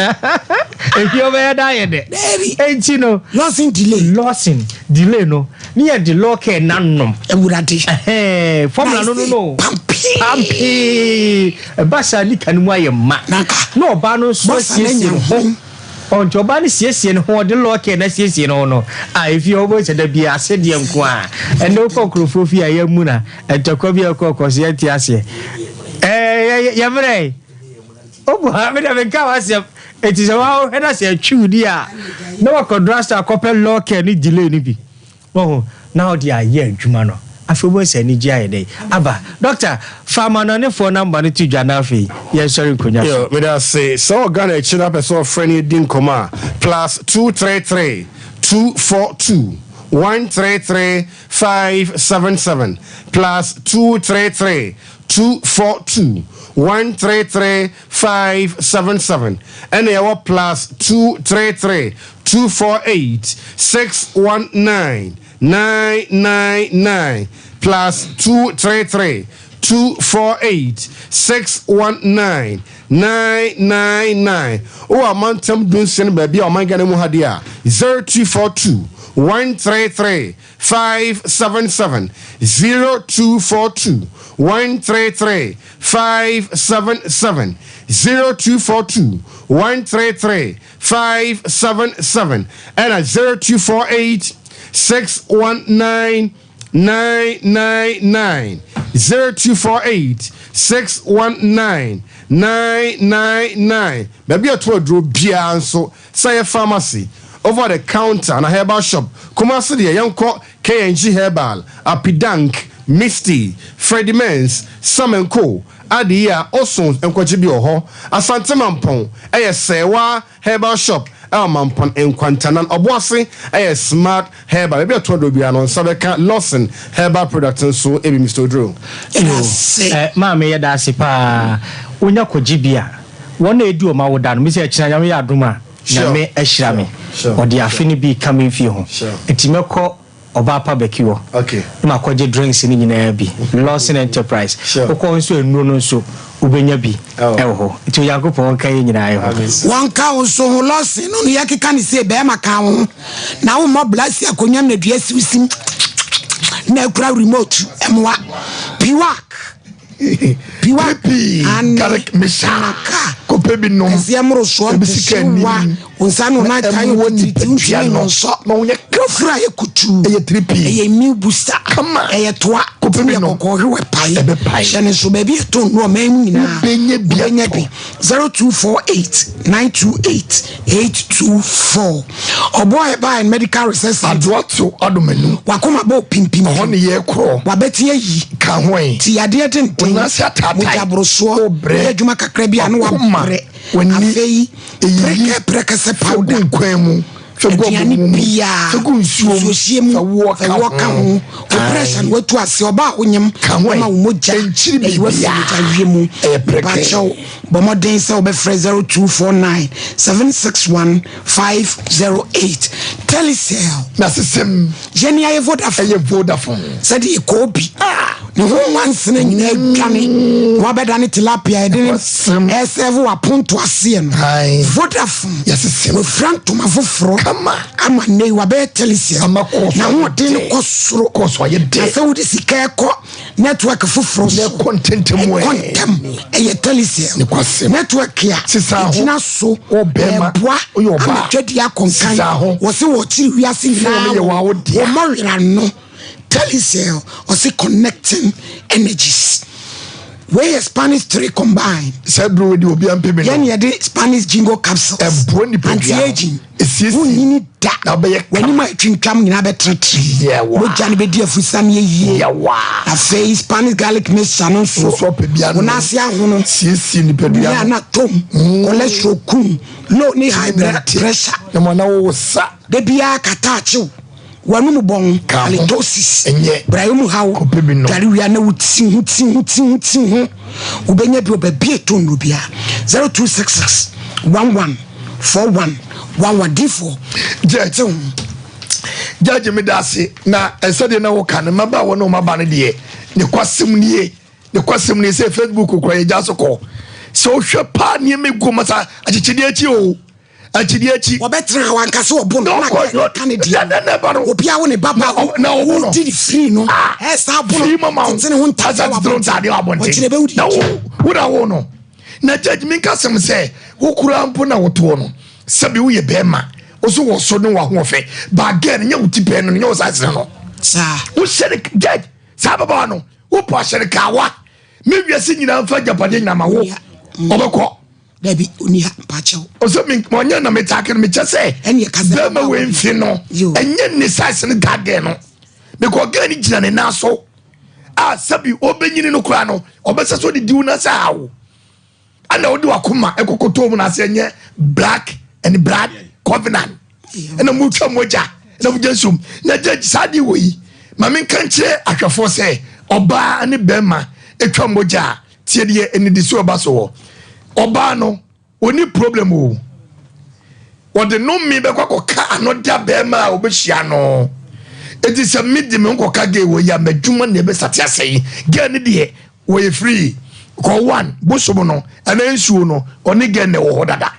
K: Efi ɔbɛyɛ da ayɛ dɛ.
A: Daabi.
K: Enti no.
A: Lawson delay.
K: Lawson delay no. Ne yɛ de lɔɔkɛ nanom.
A: Awurade.
K: Ɛhɛn formula no no no.
A: Pampee.
K: Pampee. Ɛba saa nika no mu ayɛ ma.
A: Nanka.
K: Na ɔbaa no nso asiesie ne ho. Ɔ nti ɔbaa no siesie ne ho, ɔde lɔɔkɛ na siesie ne ho no, a efie hɔ wobɛhu sɛ da biara asedeɛ nko a. Ɛnnɛ wokɔ nkurɔfoɔ fie a yɛamu na ntɔkwa bi a ɛkɔ kɔ so yɛnte aseɛ. Ɛɛ yɛmmerɛ obu ha me deɛ menka w'asɛm. Enti sɛ wohwɛ na sɛ ɛtwe wo di a na wakɔ drugstore akɔpɛ lɔɔkɛ ne delay no bi. Wahu? Na ɔde ayɛ adwuma no. Afei wobɛhu sɛ anigyeɛ ayɛ dɛn? Aba. Dɔkta, fa amanɔnefoɔ namba no to dwa na afei yɛnsɔre nkonnwa so.
J: Yo, meda ase. Sɛ wɔ Ghana akyi na wopɛ sɛ wɔfrɛ ne yɛdi nkɔmmɔ a, plus 233 242 133 577, plus 233 242 133 577, ɛna yɛwɔ plus 233 248 619 999 plus 233 248 619 999. Wowɔ amantam dunsia no baabi a ɔman Ghana mu ha deɛ a, 0242 133 577 0242 133 577 0242 133 577 ɛna 0248 619 999 0248 619 999 Baabi a ɛtɔ aduro biara nso sɛ ɛyɛ pharmacy, over the counter anaa herbal shop. Kumasi deɛ yɛnkɔ KNG Herbal, Apidank, Misty, Freddie Mens, Sam and Co. Ade yi a Osun nkwagye bi wɔ hɔ. Asante Mampɔn yɛ Sɛɛwa Herbal Shop ɛwɔ Mampɔn Nkwantanan. Ɔboase yɛ Smart Herbal. Baabi a ɛtɔn aduro biara no nsa bɛka Lawson Herbal Product nso bi Mister Oduro.
K: Yo, eh, maame yɛda ase paa. Wonya kɔgye bi a, wɔn a ɛdi wɔn awoda no, mesɛ ɛkyena Nyame yɛ adom a, Nyame ahyira me. Ɔde afe no bi ka me mfie ho. Nti mɛkɔ Ɔbaa pa bɛki hɔ na makɔgye drinks no nyinaa bi. Lawson Enterprise. Wokɔ hɔ nso nnuro no nso wobɛnya bi wɔ hɔ. Nti Onyankopɔn nka yɛn nyinaa yɛ ho.
A: Wɔnka wo nso ho. Lawson no no yɛkeka no sei, bɛɛma ka wo ho na wo mmɔ bla si akonnwa mu na dua siw sim na akura remote mmoa. Piwak. Piwa.
C: Pii garlic mixture. Kɔpɛ bi nom.
A: Ɛseɛ mmorosoɔ
C: Ebi sika
A: mpehyewa.
C: anim.
A: Wo nsa no
C: Na
A: na tae
C: ɛmmoa
A: otititi
C: nipadua
A: ntumi
C: no.
A: nsɔ.
C: Ma wonyɛ
A: Wofura yɛ kutuu.
C: Ɛyɛ 3P.
A: Ɛyɛ immune booster.
C: Kama.
A: Ɛyɛ toa.
C: Kɔpɛ
A: Tumi
C: bi
A: yɛ
C: nom.
A: kɔkɔɔ hwe wɔ pae.
C: Ɛbɛpae.
A: Hyɛ ne nso baabi ɛtɔn no ɔman mu nyinaa.
C: Wobɛnya bi
A: Wobɛnya
C: atɔ.
A: bi. 0248 928 824. Ɔboa ɛbaa and medical research center.
C: Adoa to adomanu.
A: Wakoma bɔ pimpim.
C: Ɔhɔ ne yɛ korɔ.
A: Wabɛte ayi.
C: Ka ho ɛ.
A: Ti yadeɛ denden.
C: Wo nan ase ataatae.
A: Mogya borosoɔ.
C: Wobrɛ.
A: Yɛ adwuma kakra bi a na
C: Wakoma.
A: wabrɛ.
C: W'ani.
A: Afei
C: Eyiyi.
A: prɛkɛ prɛkɛsɛ
C: Fa gu
A: powder.
C: nkwan mu.
A: Aduane biara, nsuohyeɛ mu, fa woɔ ka ho. Wo pressure no watu ase, ɔbaa a wonyem, wɔma wo mogya, ɛyi wafiri mogya wie mu. Mepakyɛw, bɔ mmɔden sɛ wobɛfrɛ 0249 761 508. Telecel.
C: N'asesɛm.
A: Yɛne ayɛ Vodafone.
C: Ɛyɛ Vodafone.
A: Sɛdeɛ koobi ne ho nwansena nyinaa adwane na wabɛda ne tilapia yɛde ne ɛsɛvo w'aponto aseɛ no. Vodafone. Wafira ntoma foforɔ ama nnɛ yi wabɛyɛ Telecel. Na ahoɔden no kɔ soro. Na sɛ wode sika ɛkɔ network foforɔ so.
C: Ɛkɔ ntɛntɛm.
A: Ɛkɔ ntɛm. Ɛyɛ Telecel. Network a ɛgyina so ɛboa ama twadi akɔnkan. Wɔse wɔkyere wiase nyinaa wɔ mmɔwera no. Telecel ɔse connecting energies. Wei yɛ Spanish 3 combine.
C: Sɛ duro wei de obi ampɛ bi no.
A: Yɛn yɛde Spanish jingo capsules.
C: Ɛboa nipadua no.
A: Anti-aging.
C: Esiesie.
A: Wonyini da.
C: Na wobɛyɛ kama.
A: W'anim a ɛtwintwam nyinaa bɛtrɛtrɛ.
C: Yɛwa.
A: Mogya no bɛdi afusiane yie.
C: Yɛwa.
A: Afei Spanish garlic mixture no nso.
C: Nso ɔpɛ bi ano.
A: Wo nan ase ahono.
C: Siesie nipadua no.
A: Nea na tom. Cholesterol kum. Low ne high blood pressure.
C: Na mo na wo sa.
A: Da biara kata akyew. W'anom bɔn, halitosis, brayɛ mu haw, dware wie a na wo ti ho ti ho ti ho ti ho. Wobɛnya bi wɔ baabi a ɛtɔ nnuro biara. 0266 11 41 11 Difoɔ,
C: Judge,
A: te ho.
C: Judge meda ase na sɛdeɛ na woka no mmabaawa ne wɔn aba no deɛ ne kwasɛm nie ne kwasɛm nie sɛ Facebook kora yɛgya so kɔ sɛ wohwɛ paa nneɛma gu ma sa akyekyedeɛ akyi o akyidi akyi.
A: Wɔbɛtena ha wanka sɛ ɔbo no na ka ne deɛ obi awo ne ba ba wodi ne firi no ɛsa abo no tete ne ho ntadeɛ wɔ abɔnten ɔkyerɛ bɛwu
C: di na wo na wo no na judge mi nka sɛm sɛ wo kura mpo na wotoɔ no sɛbi woyɛ bɛrima wo so wɔ so ne w'ahoɔfɛ ba girl no nyɛ wo ti pɛɛ no nyɛ wo size no
A: saa
C: wohyɛ ne judge saa ababaawa no wopɔ ahyɛ ne kawa me wiase nyinaa mfa agyapadeɛ nyinaa ma wo ɔbɛkɔ
A: Dabi ɔni ha mpakyɛw.
C: Ɔsɛ mi ɔnyɛ na mi taake no mi kyɛ sɛ.
A: Ɛni ɛka sɛ.
C: Bɛrima wei nfi no. Ɛnyɛ ne size no that girl no. Because girl ni gyina ne nan so. A sɛbi ɔbɛnyini no koraa no ɔbɛsɛ so ɔde diw na sɛ awo. Ɛna ɔde wakoma ɛkɔkɔtɔ mu na asɛ ɛnyɛ black and blood covenant. Ɛna mu twa mogya ɛna mo gya nsuom na gya saa deɛ wɔ yi. Maame nka nkyerɛ ahwɛfoɔ sɛ ɔbaa ne bɛrima atwa mogya a Tie deɛ anidisoɔ ba so wɔ ɔbaa no ɔni problem o ɔde nome bɛkɔ akɔka ano da bɛrima a ɔbɛhyia no eti sɛ me de me ho kɔka gay wɔ yi a m'adwuma na ɛbɛsate asɛe gay no deɛ wɔyɛ free kɔ one bosom no ɛna nsuo no ɔne gay na ɛwɔ hɔ dada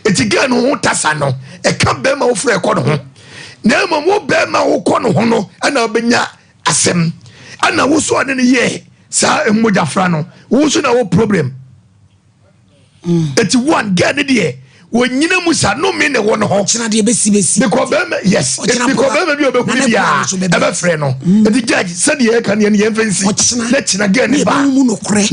C: eti gay no ho tasa no ɛka bɛrima wofrɛ ɛkɔ ne ho na mmom wo bɛrima wokɔ ne ho no ɛna wobɛnya asɛm ɛna wo so ɔne no yɛ saa mmogyafra no wo nso na wo problem mm. eti one girl ne deɛ wɔnyina mu sa no me ne wɔ no hɔ
A: kyena deɛ bɛsi bɛsi
C: because bɛrima yes because bɛrima bi a ɔbɛhu ne biara ɛbɛfrɛ no mm. eti judge sɛdeɛ ɛka ne yɛn yɛn fɛ nsi na kyena girl ne ba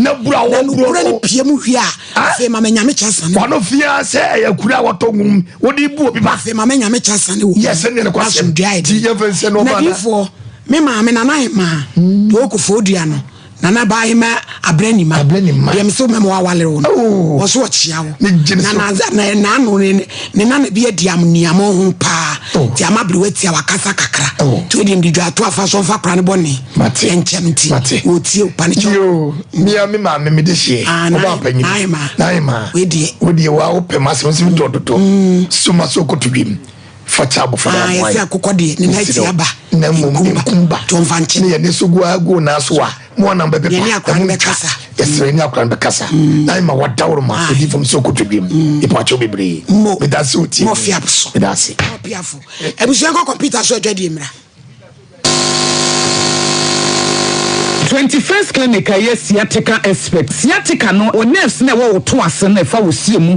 C: na bura wɔ
A: buro no pie mu hwi a afei ma mɛ nyame kyɛ sane
C: wɔn fia sɛ ɛyɛ kura a wɔtɔ nwom wɔde bu obi ba
A: afei ma mɛ nyame kyɛ sane wɔ
C: yes ɛne ne kwasɛm ti yɛn fɛ nsi
A: na ɔba na Me maame Nana Ahemaa deɛ ɔwɔ Kofoɔ Dua no, Nana Baa Ahemaa Abrɛnima, deɛ mese wo mɛma wawale wo no, oh. ɔso ɔkyea wo. Na na n'ano ne ne nana bi adi amniamɔ ho paa, oh. nti ama aberewa tia wakasa kakra. Oh. Nti wodeɛ mede dwa ato afa so ɔmfa kora no bɔne ɛnkyɛm nti wɔtie wo pane kyɛw.
C: Yo, mia me maame mede hyeɛ, ah, ɔba apanyin. Nana Ahemaa, wedeɛ wa wopɛ m'asɛm sɛ medɔ dodo, mm. soma so kɔto dwam. fa kyɛ abɔfra no
A: aboa yɛ. akokɔ deɛ ne nan ti aba
C: na mmom nkumba
A: to nfa nkyɛn
C: ne yɛne so gu agu na so a mo anam bɛpepa
A: yɛne akora no bɛkasa
C: yɛsrɛ ne akora no bɛkasa mm. na ma wadaworo ma odi fam sɛ ɔkɔtɔ dwam mm. nipa akyɛw bebree meda ase otie
A: mo fiap so
C: meda ase
A: piafo abusua nkɔ kɔmputa so adwa die mmra
L: 21st Clinic a ɛyɛ sciatica expert. Sciatica no, wo nerves no a ɛwɔ wo to ase no ɛfa wo sie mu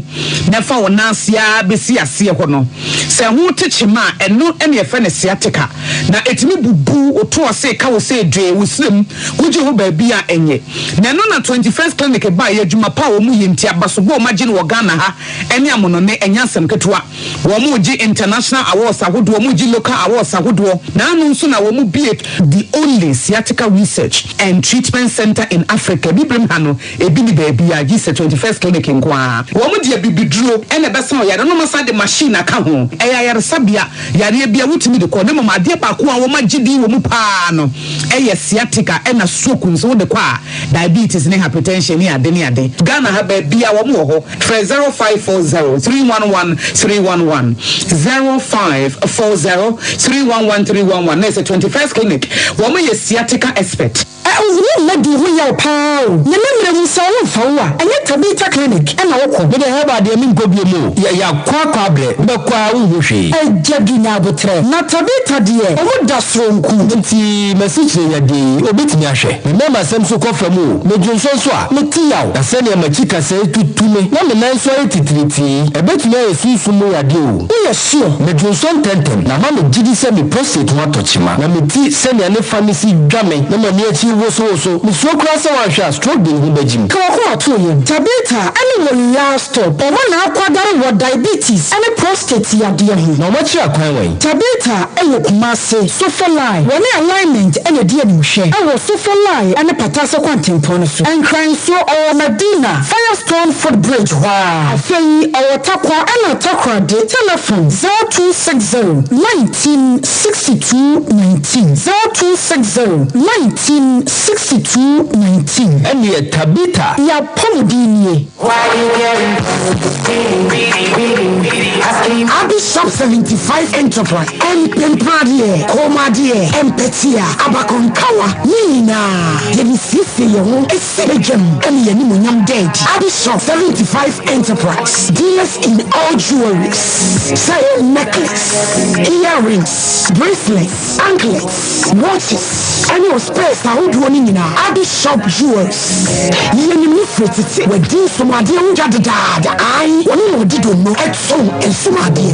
L: na ɛfa wo nan ase ara bɛsi aseɛ hɔ no, sɛ ɛho te kyema a, ɛno na yɛfrɛ no sciatica. Na ɛtumi bubu wo to ase, ka wo sɛ dwee, wo srɛ mu, wogye ho baabi a ɛnyɛ. Na ɛno na 21st Clinic baeɛ, adwuma pa a wɔyɛ nti, abasobɔ a wɔagye no wɔ Ghana ha ne amonɔne, ɛnyɛ asɛm ketewa. Wɔregye international awards ahodoɔ, wɔregye local awards ahodoɔ. Naano nso na wɔn bue the only sciatica research. and Treatment Centre in Africa. Abibirem ha no, ebi nni baabiara gye sɛ 21st Clinic nko ara. Wɔn de abibiduro na ɛbɛsa wo yareɛ na wɔasan de machine aka ho. Ɛyɛ ayaresabea, yareɛ biara wotumi de kɔ na mmom adeɛ baako a wɔagye din wɔ mu pa ara no yɛ sciatica ɛna stroke nso wode kɔ a diabetes ne hypertension ne ade ne ade. Ghana ha baabiara wɔn wɔ hɔ. Frɛ 0540 311 311, 0540 311 311 na ɛsɛ 21st Clinic wɔn yɛ sciatica expert.
M: Wo mma di ho yaw paa o. Nyame mmerɛ mu sɛ ɔwo nfa wo a, ɛnyɛ Tabitha clinic na wo kɔ.
N: Me deɛ herbal deɛ menkɔ biom o, yɛ yakɔ akɔ abrɛ, wobɛkɔ a wonhu hwee.
M: Agya du nya aboterɛ. Na Tabitha deɛ ɔmo da soronko.
N: Nti masikyire yadeɛ yi obetumi ahwɛ? Me mmarima asɛm nso kɔ fam o, me dwonsɔ nso a, mete yaw. Na sɛnea m'akyi kasɛe tutu me na me nan nso ayɛ titiritii. Ɛbɛtumi ayɛ sunsum mu yadeɛ o.
M: Woyɛ sure?
N: Medwonsɔ ntɛmntɛm, na ama me gyidi sɛ me prostate ho atɔ kyema. Na meti sɛnea ne fa no si dwa me na m'ani akyi wosowoso. Mesuro koraa sɛ woanhwɛ a stroke de ne ho bɛgyim.
M: Ka w'akoma to yam. Tabitha ne wɔ last stop. Wɔn na akwadare wɔ diabetes ne prostate yadeɛ ho.
N: Na wɔakyerɛ akwan wɛn?
M: Tabitha wɔ Kumasi, Sofo Line. Wɔne Alignment na ɛdi animhwɛ wɔ Sofo Line ne Patase kwantempɔn no so. Nkran nso, ɔwɔ Madina, Firestone Foot Bridge hɔ ara. Afei ɔwɔ Tarkwa ɛna Takoradi. Telefon, 0260 19 62 19, 0260 19 62 19.
N: Ɛnneɛ Tabitha.
M: Y'apɔmuden nie.
A: Abi Shop 75 Enterprise, Mpempradeɛ, kɔnmuadeɛ, mpɛtea, abakɔnkawa, ne nyinaa yɛde siesie yɛn ho si badwam ne yɛn animuonyam da adi. Abi Shop 75 Enterprise, dealers in all jewelries, sɛ ɛyɛ necklace, earrings, bracelets, anklets, watches, ɛne wo spares ahodoɔ no nyinaa. Abi Shop Jewelries. Yɛnim no firi tete. Wadi nsomadeɛ ho dwa dedaada. Aane, ɔno na ɔde donno tɔn nsomadeɛ.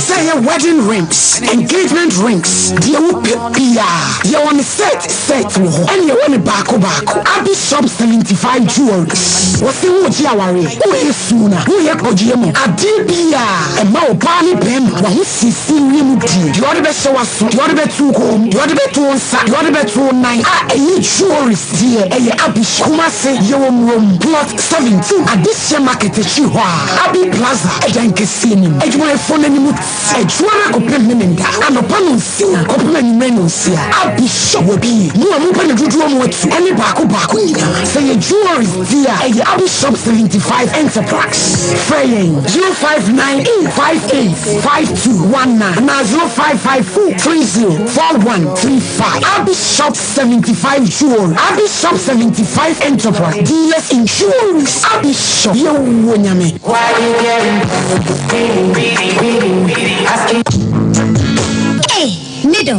A: Sɛ ɛyɛ wedding rings, engagement rings, deɛ wopɛ biara, yɛwɔ no set set wɔ hɔ, ɛna yɛwɔ no baako baako. Abi Shop 75 Jewelries, wɔse woregye awareɛ, woreyɛ suna, woreyɛ kɔgyeɛ mu, adeɛ biara. Ɛma ɔbaa ne barima w'ahosiesie wie mu die. Deɛ ɔde bɛhyɛ w'aso, deɛ ɔde bɛto wo kɔn mu, deɛ ɔde bɛto wo nsa, deɛ ɔde bɛto wo nan a ɛyɛ jewelries deɛ ɛyɛ Abish. Kumasi, yɛwɔ Murom, plot 17, Adehyeɛ market akyiri hɔ ara, Abi Plaza ɛdan kɛseɛ no mu. Adwumayɛfoɔ no anim te adwuma no akɔpem Memenda anɔpa nonsia kɔpem anwummerɛ nonsia. Abish wɔ bi. Mo a mopɛ no dodoɔ mu atu ɛne baako baako nyinaa. Sɛ ɛyɛ jewelries deɛ a ɛyɛ Abish Shop 75 Enterprise. Frɛ yɛn 059 58 5219 anaa 0554 30 4135. Abi Shop 75 Jewelry, Abi Shop 75 Enterprise, dealers in jewelries. Abi Shop, yɛwɔ Nyame.
O: Hey! Me dɔ,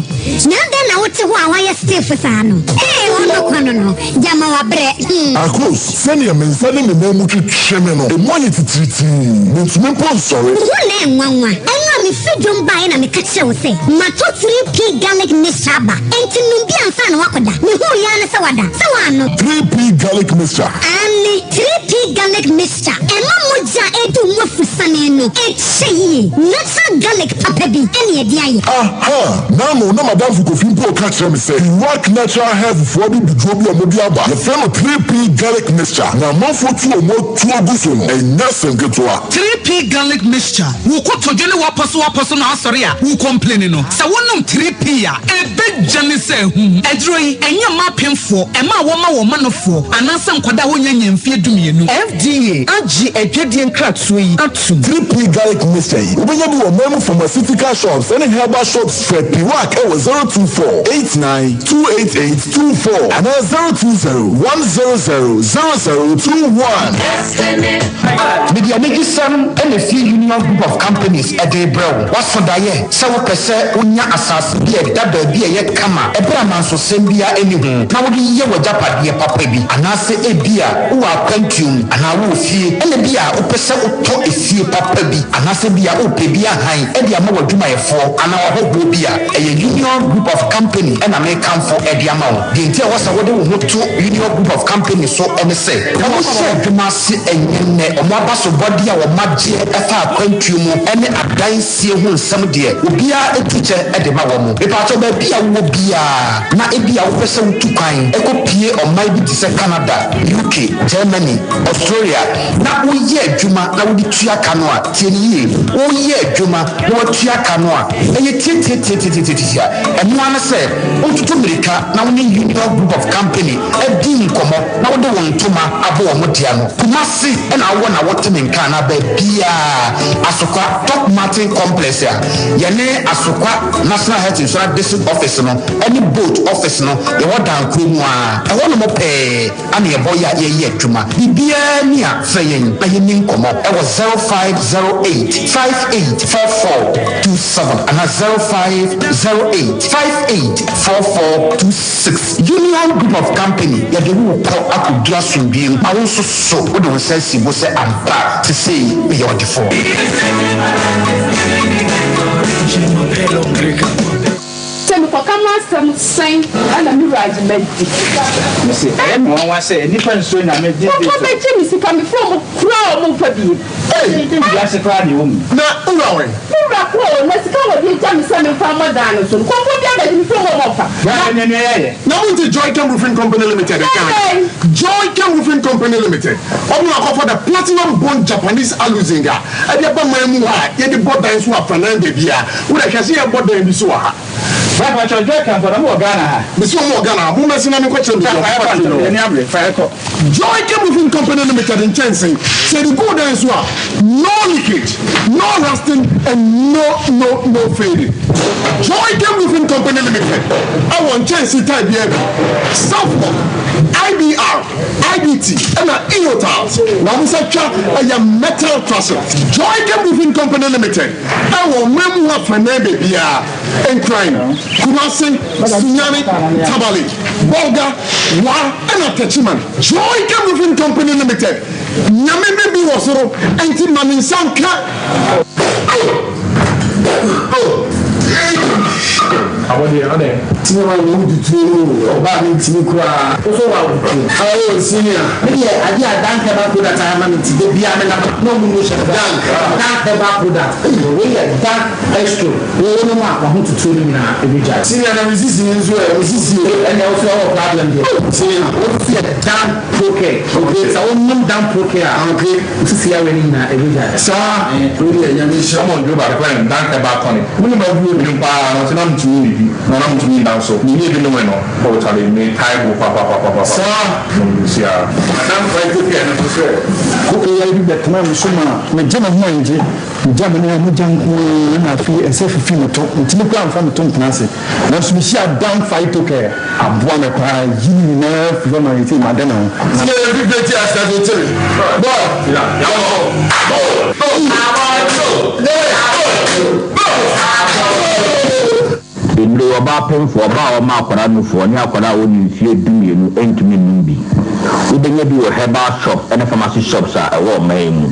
O: na adɛn na wote hɔ a woayɛ stiff saa no? Ee, ɔno kwa no no, gyama wabrɛ, hmm.
P: Akos, sɛnea me nsa ne me nan mu twetwe me no, emu ayɛ titiritii, mintumi mpo nsɔre.
O: Wo ho na ɛnwanwa. Ɛno a mefiri dwom baeɛ na meka kyerɛɛ wo sɛ, matɔ 3P garlic mixture aba, enti nom bi ansa na woakɔda. Mehuu yi ara ne sɛ woada. Sɛ woannom.
P: 3P garlic mixture.
O: Aane, 3P garlic mixture. Ɛma mogya a ɛredi wo mu afusane no kyɛ yie. Natural garlic papa bi na yɛde ayɛ.
P: Aha! N'ano na m'adamfo Kofi mpo reka kyerɛ me sɛ Iraq Natural Health foɔ abibiduro bi a wɔde aba, yɛfrɛ no 3P Garlic Mixture, na amanfoɔ tu wɔn atuo gu so no, ɛnyɛ asɛm ketewa.
L: 3P Garlic Mixture, Wo kotodwe ne w'apɔsowapɔso na asɔre a wo complaini no, sɛ wonom 3P a, ɛbɛdwane sɛ ahum. Aduro yi, ɛnyɛ mma apemfoɔ, ɛma a wɔma wɔn manofoɔ, anaasɛ nkwadaa a wɔnnya nnya mfeɛ dumienu.
Q: FDA agye adwadie nkratoɔ yi atom.
P: 3P Garlic Mixture yi, wobɛnya bi wɔ ɔman mu pharmaceutical shops ne herbal shops. Frɛ Piwak wɔ 024 89 288 24 anaa 020 100 0021.
Q: Mede anigyesɛm na efie Union Group of Companies de rebrɛ wo. Woaso daeɛ sɛ wopɛ sɛ wonya asase bi a ɛda baabi a ɛyɛ kama ɛberɛ a mansosɛm biara nni ho na wode yɛ w'agyapadeɛ papa bi? Anaasɛ ebia wowɔ akwantuo mu anaa wowɔ fie na ebia wopɛ sɛ wotɔ efie papa bi anaasɛ ebia worepɛ bi ahan de ama w'adwumayɛfoɔ anaa w'ahɔhoɔ bi a, ɛyɛ Union Group of Company na merekamfo de ama wo. Deɛ nti a ɛwɔ sɛ wode wo ho to Union Group of Company so ne sɛ, wɔhyɛɛ adwuma ase ɛnyɛ nnɛ. Wɔn abasobɔdeɛ a wɔagyeɛ fa akwantuo mu ne adansi. adansie ho nsɛm deɛ, obiara tu kyɛ de ma wɔn. Mepakyɛw, baabi a wowɔ biara na ebia wopɛ sɛ wotu kwan kɔpue ɔman bi te sɛ Canada, UK, Germany, Australia na woyɛ adwuma na wode tua ka no a, tie no yie, woyɛ adwuma na woatua ka no a, ɛyɛ tiatiatiatiatiatia. Ɛno ara ne sɛ wotutu mmirika na wo ne Union Group of Company adi nkɔmmɔ na wode wo ntoma abɔ wɔn dea no. Kumasi na wowɔ na wote me nka anaa baabiara, Asokwa, Top Martin Complex a yɛne Asokwa National Health Insurance District Office no ne Boat Office no yɛwɔ dan koro mu ara, ɛhɔnom pɛɛ ana yɛbɔ yɛ a yɛyɛ adwuma. Biribiara ni a, frɛ yɛn na yɛnni nkɔmmɔ wɔ 0508 58 44 27 anaa 0508 58 44 26. Union Group of Company, yɛde wo rekɔ akɔduru asomdwoeɛ mu ma wo nso so wode wo nsa asi bo sɛ ampa sesei meyɛ ɔdefoɔ.
R: Sɛ mekɔka m'asɛm sɛn na me wura agye madi?
S: Mese ɛyɛ me nwanwa sɛ nnipa nsuro Nyame these days o.
R: Kɔkɔ bɛgye me sika mefrɛ ɔmo koraa ɔmo mfa bie.
S: Ei wiase koraa deɛ wɔmu.
P: Na wo wura wɛn?
R: Me wura kɔ o na sika a wɔde agya me sɛ memfa mmɔ dan no so no kɔkɔ bi abɛgye mefrɛ ɔmo ɔmo mfa.
S: Bra na nea yɛayɛ.
P: Na mo nte Joycam Roofing Company Limited nka? Joycam Roofing Company Limited, ɔmo na akɔfa the platinum bond Japanese aluzinc a ɛde aba man mu ha a yɛde bɔ dan so afanan baabiara. Wo dɛ hwɛ sɛ yɛbɔ dan bi so wɔ ha.
S: Bra pakyɛw Joy Camp na mo wɔ Ghana ha.
P: Mese ɔmo wɔ Ghana ha. Mo mmɛsen na menkɔ kyerɛ baabi a ɔmo factory no wɔ.
S: Yɛni abere, fa yɛ kɔ.
P: Joy Camp Roofing Company Limited nkyɛnse, sɛ yɛde gu wo dan so a, no leakage, no rusting and no no no fading. Joy Camp Roofing Company Limited ɛwɔ nkyɛnse type biara bi, Southlock, IBR, IBT ɛna EO tiles na wɔn nsa twa ɛyɛ metal trusses. Joy Camp Roofing Company Limited. Ɛwɔ ɔman mu afanan baabiara, Nkran, Kumasi, Sunyani, Tamale, Bolga, Wa ɛna Techiman. Joy Game Roofing Company Limited, Nyame ne bi wɔ soro nti ma me nsa nka.
T: Abɔdeɛ adɛn?
U: Tumi ma me tutuo o, ɔbaa me ntumi koraa. Wo so wa wo tuo. Oh senior. Me deɛ adeɛ a Dank herbal product ayɛ ama me nti da biara me nam na ɔmo nu hyɛ me koraa. Dank herbal product ei wei yɛ Dank extro wo wo nom a w'ahotutuo no nyinaa ɛbɛgyae.
P: Senior na me sisi nso ɛ, me sisi o.
U: Ɛnneɛ wo so wowɔ problem deɛ.
P: Senior.
U: Wo nso yɛ Dank Procare.
P: Okay.
U: Sɛ wo nom Dank Procare a.
P: Okay.
U: Wo sisi yareɛ no nyinaa ɛbɛgyae.
P: Saa. Wei deɛ Nyame nhyira.
T: Ɔmɔ nduro baako pɛ no Dank herbal tonic.
P: Wo nim aduro?
T: Menim paa nanso na mentumi nnidi na na mentumi nna nso. Menyɛɛ bi nomee no. Oh Charlie me tae bo papapapapa.
P: Saa.
T: Na me nsia. Madam Phyto care no nso sɛ.
V: Kooko yare bi bɛtenaa me so maa megye me ho anngye, megya me nan a mogya nko ara na afei ɛsɛ fifi me to, mentumi koraa mfa me to ntena ase. Nanso mehyiaa Dan Phyto Care, aboa me paa, ayi ne nyinaa afiri hɔ ma seesei made me ho. Na.
P: Sɛ yɛn fifire ti ase ase kyere bɔɔl yɛnkɔ
W: Nnuro yi, ɔbaa pemfoɔ, ɔbaa a ɔma akwadaa nufoɔ, ne akwadaa a ɔnni mfeɛ dumienu ntumi nnom bi. Wobɛnya bi wɔ herbal shops ne pharmacy shops a ɛwɔ ɔman yi mu.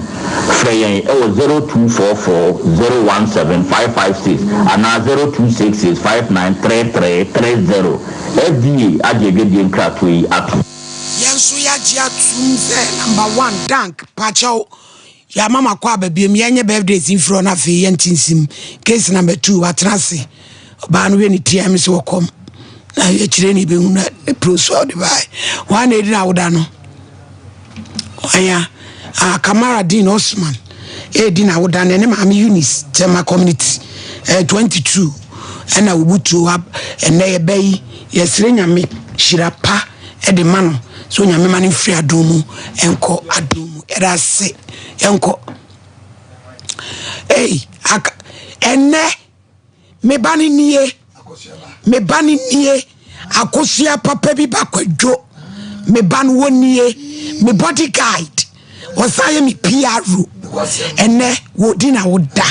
W: Frɛ yɛn wɔ 0244 017 556 anaa 0266 593330. FDA agye adwadie nkratoɔ yi atom.
A: Yɛn nso yɛagye atum sɛ number one dank pakyɛw yɛama makɔ aba biom yɛnyɛ birthdays mfiri hɔ no afei yɛnte nsim case number two watena ase ɔbaa no hwɛ ne ti ɛm sɛ wɔkɔm na akyire ne yɛbɛhu na ne pro so a ɔde bae wɔn na ɛdi na awoda no ɔya ah, Kamara Dean Osman ɛdi na awoda no ɛne maame Eunice Tema community eh, 22 ɛna wɔbutuo ɛnɛ yɛbɛ yi yɛsrɛ nyame hyira pa de ma no sɛ onyame ma no mfiri adom mu nkɔ adom mu yɛda ase yɛnkɔ ei aka ɛnɛ me ba no nie me ba no nie akosua papa bi ba kwadwo me ba no wɔ nie me body guide Ɔsan yɛ me PRO. Ɛnɛ wɔdi na woda.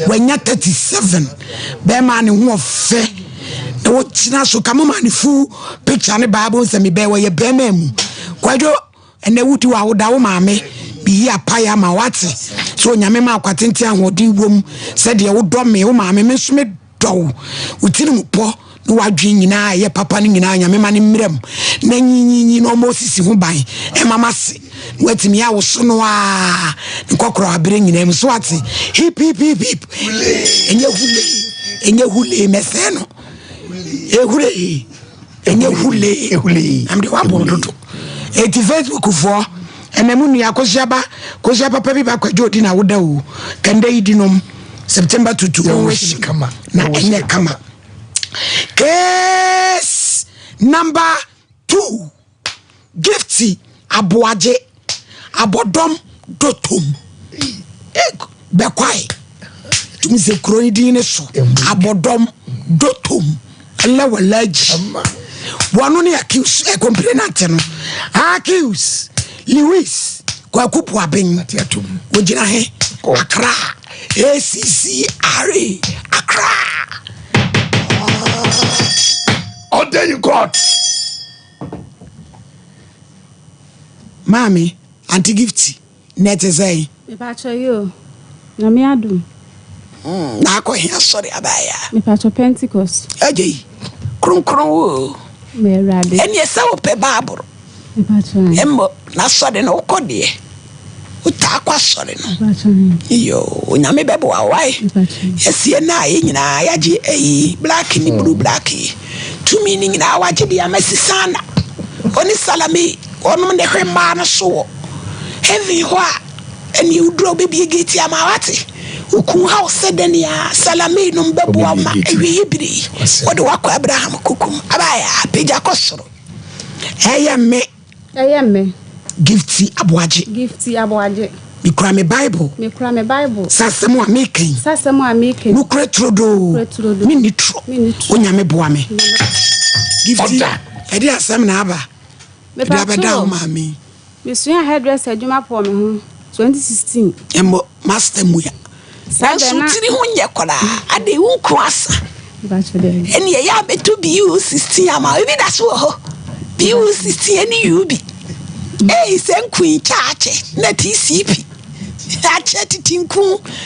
A: Wanya 37. Bɛrima ne ho ɔfɛ. Na wɔgyina so ka moma ne full picture ne Bible nsɛm bɛɛ wɔyɛ bɛrima mu. Kwadwo ɛnɛ wodi wa woda wo maame biyi apae ama wate. So onyame ma akwatenten ahoɔden wom sɛdeɛ wodɔ me wo maame me nso me dɔ wo. Wo tirim pɔ ne w'adwene nyinaa a ɛyɛ papa no nyinaa Nyame ma no mmra mu na nyinyinyi na ɔma osisi ho ban ɛma m'ase. Na watumi awoso no a ne nkɔkorɔ abere nyinaa mu. So ate? Hip hip hip hip. Ɛnyɛ hule. Ɛnyɛ hule mɛsɛɛ no. Ehule. Ɛnyɛ hule.
C: Ehule.
A: Am de wabɔ dodo. Eti Facebook foɔ ɛnɛ mu nua kosua ba kosua papa bi ba kwadwo odi na woda o. Kɛndɛ yi di nom September tutu. Na ɛnyɛ kama. Case number 2. Gifty Aboagye, Abɔdɔm Dotom, Bɛkwae, tumi sɛ kuro yi din ne so, Abɔdɔm Dotom, Ɛlɛwɛlɛgyi. Wɔno ne accuse, eh, complainant no. Accuse, Lewis, Kwaku Boaben, wɔgyina he? Accra, ACCRA, Accra.
C: Order in court.
A: Maame, Auntie Gifty, na ɛte sɛn?
D: Mepakyɛ yi o, Nyame adom.
A: Mm, na akɔ he asɔre abaeɛ a?
D: Mepakyɛ Pentecost.
A: Agya yi, kronkron wo o.
D: Ma Awurade.
A: Ɛneɛ sɛ wopɛ Bible.
D: Mepakyɛ.
A: Mmɔ, n'asɔre no wokɔ deɛ. Wotaa kɔ asɔre no. Yoo, Onyame bɛboa wo wae. Yɛsie no a yɛn nyinaa yɛagye ayi black ne blue black yi. Tumi no nyinaa wagye de ama Sisana. Ɔne Salome wɔnom na ɛhwɛ mmaa no so wɔ heaven hɔ a ɛne woduru a wobɛbie gate ama wate. Woku ha wo sɛ dɛn a Salome nom bɛboa wo ma awieɛ bere yi wɔde wakɔ Abraham kokom. Abaya, pagya kɔ soro. Ɛyɛ me.
D: Ɛyɛ me.
A: Gifty Aboagye.
D: Gifty Aboagye.
A: Mekura me Bible.
D: Mekura me Bible.
A: Sɛ asɛm a meka yi.
D: Sɛ asɛm a meka yi.
A: Nokorɛ turodoo.
D: Nokorɛ turodoo.
A: Menni torɔ.
D: Menni torɔ.
A: Onyame boa me. Gifty,
C: Order.
A: ɛde asɛm na aba. Ɛde abɛda wo maame yi.
D: Mesuaa hairdresser adwuma pɔɔ me ho 2016.
A: Mmɔ master mua.
D: Saa
A: Nanso
D: bɛ na.
A: tiri ho nyɛ koraa. Adɛn wo nku asa.
D: Mpakyɛ daabi.
A: Ɛne ɛyɛ a bɛtɔ BU 16 ama wo. Ebi da so wɔ hɔ. BU 16 ɛne UB. Ei sɛ nku yi kyɛ akyɛ na TCP akyɛ tete nku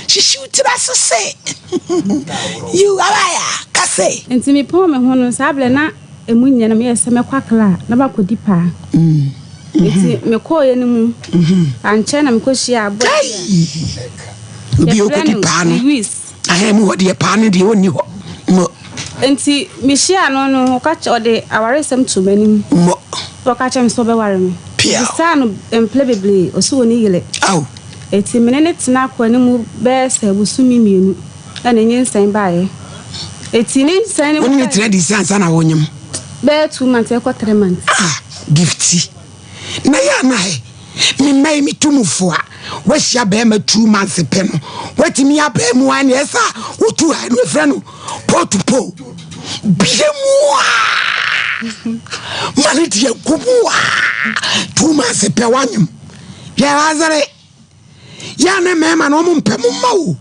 A: hyehye wo tiri ase se you abaya kase.
D: Nti mepɔn me ho no saa berɛ na ɛmu nyɛ na meyɛɛ sɛ mɛkɔ Accra na makɔdi paa. Nti mekɔeɛ no mu ankyɛ na mekɔhyiaa boy bi a
A: Obi a
D: yɛfrɛ
A: ɔkɔdi
D: no
A: paa no
D: Lewis.
A: Ahan mu hɔ deɛ paa no deɛ ɔnni hɔ. Mo.
D: Nti mehyiaa no no ɔka kyɛ ɔde awaresɛm too m'anim.
A: Mo.
D: Ɔka kyerɛɛ me sɛ ɔbɛware me.
A: Piaw.
D: Mebisaa no mprɛ bebree ɔse ɔnni yere.
A: Ao.
D: Nti me ne no tenaa kwan no mu bɛyɛ sɛ bosome mmienu ɛna nyinsɛn baeɛ. Nti ne nyinsɛn no
A: Wo ne no tena dii sɛ ansa na wonyem?
D: Bɛyɛ 2 months ɛkɔ 3 months.
A: Ah Gifty. Na yɛ ana ɛ? Me mma yi me tu mu fo a, wahyia bɛrima 2 months pɛ no, watumi abɛɛ mu a neɛ ɛsɛ a wotu ha no ɛfrɛ no pole to pole. Bie mu a ma ne deɛ gu mu a 2 months pɛ wanyem. Yɛ azere yɛ ne mmarima no ɔmo mpɛ mo mma o.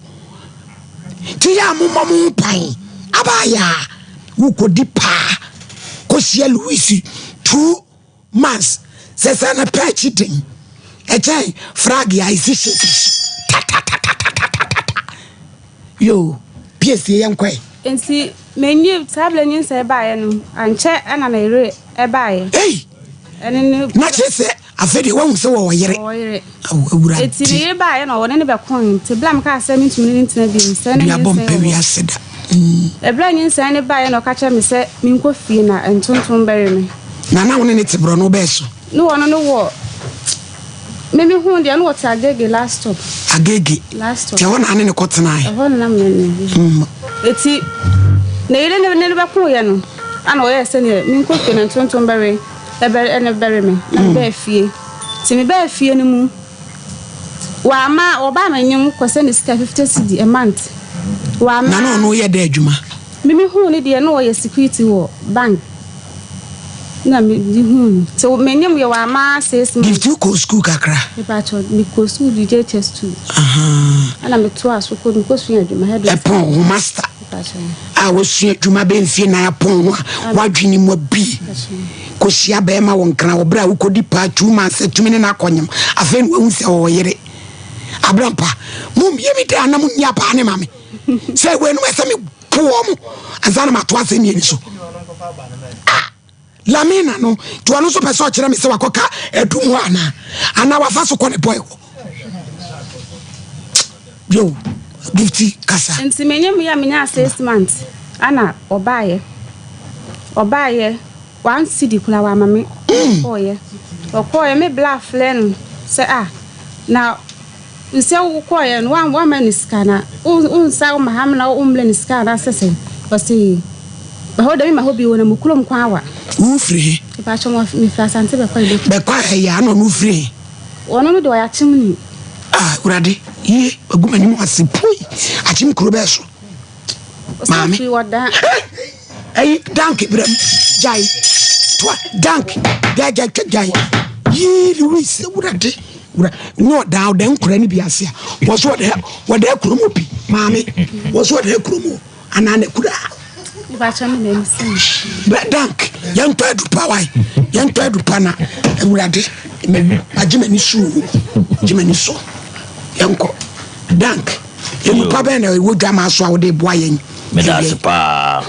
A: Nti yɛ a mo mmɔ mo ho pan abaayɛ a wokɔdi paa kɔhyia Louis 2 months sɛ sɛ na pɛ akyi den ɛkyɛn frag a ɛsi shape so tatatatatata yo piesie yɛn kɔɛ.
D: Nti menyi saa berɛ nyinsɛn baeɛ no ankyɛ ɛna ne yere ɛbaeɛ.
A: Ei!
D: Ɛne ne.
A: Na kyerɛ sɛ afei deɛ wahu sɛ wɔwɔ yere.
D: Wɔwɔ yere.
A: Awo awurade.
D: Eti ne yere baeɛ na ɔne ne bɛkoe nti berɛ a mekaa sɛ mentumi ne no ntena bio sɛ ne
A: Duabɔ
D: nyinsɛn
A: mpɛ
D: wɔ hɔ.
A: wiase da.
D: Ɛberɛ a nyinsɛn no baeɛ na ɔka kyerɛɛ me sɛ menkɔ fie na ntontom bɛwe me.
A: Na na wo ne no te borɔno bɛɛ so?
D: Ne wɔno no wɔ me me huu deɛ na wɔte Agege last stop.
A: Agege.
D: Last stop.
A: Nti ɛhɔ na ane ne kɔ tenae?
D: Ɛhɔ na na me ne no. Eti ne yere ne ne no bɛkoeɛ no ana ɔyɛɛ sɛdeɛ menkɔ fie na ntontom bɛwe ɛbɛ ɛne bɛwe me na mebaa fie. Nti mebaa fie no mu wama wɔbaa m'anim kɔsɛ ne sika 50 cedi a month. Wama.
A: Na na ɔno yɛ dɛ adwuma?
D: Me me huu no deɛ na ɔyɛ security wɔ bank na me de huu no nti me nim yɛ wama 6 months.
A: Gift wo kɔɔ school kakra?
D: Me pakyɛ me kɔɔ school du JHS 2 ɛna me toa so kɔ me kɔ sua adwuma hairdresser.
A: Ɛpɔn ho master a wasua adwuma bɛ mfie nan apɔn ho a wadwene mu abi kɔhyia bɛrima wɔ nkran wɔ berɛ a wokɔdi paa 2 months atumi ne no akɔnyem afei na wahu sɛ ɔwɔ yere abrampa mommie me daa na monni abaa ne ma me sɛ weinom ɛsɛ me po wɔ mo ansa na mato asɛnniɛ ni so. Ah! Lamina no nti ɔno nso pɛ sɛ ɔkyerɛ me sɛ wakɔka adum hɔ anaa anaa wafa so kɔ ne boy hɔ yo gifti kasa.
D: Nti menye me a menyaa 6 months ana ɔbaayɛ ɔbaayɛ one cedi koraa wama me ɔkɔɔyɛ ɔkɔɔyɛ me bla frɛ no sɛ ah na Sɛ wo kɔɔeɛ no woamma no sika na wo nsa wo ma ha na wo mmrɛ no sika anaa sɛ sɛn? Ɔse ɛhɔ deɛ me ma hɔ bio na mo kurom kwan awa.
A: Wo firi he?
D: Mepakyɛ mo me firi Asante Bɛkwae Bɛku.
A: Bɛkwae ɛyɛ a na ɔno firi he?
D: Ɔno no deɛ ɔyɛ Akyem ni.
A: Ah Awurade yie wagu m'anim ase pui Akyem kuro bɛɛ so maame.
D: Ɔsan firi ɔdan.
A: Ɛyi dank brɛ mu gyae toa dank gyae gyae twa gyae yii Louis wurade wura ne ɔdan ɔdan nkura ne bi ase a wɔso ɔdan wɔdan kuro mu bi maame wɔso ɔdan kuro mu anaa na kura. Brɛ dank yɛntɔ adupa wae yɛntɔ adupa na awurade agye m'ani so gye m'ani so yɛnkɔ dank. Nnipa bɛn na ɛwɔ dwamaa so a wode boa yɛn?
W: Meda ase paa.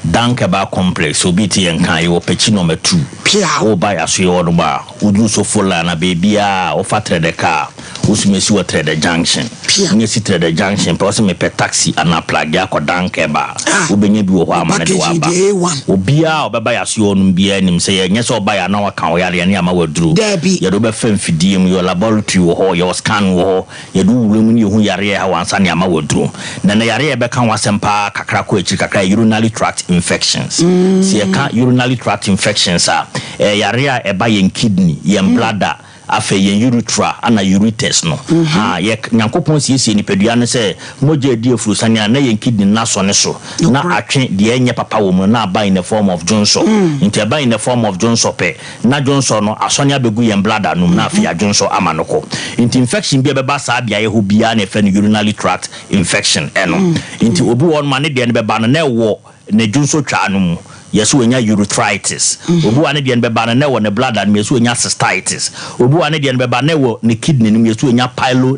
W: Dankeba complex obi te yɛn nka yɛwɔ Pekyi number 2.
A: Pia.
W: Woba Yasoyɛ hɔ nom a, woduru Sofo line a baabiara a wofa Trɛdɛ car a, wosumi asi wɔ Trɛdɛ junction.
A: Pia.
W: Wonya si Trɛdɛ junction pɛ wose mepɛ taxi anaa Plagea akɔ Dankeba a,
A: Ah.
W: wobɛnya bi wɔ hɔ ama
A: Wo
W: no de wo
A: packaging
W: aba.
A: deɛ A1.
W: Obiara a ɔbɛba Yasoyɛ hɔ nom biara nim sɛ yɛnyɛ sɛ ɔba yɛ a na waka wo yareɛ ne ama waduro.
A: Daabi.
W: Yɛde wo bɛfa mfidie mu, yɛwɔ laboratory wɔ hɔ, yɛwɔ scan wɔ hɔ, Yɛde wo wura mu na yɛhu yareɛ a ɛha wo ansa na yɛama wo aduro. Na ɛnnɛ yareɛ a yɛbɛka ho asɛm pa ara kakra kɔ akyiri kakra yɛ urinary tract infections. Sɛ yɛka urinary tract infections a, ɛyɛ yareɛ a ɛba yɛn kidney, yɛn bladder, afei yɛn urethra ana ureters no. Ha, yɛ, Nyankopɔn siesie nipadua no sɛ mogya a ɛdi afurusane a na yɛn kidney no asɔne so na atwe deɛ ɛnyɛ papa wɔ mu no na aba in the form of dwonsɔ. Nti ɛba in the form of dwonsɔ pɛ, Na dwonsɔ no asɔne abɛgu yɛn bladder no mu na afei adwonsɔ ama no kɔ. Nti infection bi a ɛbɛba saa beaeɛ hɔ biara na yɛfrɛ no urinary tract infection ɛno. Nti obi wɔ hɔnom a ne deɛ no bɛba no na ɛwɔ ne dwonsɔ twaa no mu, yɛse wanya urethritis. Obi wɔ hɔ a ne deɛ no bɛba no na ɛwɔ ne bladder no mu, yɛse wanya cystitis. Obi wɔ hɔ a ne deɛ no bɛba na ɛwɔ ne kidney no mu, yɛse wanya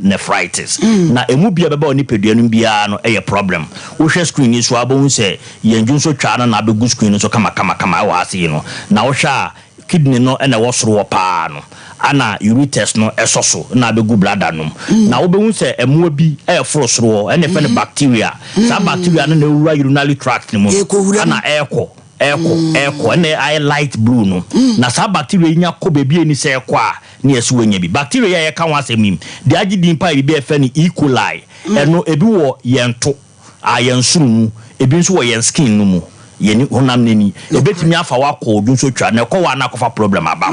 W: pyelonephritis. Na ɛmu bi a ɛbɛba wɔ nipadua no mu biara no yɛ problem. Wohwɛ screen yi so a wobɛhu sɛ Yɛn dwonsɔ twaa no na abɛgu screen no so kamakamakama wɔ ha sei no, na wohwɛ a kidney no na ɛwɔ soro hɔ paa no, ɛna ureters no sɔ so na abɛgu bladder no mu. Na wobɛhu sɛ mmoa bi reforo soro hɔ, ɛna yɛfrɛ no bacteria. Saa bacteria no na ɛwura urinary tract no mu no, ɛna ɛrekɔ, ɛrekɔ, ɛrekɔ, ɛna ayɛ light blue no. Na saa bacteria yi nya kɔ baabi a ɛnni sɛ ɛkɔ a, na yɛse wɔanya bi. Bacteria yi a yɛreka ho asɛm yi, deɛ agye din paa yɛ biribi a yɛfrɛ no E. coli. Ɛno, ebi wɔ yɛn to. A yɛn nsono mu, ebi nso wɔ yɛn skin no mu, yɛn honam no ani. Ebetumi afa wo akɔ odwonsotwa, na ɛkɔ hɔ a na akɔfa problem aba.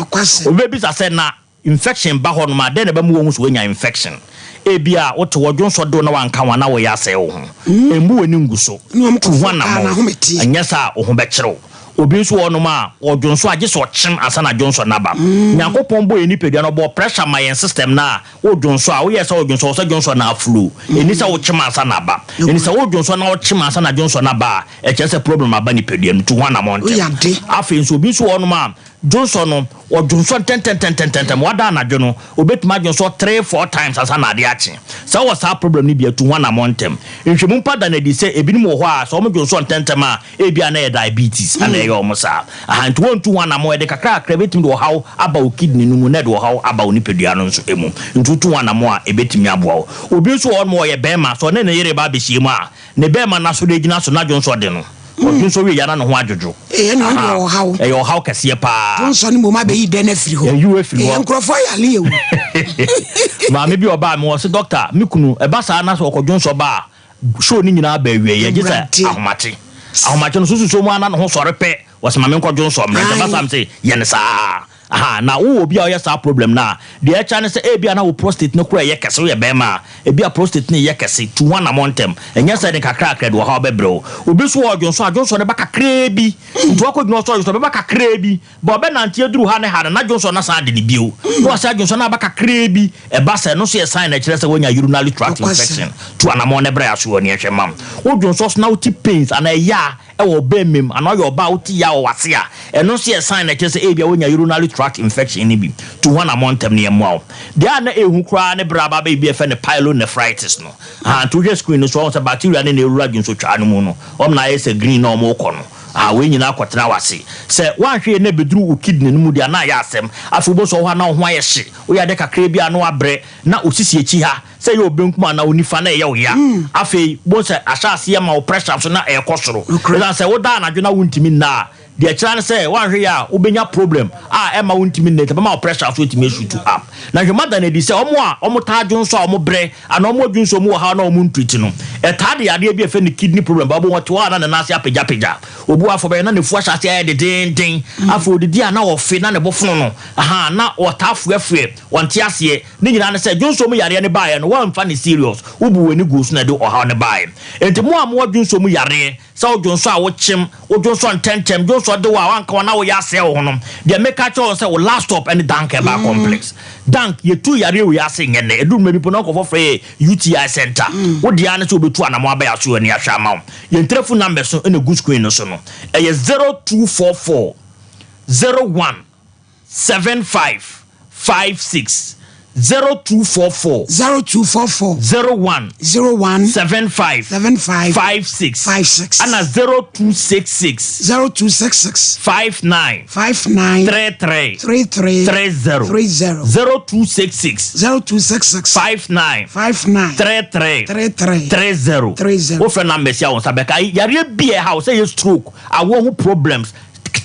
W: Obi bɛbisa sɛ, na infection ba hɔnom a, dɛn na ɛbɛma woahu sɛ woanya infection? Ebia wote hɔ, dwonsɔ de wo na woanka ho anaa wɔyɛ asɛe wo ho. Mmu w'ani ngu so. Tu ho anammɔn, anyɛ saa a wo ho bɛkyere wo. Obi nso wɔ hɔnom a, ɔdwonsɔ a, gye sɛ ɔkyem ansa na dwonsɔ no aba. Nyankopɔn bɔɔ yɛn nipadua no, ɔbɔɔ pressure ma yɛn system no a, Wodwonsɔ a, woyɛ sɛ wodwonsɔ, wɔ sɛ dwonsɔ no aflow. Ɛnni sɛ wokyem ansa na aba. Ɛnti sɛ wodwonsɔ na wokyem ansa na dwonsɔ no aba a, ɛkyerɛ sɛ problem aba nipadua no mu. Tu ho anamɔn ntɛm. Afei nso, obi nso wɔ hɔnom a, dwonsɔ no, ɔdwonsɔ ntɛntɛntɛntɛntɛm. Wada anadwo no, obetumi adwonsɔ three, four times ansa na ade akye. Sɛ wowɔ saa problem no bi a, tu ho anamɔn ntɛm. Nhwɛmu mpo ada no adi sɛ ebinom wɔ hɔ a, sɛ wɔdwonsɔ ntɛntɛm a, Ebia na ɛyɛ diabetes na ɛyɛ wɔn saa. Aha, nti wontu ho anammɔn. Ɛde kakrakakra ebetumi de ɔhaw aba wo kidney no mu na ɛde ɔhaw aba wo nipadua no nso mu. Nti wotu ho anammɔn a, ebetumi aboa wo. Obi nso wɔ hɔnom a ɔyɛ barima, sɛ ɔne ne yere reba abehyia mu a, ne barima no asɔre agyina so na dwonsɔ de no. Ɔdwonsɔ wie a na ne ho adwodwo.
A: Ɛyɛ na ɔno
W: Aha,
A: deɛ ɔhaw.
W: ɛyɛ ɔhaw kɛseɛ paa.
A: Dwonsɔ no mmom abɛyi dɛ no afiri hɔ.
W: Ɛyi wo afiri
A: Ɛyɛ
W: hɔ.
A: nkurɔfoɔ yare o.
W: Maame bi a ɔbaa me hɔ, ɔse, Dɔkta, me kunu, ɛba saa na sɛ ɔkɔdwonsɔ ba a, Show no nyinaa ba awieɛ gye sɛ ahomakye. Ahomakye no so susuo mu ara na ne ho sɔre pɛ, ɔse ma menkɔ dwonsɔ mmerɛ. Nti ɛba saa mese yɛ no saa. Ahaa, na wowɔ obi a ɔyɛ saa problem no a, deɛ ɛkyɛ ne sɛ ebia na wo prostate no koraa ɛyɛ kɛse, woyɛ bɛɛma a, ebia prostate no reyɛ kɛse, tu ho anamɔn ntɛm. Ɛnyɛ sɛ ɛde kakrakra de ɔhaw bɛbrɛ wo. Obi nso wɔ ɔdwonsɔ a, dwonsɔ no ba kakraa bi, nti wakɔgyina hɔ sɛ ɔdwonsɔ, ɛbɛba kakraa bi, But ɔbɛnante aduru ha ne ha no, na dwonsɔ no asan ade no bio. Na wasan adwonsɔ no aba kakraa bi. Ɛba sɛ, ɛno nso yɛ sign a ɛkyerɛ sɛ woanya urinary tract infection. Tu anamɔn na brɛ ase wɔ nea ɛhwɛ ma wo. Wo dwonsɔ so na wote pains anaa ɛya wɔ wo bɛmma mu anaa ɔyɛ ɔbaa a wote ya wɔ w'ase a, ɛno nso yɛ sign a ɛkyerɛ sɛ ebia woanya urinary tract infection no bi. Tu ho anamɔn ntɛm na yɛmmoa wo. Deɛ a na ɛhu koraa ne berɛ a aba abɛyɛ biribi a yɛfrɛ no pyelonephritis no. Ahaa, nti wohwɛ screen no so a, woahu sɛ bacteria no na ɛwura dwonsɔtwaa no mu no, wɔn na ayɛ sɛ green na wɔrekɔ no. Ah, wei nyinaa kɔtena w'ase. Sɛ woanhwɛ yie na ɛbɛduru wo kidney no mu deɛ a, na ayɛ asɛm. Afei wobɛhu sɛ wo hɔ a na wo ho ayɛ hye, woyɛ ade kakraa bi a na woabrɛ, na wo sisi akyi ha, sɛ ɛyɛ wo benkum anaa wo nifa na ɛyɛ wo ya. Afei wobɛhu sɛ ahyɛ aseɛ ma wo pressure nso na ɛrekɔ soro. Ɛsiane sɛ woda anadwo na wontumi nna a, Deɛ ɛkyerɛ ara ne sɛ woanhwɛ yie a wobɛnya problem a ɛmma wontumi nna nti ɛbɛma wo pressure nso atumi ashoot up. Na nhwɛmu ada no adi sɛ wɔn a wɔtaa dwonsɔ a wɔbrɛ anaa wɔn dwonsɔ mu wɔ haw na wɔn ntreat no, ɛtaa de yadeɛ bi a yɛfrɛ no kidney problem ba. Wobɛhu ɔte hɔ a na ne nan ase apagyapagya. Obi wɔ hɔ afei ɔbɛyɛ na n'afu ahyɛ aseɛ ayɛ dedeenden. Afei ɔdidi a na ɔfe na ne bo fono no. Ahaa, na ɔtaa fuɛfuɛ, ɔnte aseɛ. Ne nyinaa ne sɛ dwonsɔ mu yareɛ no baeɛ no woamfa no serious, wobu w'ani guu so na ɛde ɔhaw no baeɛ. Enti mo a mowɔ dwonsɔ mu yareɛ, Sɛ wo dwonsɔ a wokyem, wo dwonsɔ ntɛntɛm, dwonsɔ de wo a wanka wo na woyɛ asɛe wo ho no, deɛ meka akyerɛ wo ne sɛ wo last stop ne Dank Herbal Complex. Dank, yɛtuu yareɛ wei ase nyɛ nnɛ, ɛduru mmerɛ bi mpo na nkurɔfoɔ frɛ yɛ UTI Centre. Wo deɛ ara ne sɛ wobɛtu anamɔn aba yɛn asoɛeɛ na yɛahwɛ ama wo. Yɛn telephone numbers no na ɛgu screen no so no, ɛyɛ 0244 01 75 56 0244.
A: 0244.
W: 01.
A: 01.
W: 75.
A: 75.
W: 56.
A: 56.
W: Ɛna 0266.
A: 0266.
W: 59.
A: 59.
W: 33.
A: 33.
W: 30.
A: 30.
W: 0266.
A: 0266.
W: 59.
A: 59.
W: 33.
A: 33.
W: 30.
A: 30.
W: Wofrɛ numbers yi a wo nsa bɛka. Yareɛ bi a ɛha wo sɛ ɛyɛ stroke, awoɔ ho problems,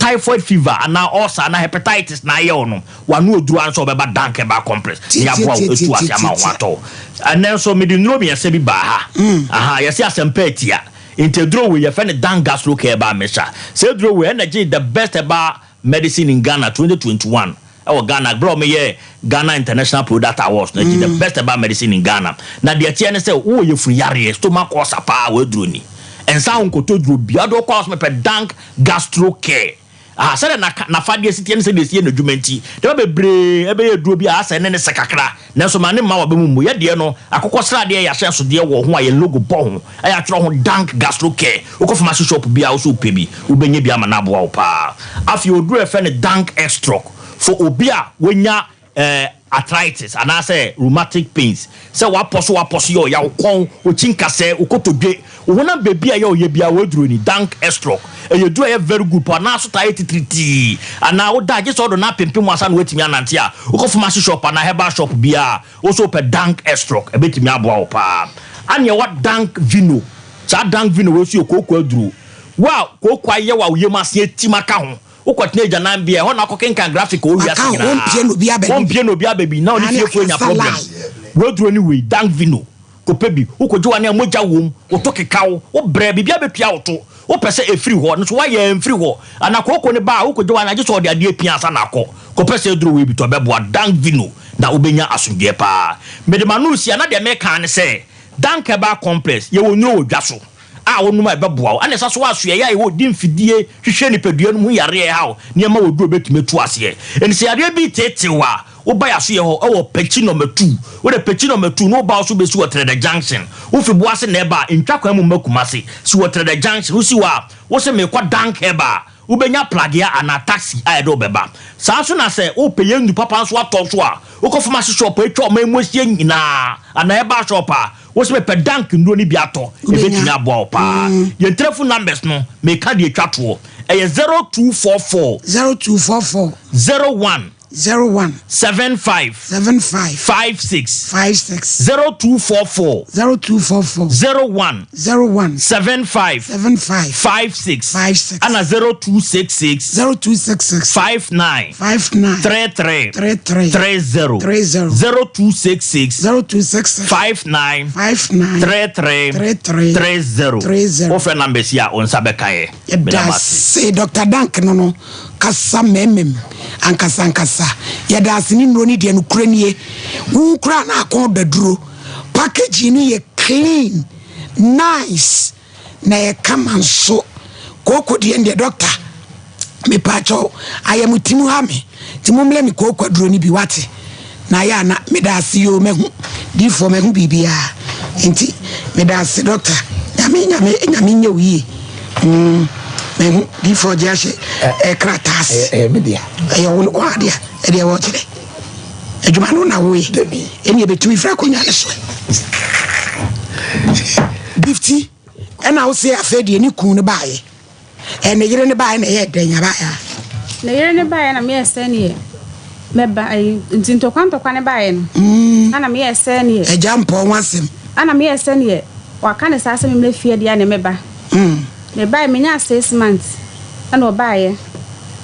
W: Typhoid fever anaa ulcer anaa hepatitis na ayɛ wo no, w'ano aduru ara ne sɛ wobɛba Dank Herbal Complex na yɛaboa wo atu ase ama wo ho atɔ wo. Ɛnnɛ nso mede nnuro mmiɛnsa bi baa ha. Aha, yɛse asɛmpa atia. Nti aduro wei yɛfrɛ no Dank Gastro Care Herbal Mixture. Saa aduro wei ɛna gyee the best herbal medicine in Ghana 2021. Ɛwɔ Ghana berɛ a wɔyɛɛ Ghana International Product Awards no akyi, the best herbal medicine in Ghana. Na deɛ ɛteɛ ne sɛ wowɔ yafunu yareɛ, stomach ulcer paa, w'aduro ni. Nsa ho nkotoduro biara, wode wokɔ a wose mepɛ Dank Gastro Care. Aha, sɛdeɛ n'aka, n'afadeɛ si teɛ ne sɛdeɛ ɛsi yɛ n'adwuma nti, nneɛma bebree ɛbɛyɛ aduro bi a asɛ ne ne sɛ kakra, nanso ma ne mma w'aba mu mmu. Yɛ deɛ no, akokɔsradeɛ yɛ ahyɛnsodeɛ wɔ ho a yɛn logo bɔ ho, a yɛatwerɛ ho Dank Gastro Care. Wokɔ pharmacy shop biara a wose wopɛ bi, wobɛnya bi ama no aboa wo paa. Afei oduro a yɛfrɛ no Dank Extrock for obi a wanya eh, arthritis anaasɛ rheumatic pains, sɛ w'apɔ so w'apɔ so yɛ ɔya, wo kɔn, wo kyi nkasɛɛ, wo kotodwe, wo honam baabi a ɛyɛ ɔya biara w'aduro ni, Dank Extrock. Ɛyɛ duro a ɛyɛ very good paa, anaa so taa yɛ titiritii, anaa woda a gye sɛ ɔdo no apempem wo ansa na woatumi anante a, wokɔ pharmacy shop anaa herbal shop biara a, Wo nso wopɛ Dank Estrock, ɛbɛtumi aboa wo paa. Ɛna ɛwɔ Dank Vino. Saa Dank Vino wei nso yɛ kooko aduro. Wo a kooko ayɛ wo a wo yam ase atim aka ho, wokɔtena agyananbea, ɛhɔ na wokɔkenkan graphic a ɛwɔ wiase
A: Aka ho,
W: nyinaa.
A: wɔmpie na obi aba bi.
W: Wɔmpie na obi aba bi, na wo ne
A: Ane
W: fiefoɔ anya
A: akasa
W: problem.
A: lie.
W: W'aduro ne wei, Dank Vino. Kɔpɛ bi. Wokɔgye w'ane a mogya wom, wo to keka wo, wobrɛ, biribiara bɛtua wo to. Wopɛ sɛ ɛfiri hɔ, nso woayɛ a ɛmfiri hɔ. Anaa kooko no ba a, wokɔgye w'ane a gye sɛ ɔde adeɛ pia ansa na akɔ. Kɔpɛ sɛ aduro wei bi tɔ, ɛbɛboa. Dank Vino, na wobɛnya asomdwoeɛ paa. Mede m'ano resi a, na deɛ mereka ara ne sɛ, Dank Herbal Complex, yɛwɔ nnuro wɔ dwa so a wonom a ɛbɛboa wo. Ɛna ɛsa so asoɛeɛ a yɛwɔ di mfidie hwehwɛ nipadua no mu yareɛ a ɛha wo, nneɛma wɔ duro bɛtumi atu aseɛ. Enti sɛ yareɛ bi reteetee wo a, Woba Yasoyɛ hɔ wɔ Pekyi Nɔma Tuu. Wode Pekyi Nɔma Tuu na woba wo so bɛsi wɔ Trɛdɛ Junction. Wofi Boase na ɛba a, ntwa kwan mu mma Kumasi. Si wɔ Trɛdɛ Junction. Wosi hɔ a, wose merekɔ Dank Herbal a, wobɛnya plagea anaa taxi a ɛde wo bɛba. Saa nso na sɛ wopɛ yɛn nnuru papa nso atɔ nso a, wokɔ pharmacy shop a atwa ɔman mu ahyia nyinaa anaa herbal shop a, wose mepɛ Dank nnuro no bi atɔ, ɛbɛtumi aboa wo paa. Yɛn telephone numbers no, meka deɛ ɛtwa toɔ. Ɛyɛ 0244.
A: 0244.
W: 01.
A: 01.
W: 75.
A: 75.
W: 56.
A: 56.
W: 0244.
A: 0244.
W: 01.
A: 01.
W: 75.
A: 75.
W: 56.
A: 56.
W: Ɛna 0266.
A: 0266.
W: 59.
A: 59.
W: 33.
A: 33.
W: 30.
A: 30.
W: 0266.
A: 0266.
W: 59.
A: 59.
W: 33.
A: 33.
W: 30.
A: 30.
W: Wofrɛ numbers yi a, wo nsa bɛka yɛ.
A: Yɛda ase Doctor Dank no no kasa mɛmɛm ankasa ankasa yɛda ase ne nnuro no deɛ nokorɛ nie wo koraa na akɔn da duro packaging no yɛ clean nice na yɛ kama nso kooko deɛ deɛ doctor mepaakyɛw ayɛ mo timu ha me nti mo mlɛ me kooko aduro no bi wate Na ayɛ a na meda ase yoo mahu diifoɔ mahu biribiaa nti meda ase doctor nyame nyame nyame nyɛ wo yie mm mahu diifoɔ gye ahyɛ ɛ krataa ase
C: ɛyɛ me dea
A: ɛyɛ wo wo adeɛ ɛdeɛ wɔ kyerɛ adwuma no na woyɛ ɛne ɛbɛtumi fira akonnwa no so gifti ɛna wo se afei deɛ ne kun no baayɛ. Ɛ ne yere no baeɛ na ɛyɛɛ dɛn abaeɛ a?
D: Ne yere no baeɛ na meyɛɛ sɛdeɛ mɛba ayi nti ntɔkwa ntɔkwa no baeɛ no ɛna meyɛɛ sɛdeɛ.
A: Agya mpɔw ho asɛm.
D: Ɛna meyɛɛ sɛdeɛ waka ne saa sɛ memmrɛ fie deɛ a na mɛba. Mebaeɛ menyaa six months ɛna ɔbaeɛ.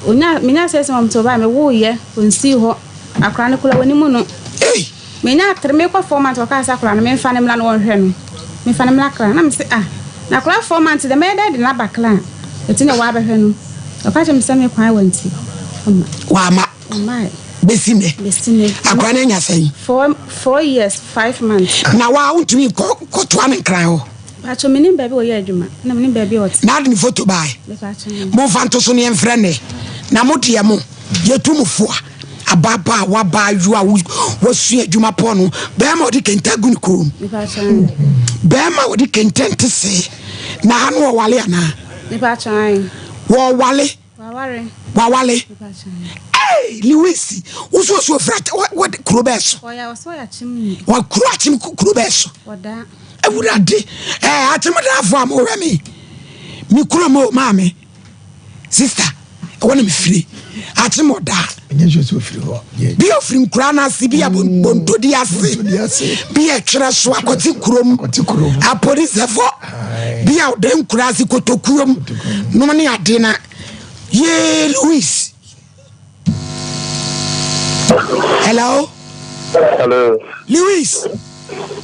D: Ɔnyaa menyaa six months ɔbaeɛ mewoeɛ ɔnsii hɔ akwadaa no koraa ɔnim no.
A: Ei!
D: Menyaa tre mekɔ four months ɔkaa sɛ akwadaa no menfa no mmra na wɔnhwɛ no menfa no mmra kra na mese ah na akwadaa four months deɛ mɛyɛ dɛn de no aba kra ɛti na wɔabɛhwɛ no ɔka kyerɛ me sɛ me kwan wɔ nti ɔma
A: Wama
D: ɔmae
A: bɛsi nnɛ
D: bɛsi nnɛ
A: akwadaa no anya sɛn?
D: Four four years five months.
A: Na waa wontumi nkɔ kɔtoa no nkran hɔ?
D: Mpakyɛw menim baabi a ɔyɛ adwuma na menim baabi a ɔte.
A: Na ade ne foto bae?
D: Mepakyɛw.
A: Momfa nto so ne yɛmfrɛ nnɛ na mo deɛ mo yɛtu mo fo a. Ababaawa abaayewa a wasua adwuma pɔ no, bɛrima ɔde kente agu ne kɔn mu. Bɛrima ɔde kente nte see. Na ha no wɔwale anaa? Wɔwale. Wawale. Hey, Lewis, wosu osu ofira wɔ kuro bɛɛ so. Wɔ kuro akyem kuro bɛɛ so. Awurade, ɛɛ akyem daafo a mo wɛ mi. Mi kuro mo maame. Sister, ɛwɔ na mefiri akyem ɔda. Bi a ofiri nkura no ase, bi a mm. bontodi ase, bi a ɛtwerɛ so akɔte kurom, apolisɛfo, bi a ɔda nkura ase kotokurom, nom ne ade na yee Louis. Hello.
E: Hello.
A: Louis.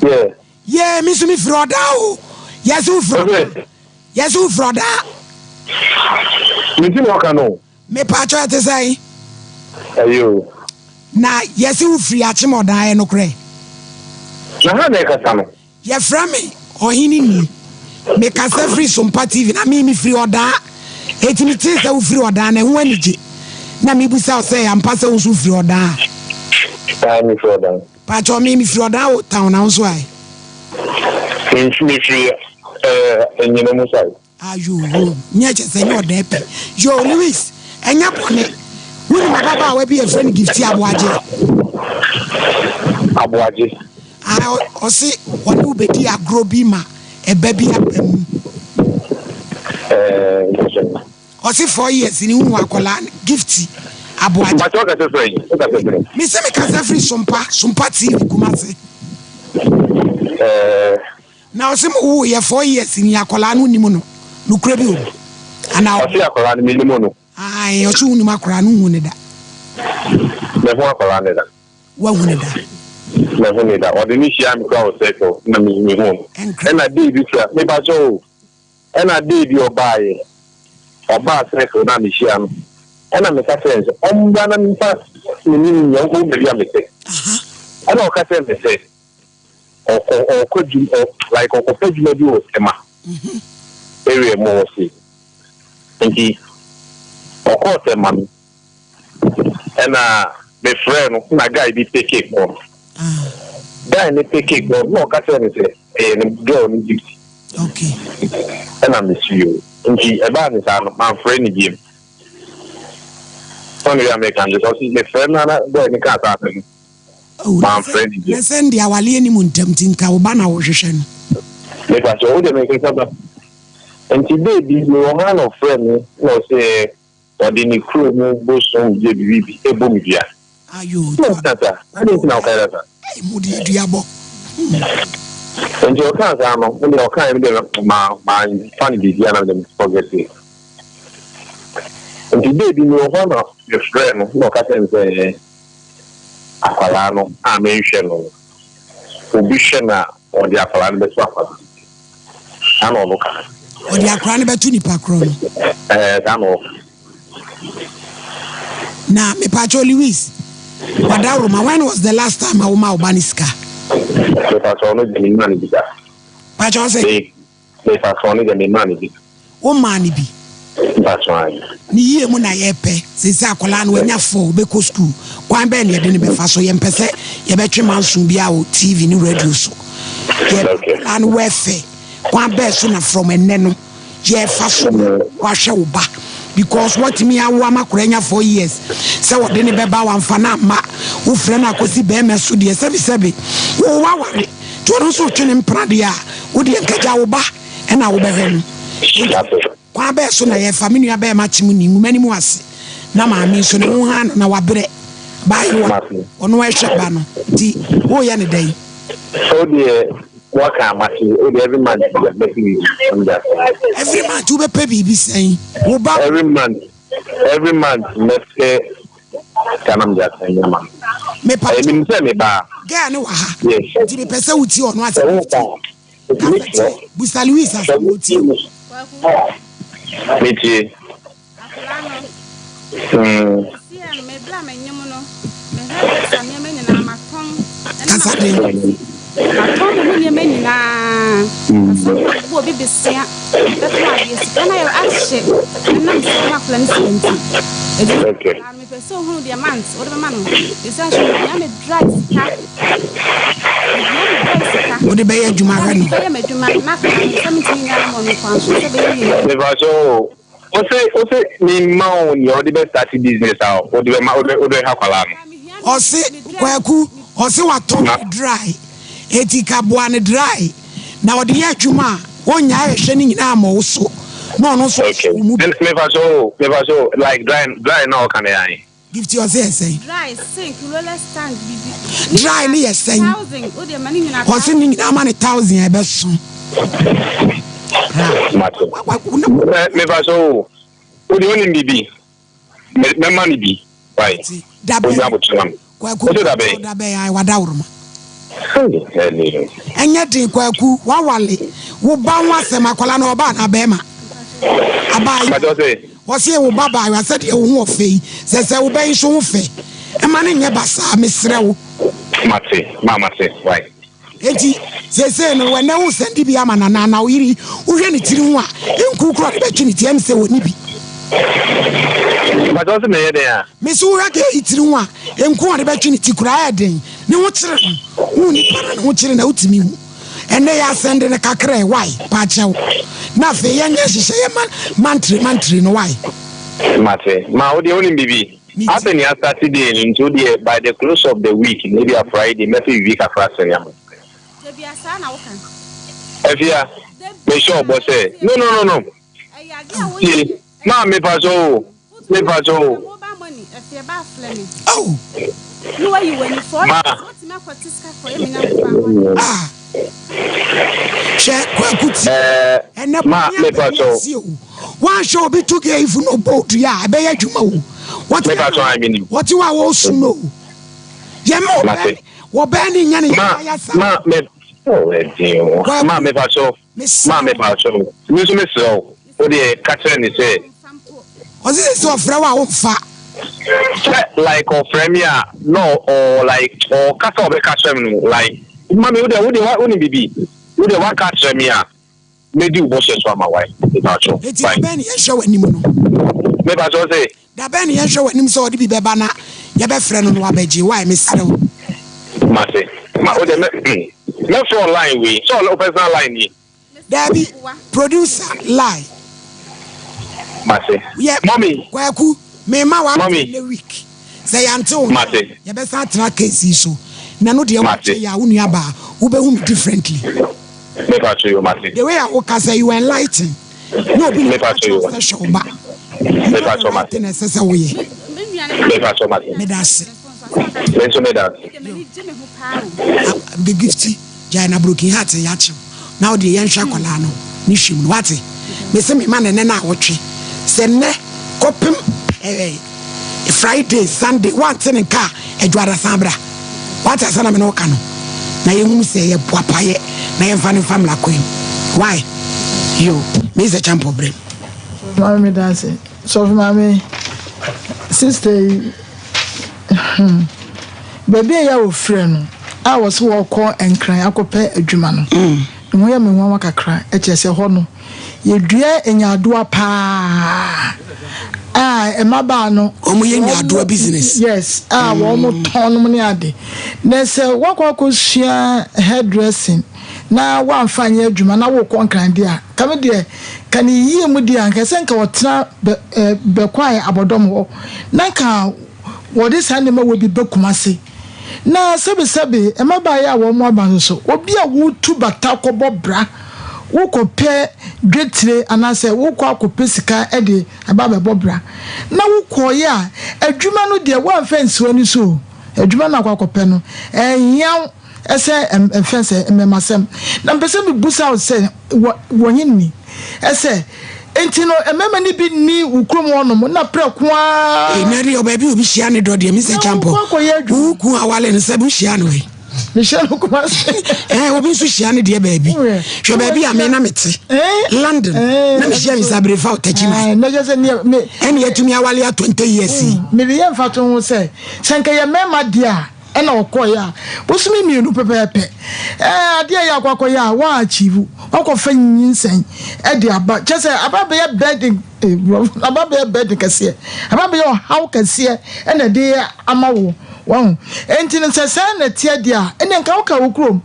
E: Yeah.
A: Yeah, me nso mefiri ɔda o. Yɛsɛ wofiri ɔda. Yɛse wo firi ɔdaa.
E: Me ti na ɔka no.
A: Mepaakyɛw ɛte sɛn?
E: Ɛyɛ o.
A: Na yɛse wo firi akyem ɔdaa ɛyɛ nokorɛ?
E: Na han na ɛkasa no?
A: Yɛfrɛ me ɔhene ni. Me kasa firi Sompa TV na me me firi ɔdaa. Eti me tee sɛ wo firi ɔdaa na ɛho anigye. Na me busa wo sɛ ampa sɛ wo nso wo firi ɔdaa?
E: Ae me firi ɔdaa.
A: Pakyɛw me mefiri ɔdan wo town na wo nso ae.
E: Me mefiri ɛɛ Enyina mu side.
A: Ah yoo yoo nyɛ kyɛ sɛ nyɛ ɔdan pɛ yoo Louis ɛnyɛ bɔne wonim ababaawa bi yɛfrɛ no Gifty Aboagye.
E: Aboagye.
A: Ah ɔse ɔne wo bɛdi agorɔ bi ma ɛba bi aba mu.
E: Ɛɛ.
A: Ɔse four years ni wohu akwadaa no Gifty Aboagye.
E: Mpakyɛ wokasa firi he? Wokasa firi he?
A: Mese me kasa firi Sompa, Sompa TV Kumasi.
E: Ɛɛ.
A: Na ɔse mo woo yɛ four years ni akwadaa no wonim no, nokorɛ bi wɔ mu anaa?
E: Ɔse akwadaa no menim no.
A: Ae ɔse wonim akwadaa no wohu no da.
E: Mehu akwadaa no da.
A: Woahu no da?
E: Mahu no da. Ɔde no hyiaa me koraa wɔ circle na mehuu no. Ɛna day bi koraa, mepakyɛ o. Ɛna day bi ɔbaeɛ, ɔbaa circle no a mehyia no, ɛna meka kyerɛɛ no sɛ ɔmmra na memfa me ne no nyɛ, ɔnkɔhu baabi a mete. Ɛna ɔka kyerɛɛ me sɛ ɔkɔ ɔkɔ adwuma ɔ like ɔkɔpɛ adwuma bi wɔ Tema area mu hɔ sei. Nti ɔkɔɔ Tema no, ɛna mefrɛɛ no na guy bi peke call no. Guy no peke call no na ɔka kyerɛɛ me sɛ ɛyɛ ne girl no gift.
A: Okay.
E: Ɛna mesi o. Nti ɛbaa ne saa no mamfrɛ no biom. Sɛ ɔno yɛ American because mefrɛ no na boy no kaa saa asɛm no.
A: Oh,
E: Mamfrɛ no biom.
A: Na sɛ nde awale anim ntam nti nka wo ba na wohwehwɛ no.
E: Mepa kyɛ wo deɛ menkasa ba. Nti day bi mewɔ hɔ a na ɔfrɛ me na ɔsɛ Ɔde ne kuro mu bosom yɛ biribi bɔ me dua.
A: Ayo,
E: Na ɔka saa, adɛn nti na woka saa?
A: Ei, mo deɛ dua bɔ.
E: Nti ɔkaa saa no, me deɛ ɔkaeɛ no deɛ ma mamfa no biribiara na me deɛ me forget it. Nti day bi mewɔ hɔ na mefrɛɛ no na ɔka kyerɛɛ me sɛ akwadaa no a menhwɛ no no, obi hwɛ no a ɔde akwadaa no bɛto akwadaa no. Saa na ɔno ka.
A: Ɔde akora no bɛto nipa korɔ no.
E: Ɛɛ saa na ɔka.
A: Na mepatwɔ Louis, Wadaworoma, when was the last time a woma wo ba no sika?
E: Mepatwɔ ɔno deɛ mema no bi da.
A: Patwɔ ɔse?
E: Mepatwɔ ɔno deɛ mema no bi.
A: Womaa no bi?
E: Mpakyɛw ae.
A: Ne yie mu na yɛpɛ. Seesei akwadaa no wanya four, ɔbɛkɔ sukuu. Kwan bɛn na yɛde no bɛfa so? Yɛmpɛ sɛ yɛbɛtwe manso biara wɔ TV ne radio so. Yɛpɛ akwadaa no welfare. Kwan bɛn so na from ɛnnɛ no yɛfa so na wahwɛ wo ba? Because watumi awo ama akwadaa anya four years sɛ wɔde no bɛba wamfa no amma wofrɛ no akɔsi bɛrima so deɛ sɛbesɛbe wo waware nti ɔno nso retwe ne mpena deɛ a wo deɛ nkagya wo ba. ɛna wobɛhwɛ no. Enti. Kwan bɛɛ so na yɛfa me nua bɛɛma kye mu ni nwuma no mu ase na maame nso ne ho haa no na wabrɛ baayewa ɔno ɛhwɛ ba no nti woyɛ no dɛn.
E: Wo deɛ waka mate wo deɛ every month bia mɛpɛ biribi na mede asɛn.
A: Every month wobɛpɛ biribi sɛn wo ba.
E: Every month every month mɛpɛ sika na mede asɛn de ama no.
A: Mepa
E: Ɛyɛ menim sɛ me ba.
A: Girl no wɔ ha
E: Yes.
A: nti mepɛ sɛ wotie ɔno asɛm. Kasa tie. Busa Louis asɛm na otie o.
E: Metie.
A: Kasa den.
D: Matɔn me ho nneɛma nyinaa. Asɛm na bɔ obi besia bɛtɔn adeɛ sika no ayɛ ahye ɛnam sɛ ɔma akwadaa no sika nti.
E: Okay.
D: Mepɛ sɛ ohunu deɛ months wode bɛma no ɛsiane sɛ mehia me dry sika mehia me dry sika
A: wode bɛyɛ adwuma hwɛ no
D: bɛyɛ m'adwuma na afei na sɛ mentumi nya no mɔ no kwan so sɛ bɛyɛ yie
E: Mepakyɛ o, ose ose me ma wo nea ɔde bɛ start business a wode bɛ ma wode wode bɛhwɛ akwadaa no.
A: Ɔse kwaku ɔse watɔn ne dry eti ka boa no dry na ɔde yɛ adwuma a ɔnyae ɛhwɛ no nyinaa ma wo so na ɔno nso
E: Okay
A: ɔhyɛ wo mu bi.
E: Mepakyɛ o mepakyɛ o like dry dry na ɔka no yɛ ahe?
A: Gifty ɔse yɛ sɛn?
D: Dry sink roller stand bibi.
A: Dry ne yɛ sɛn?
D: Thousand o deɛ ma ne nyinaa.
A: Ɔse ne nyinaa ma ne thousand a ɛbɛso.
E: Mate. Mepakyɛ o wo deɛ wonim bibi? Mɛma no bi wai.
A: Dabɛn.
E: Onya abokyerɛ ma me.
A: Kwaku
E: Wose dabɛn?
A: Dabɛn ae wadaworoma.
E: Ɛne.
A: Ɛnyɛ den Kwaku wawale wo ba ho asɛm akwadaa no ɔbaa anaa bɛɛma? Abaayewa.
E: Mpakyɛw se.
A: Ɔse wo ba baayewa sɛdeɛ wo ho ɔfɛ yi sɛ sɛ wo ba yi nso ho fɛ ɛma no nyɛ basaa mesrɛ wo.
E: Mate maa mate wai.
A: Enti seesei no, ɛnnɛ woresan de bi ama no anaa? Na wo yere yi, wohwɛ ne tiri ho a, nku koraa a ɔde bɛtwe ne ti, ɛm sɛ ɔnni bi.
E: Mpakyɛ wo se meyɛ dɛn a?
A: Mese wohwɛ girl yi tiri ho a, nku a ɔde bɛtwe ne ti koraa ɛyɛ den. Ne ho kyere no. Wohu nipa no a ne ho kyere no a, wotumi hu. Ɛnnɛ yɛasɛnde no kakra ɛ, wai? Pakyɛw. Na afei yɛnyɛ nhyehyɛeɛ ma mantri mantri no, wai?
E: Mate. Ma wo deɛ wonim biribi? Afei nea Saturday no nti wo deɛ by the close of the week no ebia Friday mɛpɛ biribi kakra asɛne ama wo.
D: Dabia saa na woka.
E: Afia, mehyɛ wo bɔ sɛ no no no no tie maa mepa kyɛw o mepa kyɛw o.
A: Oh.
E: Ma.
A: Ah. Hwɛ kwaku ti. Ɛnɛ
E: ma
A: bɔne
E: mepa
A: abɛn
E: kyɛw.
A: wiase o. Woanhwɛ obi to gay fo na ɔbɔ odua a ɛbɛyɛ adwuma o. Wɔte
E: Mepa kyɛw I mean.
A: wɔte hɔ a wɔresu no o. Yɛma ɔbɛn
E: Mate.
A: wɔbɛn ne nyɛ ne
E: Ma
A: yaya saa.
E: ma me oh ɛdin o.
A: Kwaku.
E: Ma mepa kyɛw.
A: Mesrɛ
E: Ma
A: wo.
E: mepa kyɛw. Me nso mesrɛ wo. Wo deɛ ka kyerɛ ne sɛ.
A: Ɔse sɛ sɛ ɔfrɛ wo a womfa.
E: Sɛ like ɔfrɛ me a na ɔ like ɔka sɛ ɔbɛka kyerɛ me no like mami wo deɛ wo deɛ wonim bibi wo deɛ waka akyerɛ me a mɛdi wo bɔhyɛ so ama wae mepakyɛw
A: Eti
E: bye.
A: dabɛn ne yɛnhwɛ w'anim no.
E: Mepakyɛw se.
A: Dabɛn ne yɛnhwɛ w'anim sɛ ɔde bi bɛba na yɛbɛfrɛ no na wabɛgye wae mesrɛ wo.
E: Mate ma wo deɛ mɛ mɛfrɛ wo line wei sɛ wo personal line nie.
A: Dabi producer lie.
E: Mate.
A: Yɛ
E: Mommy.
A: Kwaku me ma wa
E: Mommy.
A: ne week. Sɛ yante wo nka
E: Mate.
A: yɛbɛsan atena case yi so. Na no deɛ
E: Mate.
A: wokyɛ yɛ a wo nua baa wobɛhu me differently.
E: Me pa cho yo mate.
A: The way a woka sɛ you enlighten. Na obi na
E: Me pa
A: ɔka
E: cho
A: kyerɛ
E: yo
A: wo sɛ hwɛ wo ba. You
E: Me
A: know
E: pa
A: the
E: cho
A: right
E: mate.
A: thing ɛsɛ sɛ woyɛ.
E: Me pa cho mate.
A: Meda ase.
E: Me nso meda ase.
A: The gifty. Gyae na broken heart yɛ akyew na wo deɛ yɛnhwɛ akwadaa no ne hwɛ mu no wate mese me ma no ɛnɛ na awɔtwe sɛ nnɛ kɔpem ɛɛ Friday Sunday wante ne nka a adwada san bra wate asɛ na me ne wo ka no na yɛhunu sɛ yɛ boapayɛ na yɛmfa ne mfa mmra kwan mu why yo me sɛ champɔ brɛ
B: Maame meda ase. Sɔfo maame, sister yi, hmm, baabi a ɛyɛ a wɔfrɛ no a wɔsɛ wɔkɔ Nkran akɔpɛ adwuma no, ne ho yɛ me nwanwa kakra. Ɛkyerɛ sɛ hɔ no, yɛdua nyaadoa paa a mmabaa no.
A: Wɔn yɛ nyaadoa business.
B: Yes, a wɔn tɔn nom ne ade. Na sɛ wɔkɔ akɔsua hairdressing na woamfa anyɛ adwuma na wokɔ Nkran deɛ a, ka me deɛ, ka ne yie mu deɛ a, anka ɛsɛ nka wɔtena bɛ eh, Bɛkwae abɔdɔm hɔ na nka wɔde saa nneɛma wɔ bi ba Kumase. Na sɛbesɛbe, mmabaa yi a wɔn aba nso so, obi a wotu bata kɔbɔ bra, Wokɔpɛ dwetire anaasɛ wokɔ akɔpɛ sika de aba abɛbɔ bra na wokɔeɛ a, adwuma no deɛ woamfa ansi w'ani so o, adwuma no a wokɔ akɔpɛ no, ɛnhia wo sɛ ɛmfɛ sɛ mmɛmasɛm. Na mepɛ sɛ mebusa wo sɛ, wɔ wɔ he ni? Ɛsɛ nti no mmarima no bi nni wo kurom hɔnom na prɛko ara.
A: Ee, na deɛ ɔbaa bi obi hyia ne dɔ deɛ, Mr.
B: Na
A: Champɔ,
B: wokɔ akɔyɛ adwuma.
A: wo kun awale no sɛ wohyia no he?
B: Mehyia no Kumasi.
A: Ɛɛ obi nso hyia ne deɛ baabi. Hwɛ baabi a me na mete. London. Na mehyia Mr. Abrefa Ɔtakyiman.
B: Na kyerɛ sɛ neɛ me.
A: Ɛne yɛatumi awale a 20 years yi.
B: Mede yɛ mfatoho sɛ, sɛ nka yɛ mmarima deɛ a ɛna ɔkɔeɛ a, bosome mmienu pɛpɛɛpɛ. Ɛɛ adeɛ a yɛ akɔ akɔyɛ a, wɔn achieve, wɔakɔfa nyinsɛn de aba. Kyerɛ sɛ aba abɛyɛ burden, aba abɛyɛ burden kɛseɛ, aba abɛyɛ ɔhaw kɛseɛ ɛna ɛde ama wo. Wahu? Enti no, sɛ saa na ɛteɛ deɛ a, ɛnneɛ nka woka wo kurom.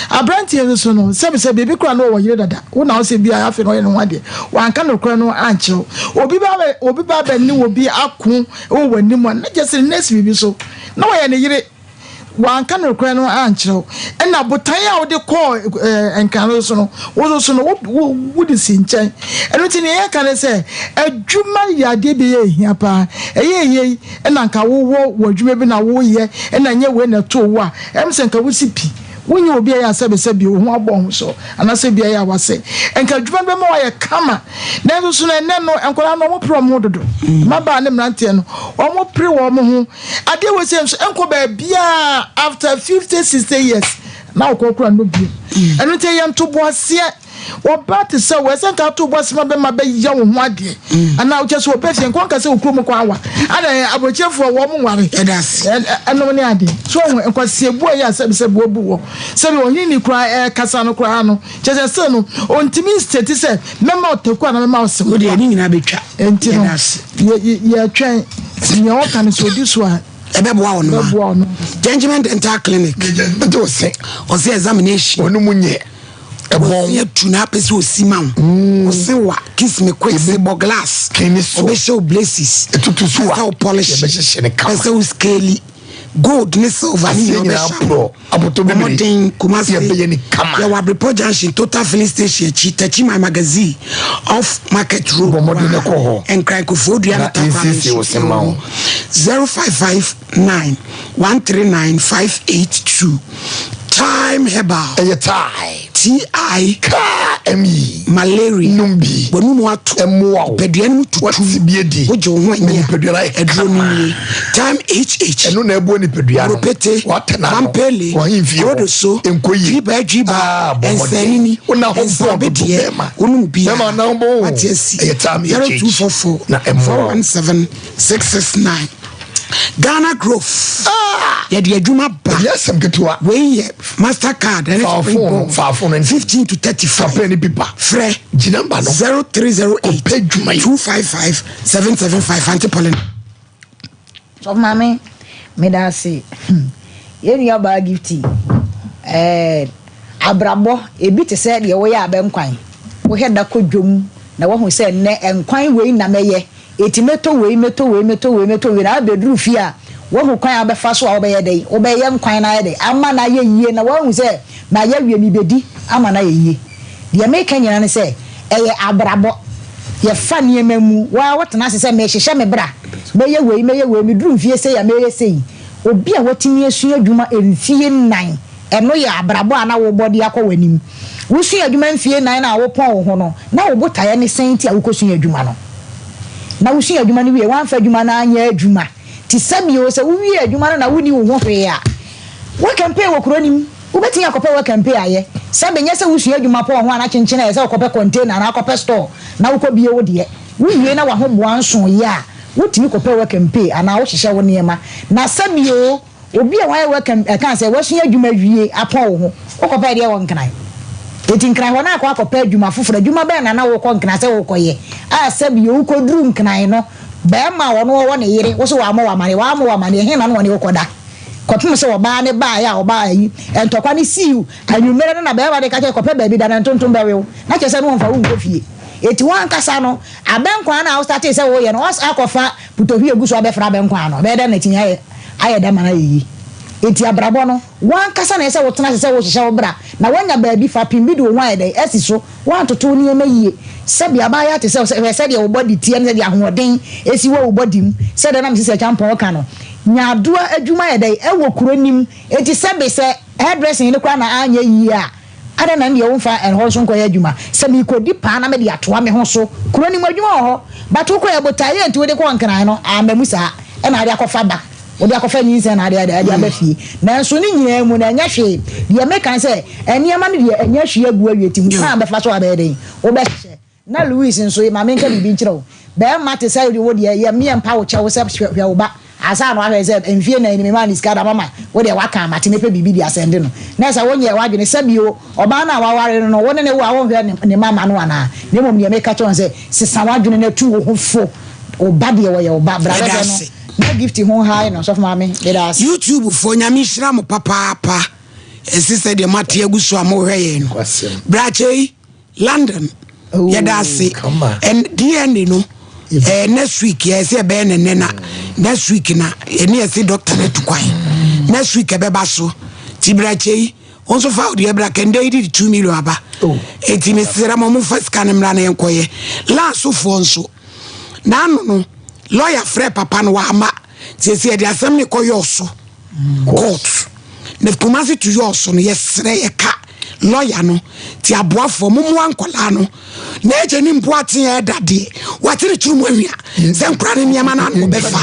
B: Aberanteɛ no nso no, sɛbisɛ biribi koraa na ɔwɔ yere dada. Wo na wosɛ bi a afei na ɔyɛ ne ho adeɛ. Wanka nokorɛ no ankyerɛ wo. Obi ba bɛ, obi ba bɛ ne obi ako wɔ w'anim a, na kyerɛ sɛ ne nan si biribi so. Na ɔyɛ ne yere. Wanka nokorɛ no ankyerɛ wo. Ɛna botaeɛ a wode kɔɔ ɛɛ nkran no so no, wo nso so no, wo, wo, wode si nkyɛn. Ɛno nti nea yɛka ne sɛ, adwuma yɛ adeɛ bi a ɛyɛ hia paa. Ɛyɛ yei. Ɛna nka wowɔ w'adwuma bi na woyɛ ɛna nyɛ wei na ɛtoo wo a, ɛm sɛ nka wosi pi. Wonyɛ obi a ɛyɛ a sɛbesɛbe wo ho abɔ ho so anaasɛ bi a ɛyɛ a wasɛe. Nka adwuma no bɛma woayɛ kama. Nanso so no ɛnnɛ no nkwadaa no wɔpere wɔn ho dodo. Mmabaa ne mmeranteɛ no wɔpere wɔn ho. Adeɛ wei sɛ nso ɛnkɔ baabiara after 50, 60 years na wokɔ kora no bio. Ɛno nti ɛyɛ ntoboaseɛ. Ɔbaa te sɛ wo, ɛsɛ nka ato bo ase ma bɛma bɛyɛ wo ho adeɛ. Mm. Anaa wokyɛ sɛ ɔbɛ fie nka ɔnka sɛ okuro mu kɔ awa. Ana aburokyefoɔ wɔn mo nware.
A: Ɛda ase.
B: Ɛnom ne adeɛ. So ɔho nkwasiabu a ɛyɛ a sɛbi sɛbi wɔbu wɔ. Sɛbi ɔhene ni koraa ɛkasa no koraa no. Kyɛ sɛ still no ɔntumi nstate sɛ mɛma ɔtaku anaa mɛma ɔsew.
A: Wo deɛ ne nyinaa bɛtwa.
B: Nti no yɛtwɛn nea ɔka no sɛ ɔdi so a.
A: Ɛbɛboa wo no a. Gentleman Dental Clinic. Ɔsɛ examination.
C: Ɔno mu nyɛ.
A: Ɛbɔn. Ɔsi atu na apɛ sɛ ɔsi ma wo. Mm. Ɔsi wa kiss me quick se bɔ glass.
C: Kini so.
A: Ɔbɛhyɛ wo braces.
C: Etutu so wa.
A: Pɛ sɛ wo polish.
C: Yɛbɛhyehyɛ ne kama.
A: Pɛ sɛ wo scale. Gold ne silver ne nyinaa ɔbɛhyɛ wo.
C: Aboto bibiri.
A: Ɔmɔden Kumasi.
C: Yɛbɛyɛ ne kama.
A: Yɛwɔ Abrepɔ junction total filling station akyi Techiman magazine off market road.
C: Bɔ mmɔden na kɔ hɔ.
A: Nkran Kofoɔ dua ne
C: takwa ne nso.
A: 0559 139 582. Thyme Herbal.
C: Ɛyɛ Thyme.
A: T I.
C: K M E.
A: Malaria.
C: Nom bi.
A: W'anum ato.
C: Ɛmmoa wo.
A: Nipadua no mu tutu.
C: Wate bi adi.
A: Wogye wo ho
C: anyi a. Nipadua no ayɛ
A: kama. Aduro no nie. Thyme HH.
C: Ɛno na ɛboa nipadua no.
A: Oropete.
C: Watena ano.
A: Mampele.
C: W'ahemfie hɔ.
A: Rodoso.
C: Nkɔ yie.
A: Dwiba dwiba.
C: Ah, bɔ mmɔden.
A: Nsanini.
C: Wo na ho bɔn dodo
A: Nsabedeɛ.
C: bɛrima.
A: Wonom bi a.
C: Bɛrima na ho bɔn o.
A: Wate asi.
C: Ɛyɛ Thyme HH.
A: 0244.
C: Na ɛmmoa wo.
A: 417 669. Ghana Growth. Ah! Yɛde adwuma ba.
C: Ɛnyɛ asɛm ketewa.
A: Wei yɛ Mastercard ɛne
C: Springboard. Faafo no.
A: 15 to 35.
C: Fa pɛn ne pipa.
A: Frɛ.
C: Gyi namba no.
A: 0308.
C: Kɔpɛ adwuma yi.
A: 255 775 Auntie Pauline.
F: Sɔfo maame, meda ase. Hmm. Yɛn nua baa Gifty, ɛɛ abrabɔ ebi te sɛ deɛ woyɛ abɛnkwan. Wohwɛ da kɔ dwom na woahu sɛ nnɛ nkwan wei na mɛyɛ. Enti mɛtɔ wei, mɛtɔ wei, mɛtɔ wei, mɛtɔ wei, na abɛduru fie a, woahu kwan a wobɛfa so a wobɛyɛ dɛn? Wobɛyɛ nkwan no ayɛ dɛn? Ama no ayɛ yie, na woahu sɛ mayɛ awie, mebɛdi ama no ayɛ yie. Deɛ mereka nyinaa ne sɛ, ɛyɛ abrabɔ. Yɛfa nneɛma mu. Wo ara wotena ase sɛ, meehyehyɛ me bra, mɛyɛ wei, mɛyɛ wei, meduru mfeɛ sei a, mɛyɛ sei. Obi a watumi asua adwuma mfeɛ nnan, Ɛno yɛ abrabɔ a na worebɔ de akɔ w'anim. Wusua adwuma mfeɛ nnan no a wopɔn wo ho no, na wo botaeɛ ne sɛn nti a wokɔsua adwuma no? Na wosua adwuma no wie, woamfa adwuma no anyɛ adwuma. Te sɛ bio, sɛ wowie adwuma no na wonni wo ho hwee a, woakampee wɔ kuro no mu. Wobɛtumi akɔpɛ woakampee ayɛ. Sɛbe nyɛ sɛ wosua adwuma pɔn ho a na kyenkyen ayɛ sɛ wokɔpɛ container anaa wokɔpɛ store na wokɔbie wo deɛ. Wowie na w'ahoboa nsoeɛ a, wotumi kɔpɛ woakampee anaa wohyehyɛ wo nneɛma. Na sɛ bio, Obi a wayɛ wɛkɛm ɛka sɛ wasua adwuma awie apɔn wo ho, wokɔpɛɛ deɛ wɔ Nkran. Enti Nkran hɔ no akɔ akɔpɛ adwuma foforɔ. Adwuma bɛn na na wokɔ Nkran sɛ wokɔyɛ? A sɛbio wokɔduru Nkran no, barima a ɔno ɔwɔ ne yere, wo so wammɔ wo amaneɛ, wammɔ wo amaneɛ, he na na ɔne wo kɔda? Kɔpem sɛ ɔbaa no baeɛ a ɔbaa ayi, ntɔkwa no sii anwummerɛ no na barima no ka kyerɛ kɔpɛ baabi da na ntontom bɛwe wo. Na kyerɛ sɛ na ɔmfa wo nkɔ fie. Enti wo ankasa no, abɛnkwan no a wostartee sɛ woyɛ no, woasan akɔfa putohwie agu so abɛfra abɛnkwan no, ɛbɛyɛ dɛn na atumi ayɛ ayɛ dɛ ama no ayɛ yie? Enti abrabɔ no, w'ankasa na ɛsɛ sɛ wotena ase sɛ wohyehyɛ wo bra. Na woanya baabi fapem bi de wo ho ayɛ dɛn? Asi so. Woantoto wo nneɛma yie. Sɛdeɛ abaayewa te sɛ wo, hwɛ sɛdeɛ wo body teɛ ne sɛdeɛ ahoɔden si wɔ wo body mu. Sɛdeɛ na me sista Kyampɔn reka no, nyaadoa adwuma yɛ dɛn? Ɛwɔ kuro no mu. Enti sɛbe sɛ hairdressing no koraa na anyɛ yie a, adɛn na ɛndeɛ womfa ɛhɔ nso nkɔyɛ adwuma? Sɛ merekɔdi paa na mede atoa me ho so. Kuro no mu adwuma wɔ hɔ, but wokɔyɛ botaeɛ nti wode kɔɔ Nkran no, amma mu saa. Ɛna wode akɔfa ba. Wode akɔfa nyinsɛn na ade ade aba fie. Nanso ne nyinaa mu no, ɛnyɛ hwee. Deɛ meka ne sɛ, nneɛma no deɛ, ɛnyɛ hwee agu awie nti, hu kwan a wobɛfa so a wobɛyɛ dɛn? Wobɛhyehyɛ. Na Louise nso, ma menka biribi nkyerɛ wo. Barima te sɛ wo deɛ, yɛ meɛ mpa wo kyɛw sɛ hwɛ wo ba ansa na wahwɛ sɛ mfie nan ni memaa no sika da mama wo deɛ waka a mate mɛpɛ biribi de asɛnde no. Na sɛ wonyɛɛ w'adwene sɛ bio ɔbaa no a waware no no wo ne no wo a wonhwɛ ne mma mma no anaa? Na mmom deɛ meka kyerɛ wo ne sɛ sesa w'adwene na tu wo ho fo. Wo ba deɛ wɔyɛ wo ba. Bra bɛhwɛ no na Gifty ho hae no. Sɔfo maame, meda ase.
A: YouTube foɔ Nyame nhyira mo papaapa ɛsi sɛ deɛ moate agu so a mohwɛ yɛn no. Brakyei London oh, yɛda ase. And DNA no eh, next week yɛ sɛ ɛbɛyɛ ne nnɛ na next week na ɛne yɛse doctor no atu kwan. Next week ɛbɛba so. Ti brakyei wo nso fa wodeɛ bra kɛndɛ yi de 2 million aba. Oh. Enti mesrɛ mo momfa sika no mmra na yɛnkɔyɛ. Laasofoɔ nso N'ano no, lɔya frɛɛ papa no, wamma. Seesei yɛde asɛm no rekɔ Yɔɔso court. Na Kumasi to Yɔɔso no, yɛsrɛ yɛka lɔya no ti aboafoɔ mommoa nkwadaa no. Na agya ne mpo ate ɛda deɛ wate ne tiri mu ahwia sɛ nkwadaa no nneɛma no ano bɛfa.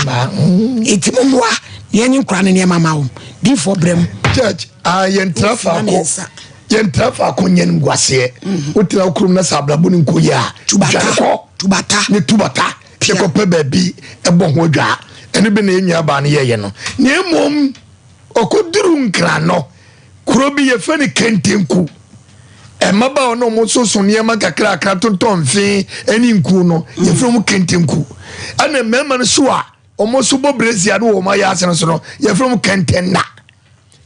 A: Enti mommoa na yɛnye nkwadaa no nneɛma ma wɔn. Diifoɔ brɛ mu.
C: Church, ah, yɛntra faako. Yɛntra faako nyɛ nguaseɛ. Wotena wo kurom na sɛ abrabɔ no nkɔ yie a, dwane kɔ.
A: Tubata.
C: Ne tubata. Yɛkɔpɛ baabi bɔ ho adwaa. Ɛno bi na yɛn nuabaa no yɛeɛ no. Na mmom ɔkɔduru Nkrano, kuro bi yɛfrɛ no Kentenku. Mmabaawa no a wɔsoso nneɛma kakrakra tontɔn mfe ne nku no, yɛfrɛ wɔn Kentenku. Ɛna mmarima no so a wɔn nso bɔ brazier no wɔ wɔn ayaase no so no, yɛfrɛ wɔn Kɛntɛnna.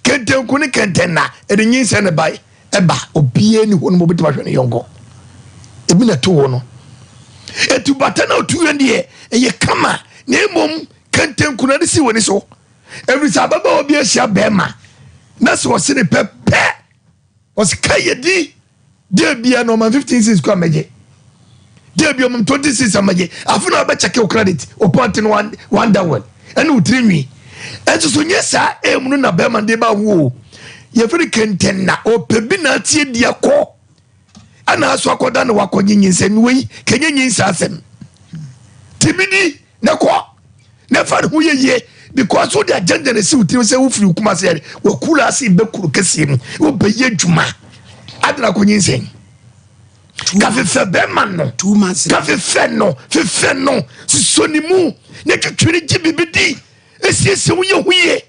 C: Kentenku ne kɛntɛnna ɛde nyinsɛn na ɛbae ɛba obiara ni hɔ no ma obetumi ahwɛ ne yɔnko ebi na ɛto hɔ no etu bata na otu yɛn deɛ ɛyɛ kama na emom kentenku na ɛde si wɔ ni so efiri sɛ ababaawa bi ahyia bɛrima na sɛ ɔsi ne pɛ pɛ Ɔsi ka yɛ di deɛ bia na ɔma 15 cedis kɔ amɛgye deɛ bia ɔma 20 cedis amɛgye afei na ɔbɛ check wo credit o pɔnte no one one down ɛne wo tiri nwi ɛnso so nyɛ saa emu no na bɛrima de ba wo o yɛfiri kɛntɛn na ɔpɛ bi na atie di akɔ ɛna aso akɔda na wakɔ nyinyinsɛn wei kɛnyɛ nyinsa asɛm tibidi na kɔ na fa ne ho yɛ yie because wode agenda na esi wo tirim sɛ wofiri wo kuma ase wakura ase bɛ kuro kɛseɛ mu wobɛyɛ adwuma adena kɔ nyinsɛn ka fefɛ bɛrima no ka fefɛ no fefɛ no sisɔ ne mu na twitwi ne gye biribi di esiesie wo yɛ ho yie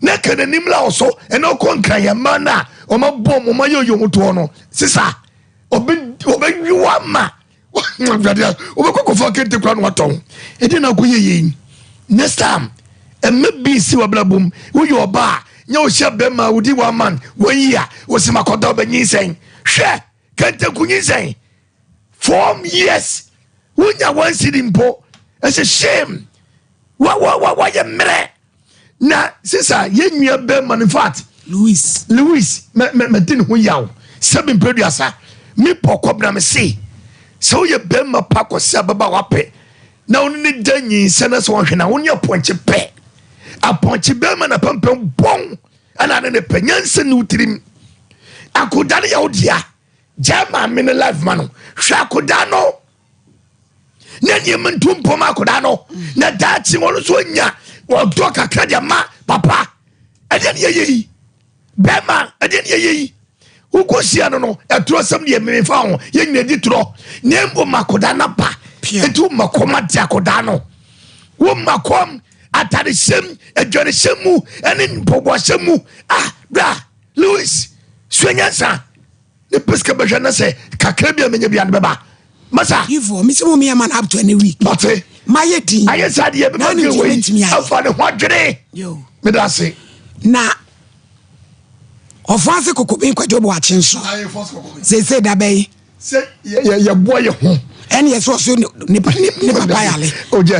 C: na ka n'anim la ɔso ɛna ɔkɔ nkran yɛ mmaa no a ɔma bɔm ɔma yɛ ɔyɛ ɔmo no sisa ɔbɛ ɔbɛwi wa ma Awurade wobɛkɔ kɔfa kente kora na watɔn ɛdeɛ na akɔyɛ yei next time ɛmɛ bi si wabrabɔ mu woyɛ ɔba a nyɛ wohyɛ bɛma wodi one man one year wosi makɔda wobɛnyinsɛn hwɛ kente kunyinsɛn 4 years wonya one cedi mpo ɛsɛ shame wa wa wa wayɛ mmerɛ na sisa yɛn nua bɛrima no in fact
A: Louis
C: Louis mɛ mɛ mɛ di ne ho yaw sɛbi mpɛduasa mi pɔ kɔbena mi se sɛ woyɛ bɛrima pa kɔsi ababa wapɛ na wɔn ne da nyinsɛn na sɛ wɔhwɛ na wɔn ne apɔnkye pɛ apɔnkye bɛrima na pɛmpɛn bɔn ɛna ne ne pɛ nyansa ne tirim akoda no yɛ wo dea gya maame ne life ma no hwɛ akoda no na nneɛma ntu mpɔm akwadaa no na daakye wɔn nso anya ɔdɔ kakra de ama papa ɛdeɛ ne yɛyɛ yi bɛrima ɛdeɛ ne yɛyɛ yi wokɔ hyia no no ɛtorɔ sɛm deɛ memefa ho yɛ nyina di torɔ na mmom akwadaa no ba nti woma kɔm ade akwadaa no woma kɔm atadehyɛm aduanehyɛm mu ɛne mpɔboahyɛm mu ah bra Louis sua nyansa ne pɛ sika bɛhwɛ na sɛ kakra bi a menya bi a ne bɛba masa.
A: Ivo mi sɛ mo mi ama no up to any week.
C: Mate.
A: Mayɛ din.
C: Ayɛ saa deɛ bɛma deɛ wei afa ne ho adwene. Meda ase.
A: Na ɔfo ase kokobe kwadwo boakye nso. Seesei da bɛyi.
C: Sɛ yɛboa yɛ ho.
A: Ɛne yɛ sɛ ɔso ne papa yale.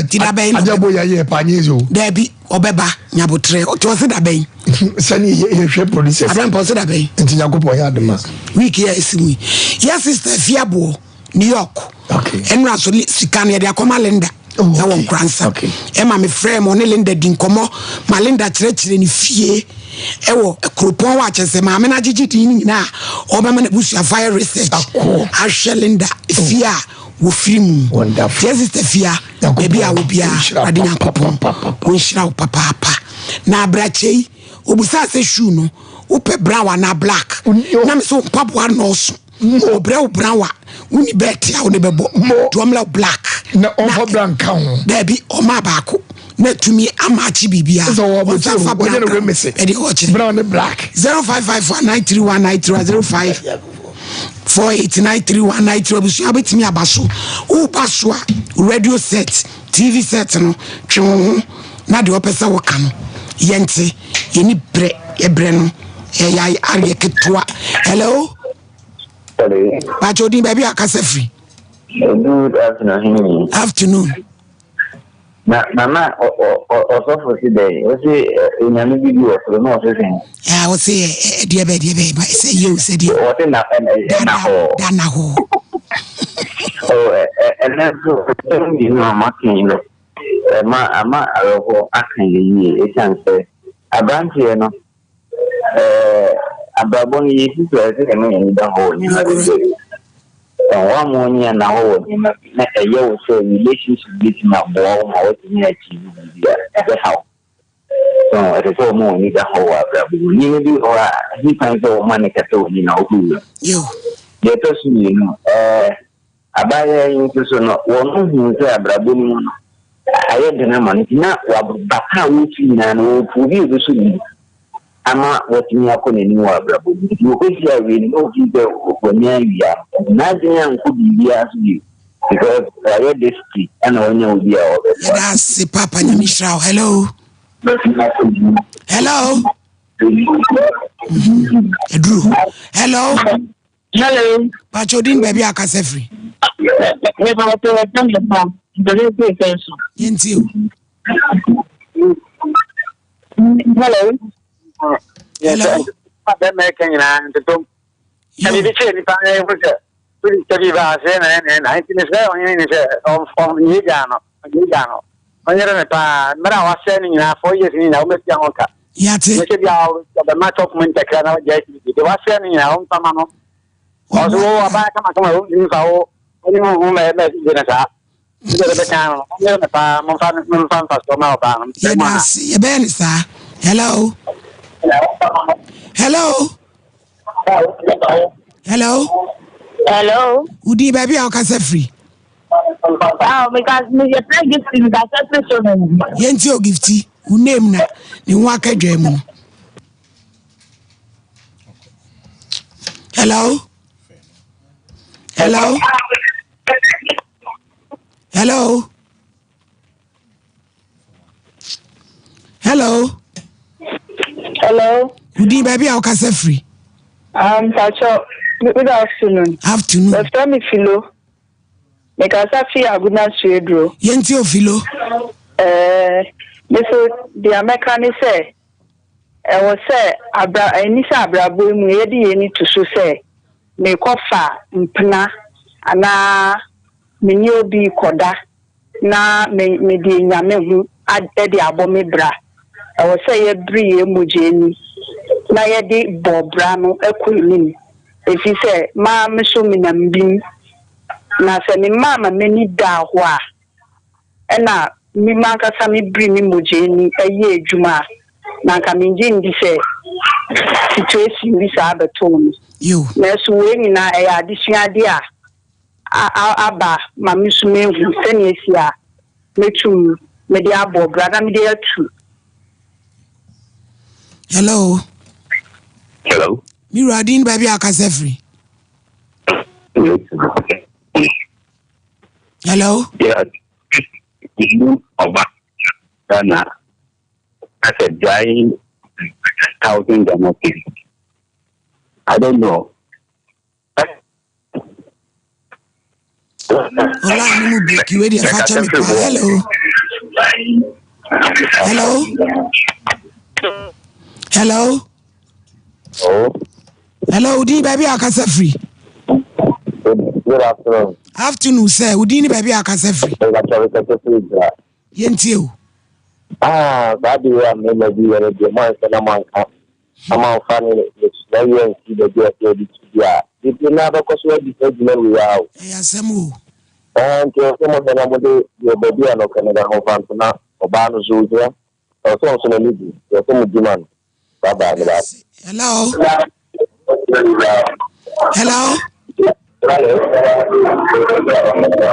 A: Ti da bɛyi
C: na. Adeɛ bɔ yɛ yɛ pa nye so.
A: Daabi ɔbɛba nyabotrɛ ɔte ɔse da bɛyi.
C: Sɛne yɛhwɛ producers.
A: Abrɛ mpɔ sɛ dabɛn.
C: Nti Nyankopɔn yɛ adoma.
A: Week yɛ ɛsi mu yi. Yɛ sister fi aboɔ New York.
C: Okay.
A: Ɛnura so sika no yɛde akɔma Linda.
C: Oh, okay.
A: Ɛwɔ Nkoransa.
C: Okay.
A: Ɛma me frɛ ma ɔne Linda di nkɔmmɔ ma Linda kyerɛkyerɛ ne fie ɛwɔ kuropɔn hɔ akyɛ sɛ maame no agyegye din no nyinaa ɔbɛma n'abusuafo ayɛ research ahwɛ Linda fie a wɔfiri mu.
C: Wonderful.
A: Dear sister fia baabi a wɔ biara Awurade Nyankopɔn ɔnhyira wo papaapa. Na abrakyɛ yi obusaa sɛ shoe no wopɛ brown anaa black na me sɛ wo mpaboa nnɔɔso ɔbrɛ wo brown a wonni bɛɛte a wode bɛbɔ nti ɔmmrɛ wo black
C: na ɔmfa brown nka ho.
A: Daabi ɔmaa baako na atumi amaakye biribiara
C: Sɛ ɔwɔ abɔkyere
A: ɔnsa fa
C: ho
A: brown
C: ɔnyɛ no
A: ka ho
C: remese
A: ɛde ɔkyerɛ
C: brown ne black.
A: 0554 931 931 05 489319 abusua wobɛtumi aba so woba so a radio set tv set no twe wo ho na deɛ ɔpɛ sɛ woka no yɛnte yɛni berɛ yɛbrɛ no ɛyɛ areɛ ketewa. Hello. Pakyɛ odin baabi a akasa firi.
G: Good afternoon.
A: Afternoon.
G: Na nana ɔsɔfo si dɛn? Ɔsi onyame bi bi wɔ soro na ɔsi sɛn?
A: Aa ɔsi ɛdeɛ bɛ ɛdeɛ bɛ sɛ yie o sɛ deɛ.
G: Ɔsi na ɛna hɔ.
A: Dana hɔ.
G: Ɛnɛ nso ɛsɛm mmienu a maka yi no ɛma ama awerɛhoɔ aka yɛ yie ɛsiane sɛ aberanteɛ no ɛɛ abrabɔ no yɛsi so a ɛsɛ sɛ yɛma yɛn ani da hɔ wɔ nneɛma bebree. Sɛ woamma w'ani anna hɔ wɔ nneɛma bi na ɛyɛ wo sɛ relationship betumi aboa wo ma woatumi achieve biribi a, ɛbɛha wo. So ɛsɛ sɛ wɔma w'ani da hɔ wɔ abrabɔ mu. Nneɛma bi wɔ hɔ a, ɛho kwan sɛ wɔma no kɛtɛ w'ani na wokɔ wura mu. Deɛ ɛtɔ so mmienu, ɛɛ abaayewa yi nso so no, wɔn hu sɛ abrabɔ no mu no, ayɛ den ama no nti na wabata a wɔretu nyinaa no, wɔrepu obi a ɔbɛsɔ ne mu ama watumi akɔ n'anim wɔ abrabɔ mu. Nti wɔkɔhyia awie no, na ɔfii sɛ wanya awia no. N'adwene ankɔ biribiara so bio because wayɛ desperate ɛna wanya obi a ɔbɛboa.
A: Yɛda ase papa nyame nhyira wo. Hello. Hello. Eduru. Hello.
H: Hello.
A: Pacho din baabi a akasa firi.
H: Meba wɔpɛ wɔpɛ me pa. Mpɛsɛ sɛ fɛn so.
A: Yɛntie o.
H: Hello.
A: Hello.
H: Bɛmɛ kɛ nyinaa ntotom. Na biribi kyerɛ nipa na ehu sɛ wodi sɛ bi ba ase na ɛna ɛna nti mesrɛ ɔhene ne sɛ ɔnyɛ gyaa no ɔnyɛ gyaa no ɔnyere ne paa mmerɛ a wasɛe no nyinaa four years ne nyinaa wɔmɛtua ho ka.
A: Yate.
H: Nyɛ sɛ bi a ɔbɛma chop mu ntakra na wagyae tv de wasɛe no nyinaa ɔmfa ma no. Ɔso wo ɔbaa kamakama ɔntumi mfa wo ɔne wo ho mɛ mɛ gye no saa.
A: Yɛda ase yɛbɛyɛ ne saa. Hello. Hello. Hello.
H: Hello.
A: Wodi baabi a wokasa firi.
H: Ah, because me yɛ pɛ gifti mi kasa firi so no.
A: Yɛnti o gifti, wo name na ne ho aka dwa mu no. Hello. Hello. Hello. Hello.
H: Hello.
A: Wodi baabi a wokasa firi.
H: Um, Pacho, good afternoon.
A: Afternoon.
H: Wɔfrɛ me Philo. Mekasa fi Agona Sueduro.
A: Yɛnti o Philo.
H: Ɛɛ, me so deɛ mɛka ne sɛ ɛwɔ sɛ abra ɛni sɛ abrabɔ mu yɛde yɛn ani to so sɛ merekɔfa mpena anaa me ne obi rekɔda na me mede anya me ho de abɔ me bra. Ɛwɔ sɛ yɛbere yɛn mogya ani na yɛde bɔ bra no kɔ anim, ɛfiri sɛ maa me so menam bi mu. Na sɛ memaa m'ani daa hɔ a, Ɛna me m'ankasa me biri me mogya ani yɛ adwuma a, na anka mengye ndi sɛ situation bi saa bɛtoo me. Nanso wei nyinaa ɛyɛ adesuadeɛ a a aba ma me nso mahu sɛnea esi a mɛtum mede abɔ bra na mede atu.
A: Hello.
G: Hello.
A: Me wura din baabi a akasa firi. Hello.
G: Yeah, you ọba Ghana as a drying thousand Ghana cedis. I don't know.
A: Ọlá ni mo break ìwé díẹ̀ fa kyẹ́ mi pa. Hello. Hello. Hello.
E: Oh.
A: Hello, wodin baabi a akasa firi?
E: Good afternoon.
A: Afternoon sɛ wodin ne baabi a akasa firi? Yɛntie o.
E: Ah, saa de a mmarima bi yɛ no deɛ moanhwɛ na moanka na moamfa ne na yɛ nsi baabi a ɛsɛ de to bi a bebree no abɛkɔ so adi saa adwuma wei ara o.
A: Ɛyɛ asɛm o.
E: Ɛɛ nti ɛsɛ mohwɛ na mode deɛ baabi a nɔkɛ no da ho fa nto na ɔbaa no so ohia ɛwɔ sɛ ɔnso n'ani gye ɛwɔ sɛ mo di ma no. Bye bye. Bye.
A: Hello. Hello.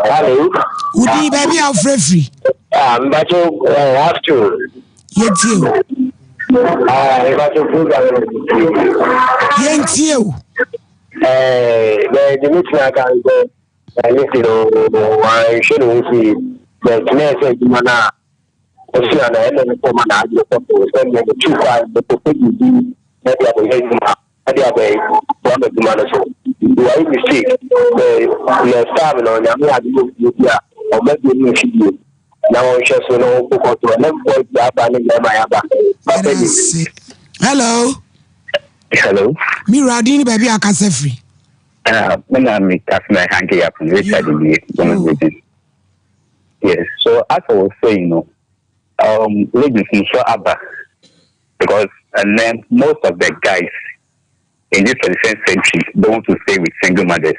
E: Hello.
A: Wudi baabi a wofrɛ firi.
E: Ah, mbacho eh, after.
A: Yɛntie o.
E: Ah, mbacho program.
A: Yɛntie o.
E: Eh, bɛɛ de mi tena kan sɛ ɛne si no wanhwɛ ne ho si bɛɛ tena sɛ adwuma no a Ɔsua na ɛna ne kɔma na adwene kɔ so sɛ nea metu kwan mekɔpɛ biribi na de abɛyɛ adwuma na de abɛboa m'adwuma no so. Nti wayɛ mistake sɛ next time no Nyame yɛ adom ofie bi a ɔmma bio no mfi bio na ɔnhwɛ so na ɔnkokɔ so ɛnɛ boys yɛ aba ne mmarima yɛ aba papa ni.
A: Hello.
G: Hello.
A: Mi wura din ne baabi a akasa firi.
G: Ah, me na me kasa hanke ya from Richard Bie, Gomez. Yes, so as I was saying, no, um, ladies nso aba because and then most of the guys in this 21st century don't want to stay with single mothers.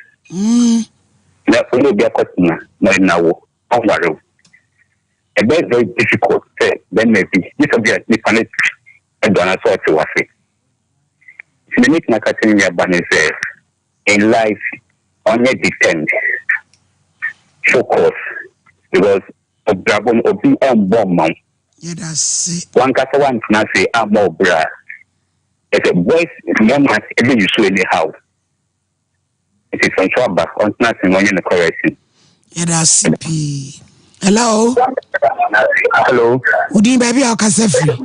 G: Na onye obi akɔtena na ɔna wo ɔnware wo. Ɛbɛyɛ very difficult sɛ bɛrima bi gye sɛ bi a nipa no dɔ anaasɛ ɔte wase. Nti na mɛtumi aka kyerɛ me nuaba no sɛ In life ɔnyɛ depend focus because ɔbrabɔ no obi ɛmbɔ mma wo.
A: Yɛdase.
G: Wankasa wantena ase ammɔ wo bra a ɛsɛ boys mmarima ɛbɛ use wo anyhow nti sɛ nso aba ɔntena ase na ɔnyɛ ne correction.
A: Yɛdase pii. Hello.
E: Hello.
A: Wodin baabi a wokasa firi?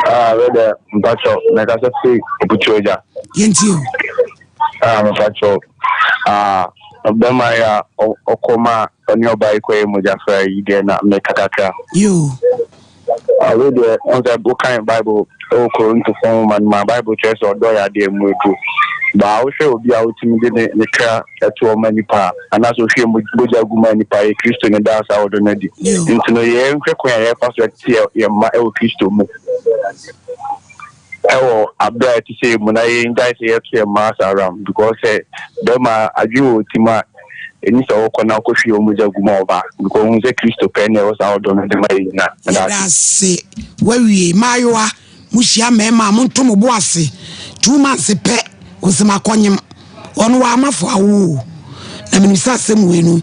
E: Ah, wede mpacho, mekasa firi Oputu Agya.
A: Yɛntie o.
E: Ah, mpacho. Ah, bɛma yi a ɔkɔ ma ɔne ɔbaa yi kɔyɛ mogya fra yi deɛ na meka kakra.
A: Yo.
E: Ah, wei deɛ, ɔn sɛ wokan Bible ɛwɔ Korintofo nwoma no mu a, Bible kyerɛ sɛ ɔdɔ yɛ adeɛ mu aduro. Baa wohwɛ obi a wotumi de ne ne kra to hɔ ma nnipa a, anaasɛ ohwie mogya gu ma nnipa a, ɛyɛ Kristo na ɛdaa saa ɔdɔ no adi. Nti no, yɛnhwɛ kwan a yɛfa so te yɛn mma wɔ Kristo mu ɛwɔ abere a ɛte sɛ mu na yɛngyae sɛ yɛto yɛn mma asaram because sɛ bɛrima adwene wɔ ti mu a ɛni sɛ wɔkɔ na wokɔhwie wɔn mogya gu ma ɔba because ohun sɛ Kristo pɛ na ɛwɔ saa ɔdɔ no de ma yɛn nyinaa.
A: Yɛda ase. Wawie. Mmaayewa, mohyia mmarima a, monto mo bo ase. 2 months pɛ, ɔsɛ makɔnyem. Ɔno wama fo awo o. Na menim sɛ asɛm wei no,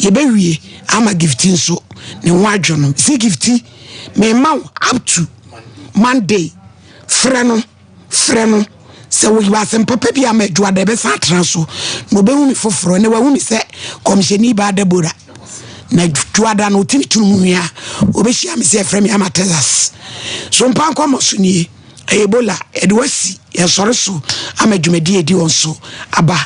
A: yɛbɛwie ama Gifty nso ne ho adwo no. Si Gifty, mema wo up to Monday. Frɛ no, frɛ no. Sɛ woyi asɛm papa bi ama adwuada ɛbɛsan atena so na ɔbɛhu me foforɔ na wahu me sɛ kɔmhyɛni baa Deborah. Na dwuada no ɔtumi tunu mu hwia ɔbɛhyia me sɛ ɛfrɛ me ama Texas. So mpa nkɔmmɔ so nie. Ɛyɛ Ebola ɛde wasi yɛsɔre so ama dwumadi edi wɔn so aba.